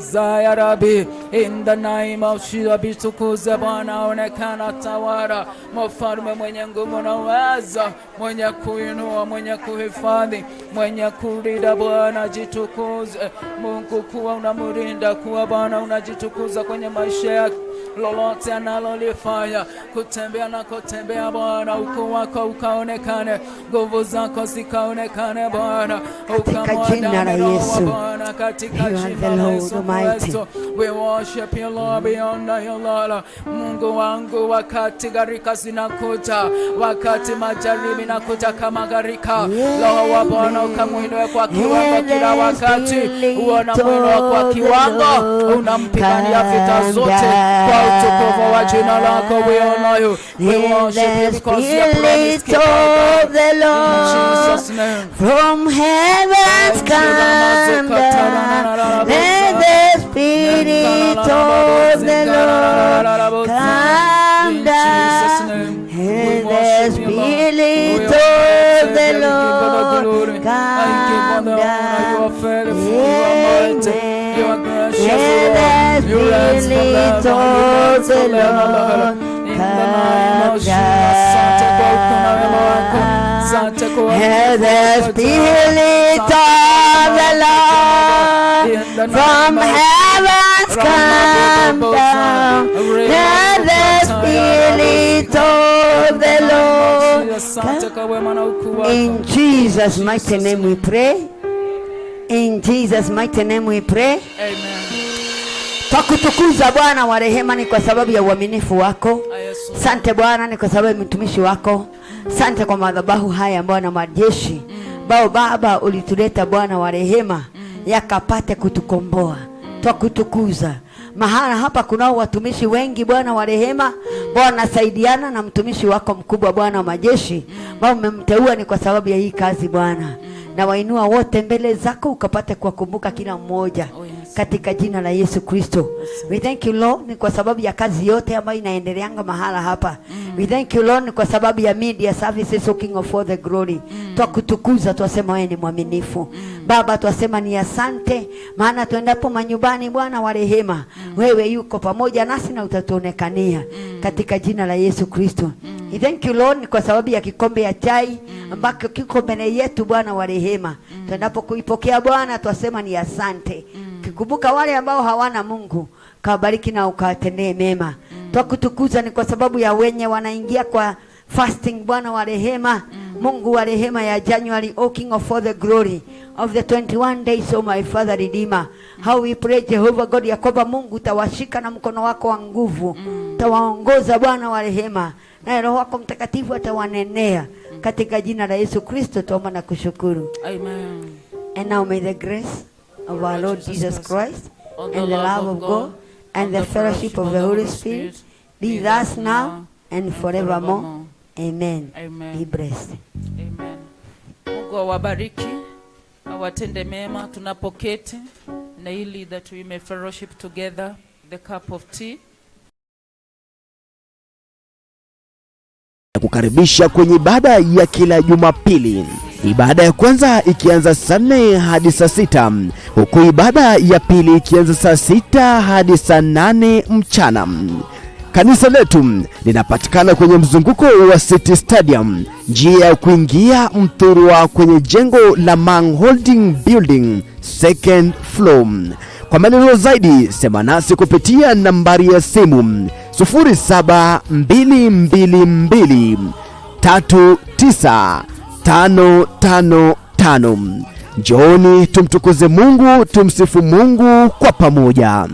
Rabi. In the name of Shila, bitukuze Bwana, onekana tawala, mfalme mwenye nguvu na uweza, mwenye kuinua, mwenye kuhifadhi, mwenye kulinda. Bwana jitukuze. Mungu, kuwa unamlinda, kuwa Bwana unajitukuza kwenye maisha yake, lolote analolifanya, kutembea na kutembea, Bwana ukuu wako ukaonekane, nguvu zako zikaonekane, Bwana Katika jina la ukamwandame Roho wa Yesu. Bwana, katika You are jina the la Lord Yesu Almighty. Kristo. We worship you, Lord, we honor you, Lord. Mungu wangu, wakati gharika zinakuja, wakati majaribu inakuja kama gharika, Roho wa Bwana ukamwinue kwa kiwango kila wakati, unamwinua kwa kiwango, unampigania vita zote kwa utukufu wa jina lako. We honor you, we worship you because your promise Spirit keeper, God. of the In Lord Jesus' name. from heavens come down. Let the Spirit of the Lord come down. Let the Spirit of the Lord come down. Amen. Let the Spirit of the Lord come down. Let the Spirit of the Lord from heavens come down. Let the Spirit of the Lord come. In Jesus' mighty name we pray. In Jesus' mighty name we pray. Amen. Twakutukuza Bwana wa rehema ni kwa sababu ya uaminifu wako. Sante Bwana ni kwa sababu ya mtumishi wako. Sante kwa madhabahu haya Bwana majeshi bao Baba ulituleta Bwana wa rehema yakapate kutukomboa. Twakutukuza. Mahala hapa kunao watumishi wengi Bwana wa rehema, Bwana saidiana na mtumishi wako mkubwa Bwana wa majeshi, ambao umemteua ni kwa sababu ya hii kazi Bwana. Na wainua wote mbele zako ukapate kuwakumbuka kila mmoja. Oh, yes. Katika jina la Yesu Kristo. We thank you Lord ni kwa sababu ya kazi yote ambayo inaendeleanga mahala hapa. We thank you Lord ni kwa sababu ya media services, O King of all the glory. Twakutukuza, twasema wewe ni mwaminifu. Baba, twasema ni asante, maana tuendapo manyumbani, Bwana wa rehema, wewe yuko pamoja nasi na utatuonekania katika jina la Yesu Kristo. We thank you Lord ni kwa sababu ya kikombe ya chai ambako kiko mbele yetu, Bwana wa rehema. Tuendapo kuipokea Bwana, twasema ni asante. Kikumbuka wale ambao hawana Mungu, kawabariki na ukawatendee mema. Twakutukuza ni kwa sababu ya wenye wanaingia kwa fasting, Bwana wa rehema. Mungu wa rehema ya January, O King of all the glory of the 21 days, O my Father Redeemer. How we pray Jehovah God ya kwamba Mungu utawashika na mkono wako wa nguvu, utawaongoza Bwana wa rehema, naye Roho wako Mtakatifu atawanenea katika jina la Yesu Kristo tuomba na kushukuru. Amen. And now may the grace of our Lord Jesus Christ and the love of God and the fellowship of the Holy Spirit be with us now and forevermore. Amen. Amen. Be blessed. Amen. Mungu awabariki, awatende mema tunapoketi na ili that we may fellowship together the cup of tea. Kukaribisha kwenye ibada ya kila Jumapili. Ibada ya kwanza ikianza saa 4 hadi saa 6 huku ibada ya pili ikianza saa 6 hadi saa 8 mchana. Kanisa letu linapatikana kwenye mzunguko wa City Stadium, njia ya kuingia Mthurwa kwenye jengo la Mang Holding Building, second floor. Kwa maelezo zaidi, sema nasi kupitia nambari ya simu 07222 39555. Njooni tumtukuze Mungu, tumsifu Mungu kwa pamoja.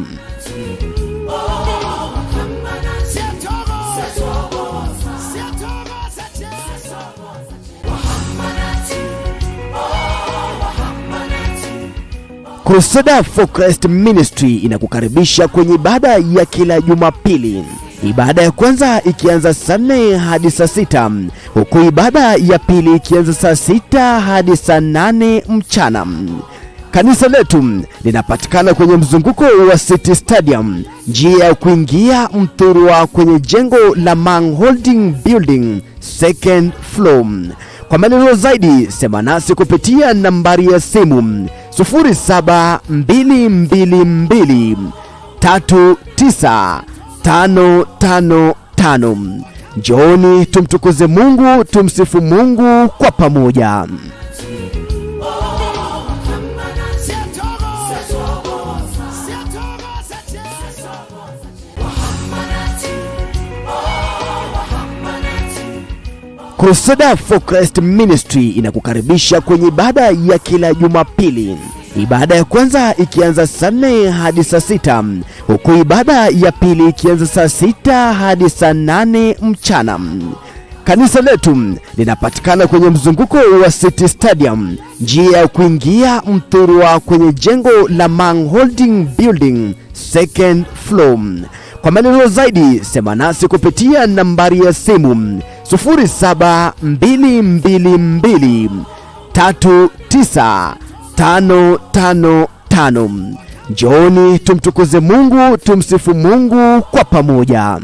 Crusader for Christ Ministry inakukaribisha kwenye ibada ya kila Jumapili. Ibada ya kwanza ikianza saa 4 hadi saa 6 huku ibada ya pili ikianza saa 6 hadi saa 8 mchana. Kanisa letu linapatikana kwenye mzunguko wa City Stadium, njia ya kuingia Mthurwa kwenye jengo la Mang Holding Building, second floor. Kwa maelezo zaidi, sema nasi kupitia nambari ya simu 07222 39555. Njooni tumtukuze Mungu, tumsifu Mungu kwa pamoja. Crusader for Christ Ministry inakukaribisha kwenye ibada ya kila Jumapili. Ibada ya kwanza ikianza saa 4 hadi saa 6 huku ibada ya pili ikianza saa 6 hadi saa 8 mchana. Kanisa letu linapatikana kwenye mzunguko wa City Stadium, njia ya kuingia Mthurwa kwenye jengo la Mang Holding Building, second floor. Kwa maelezo zaidi, sema nasi kupitia nambari ya simu 07222 39555. Njooni tumtukuze Mungu, tumsifu Mungu kwa pamoja.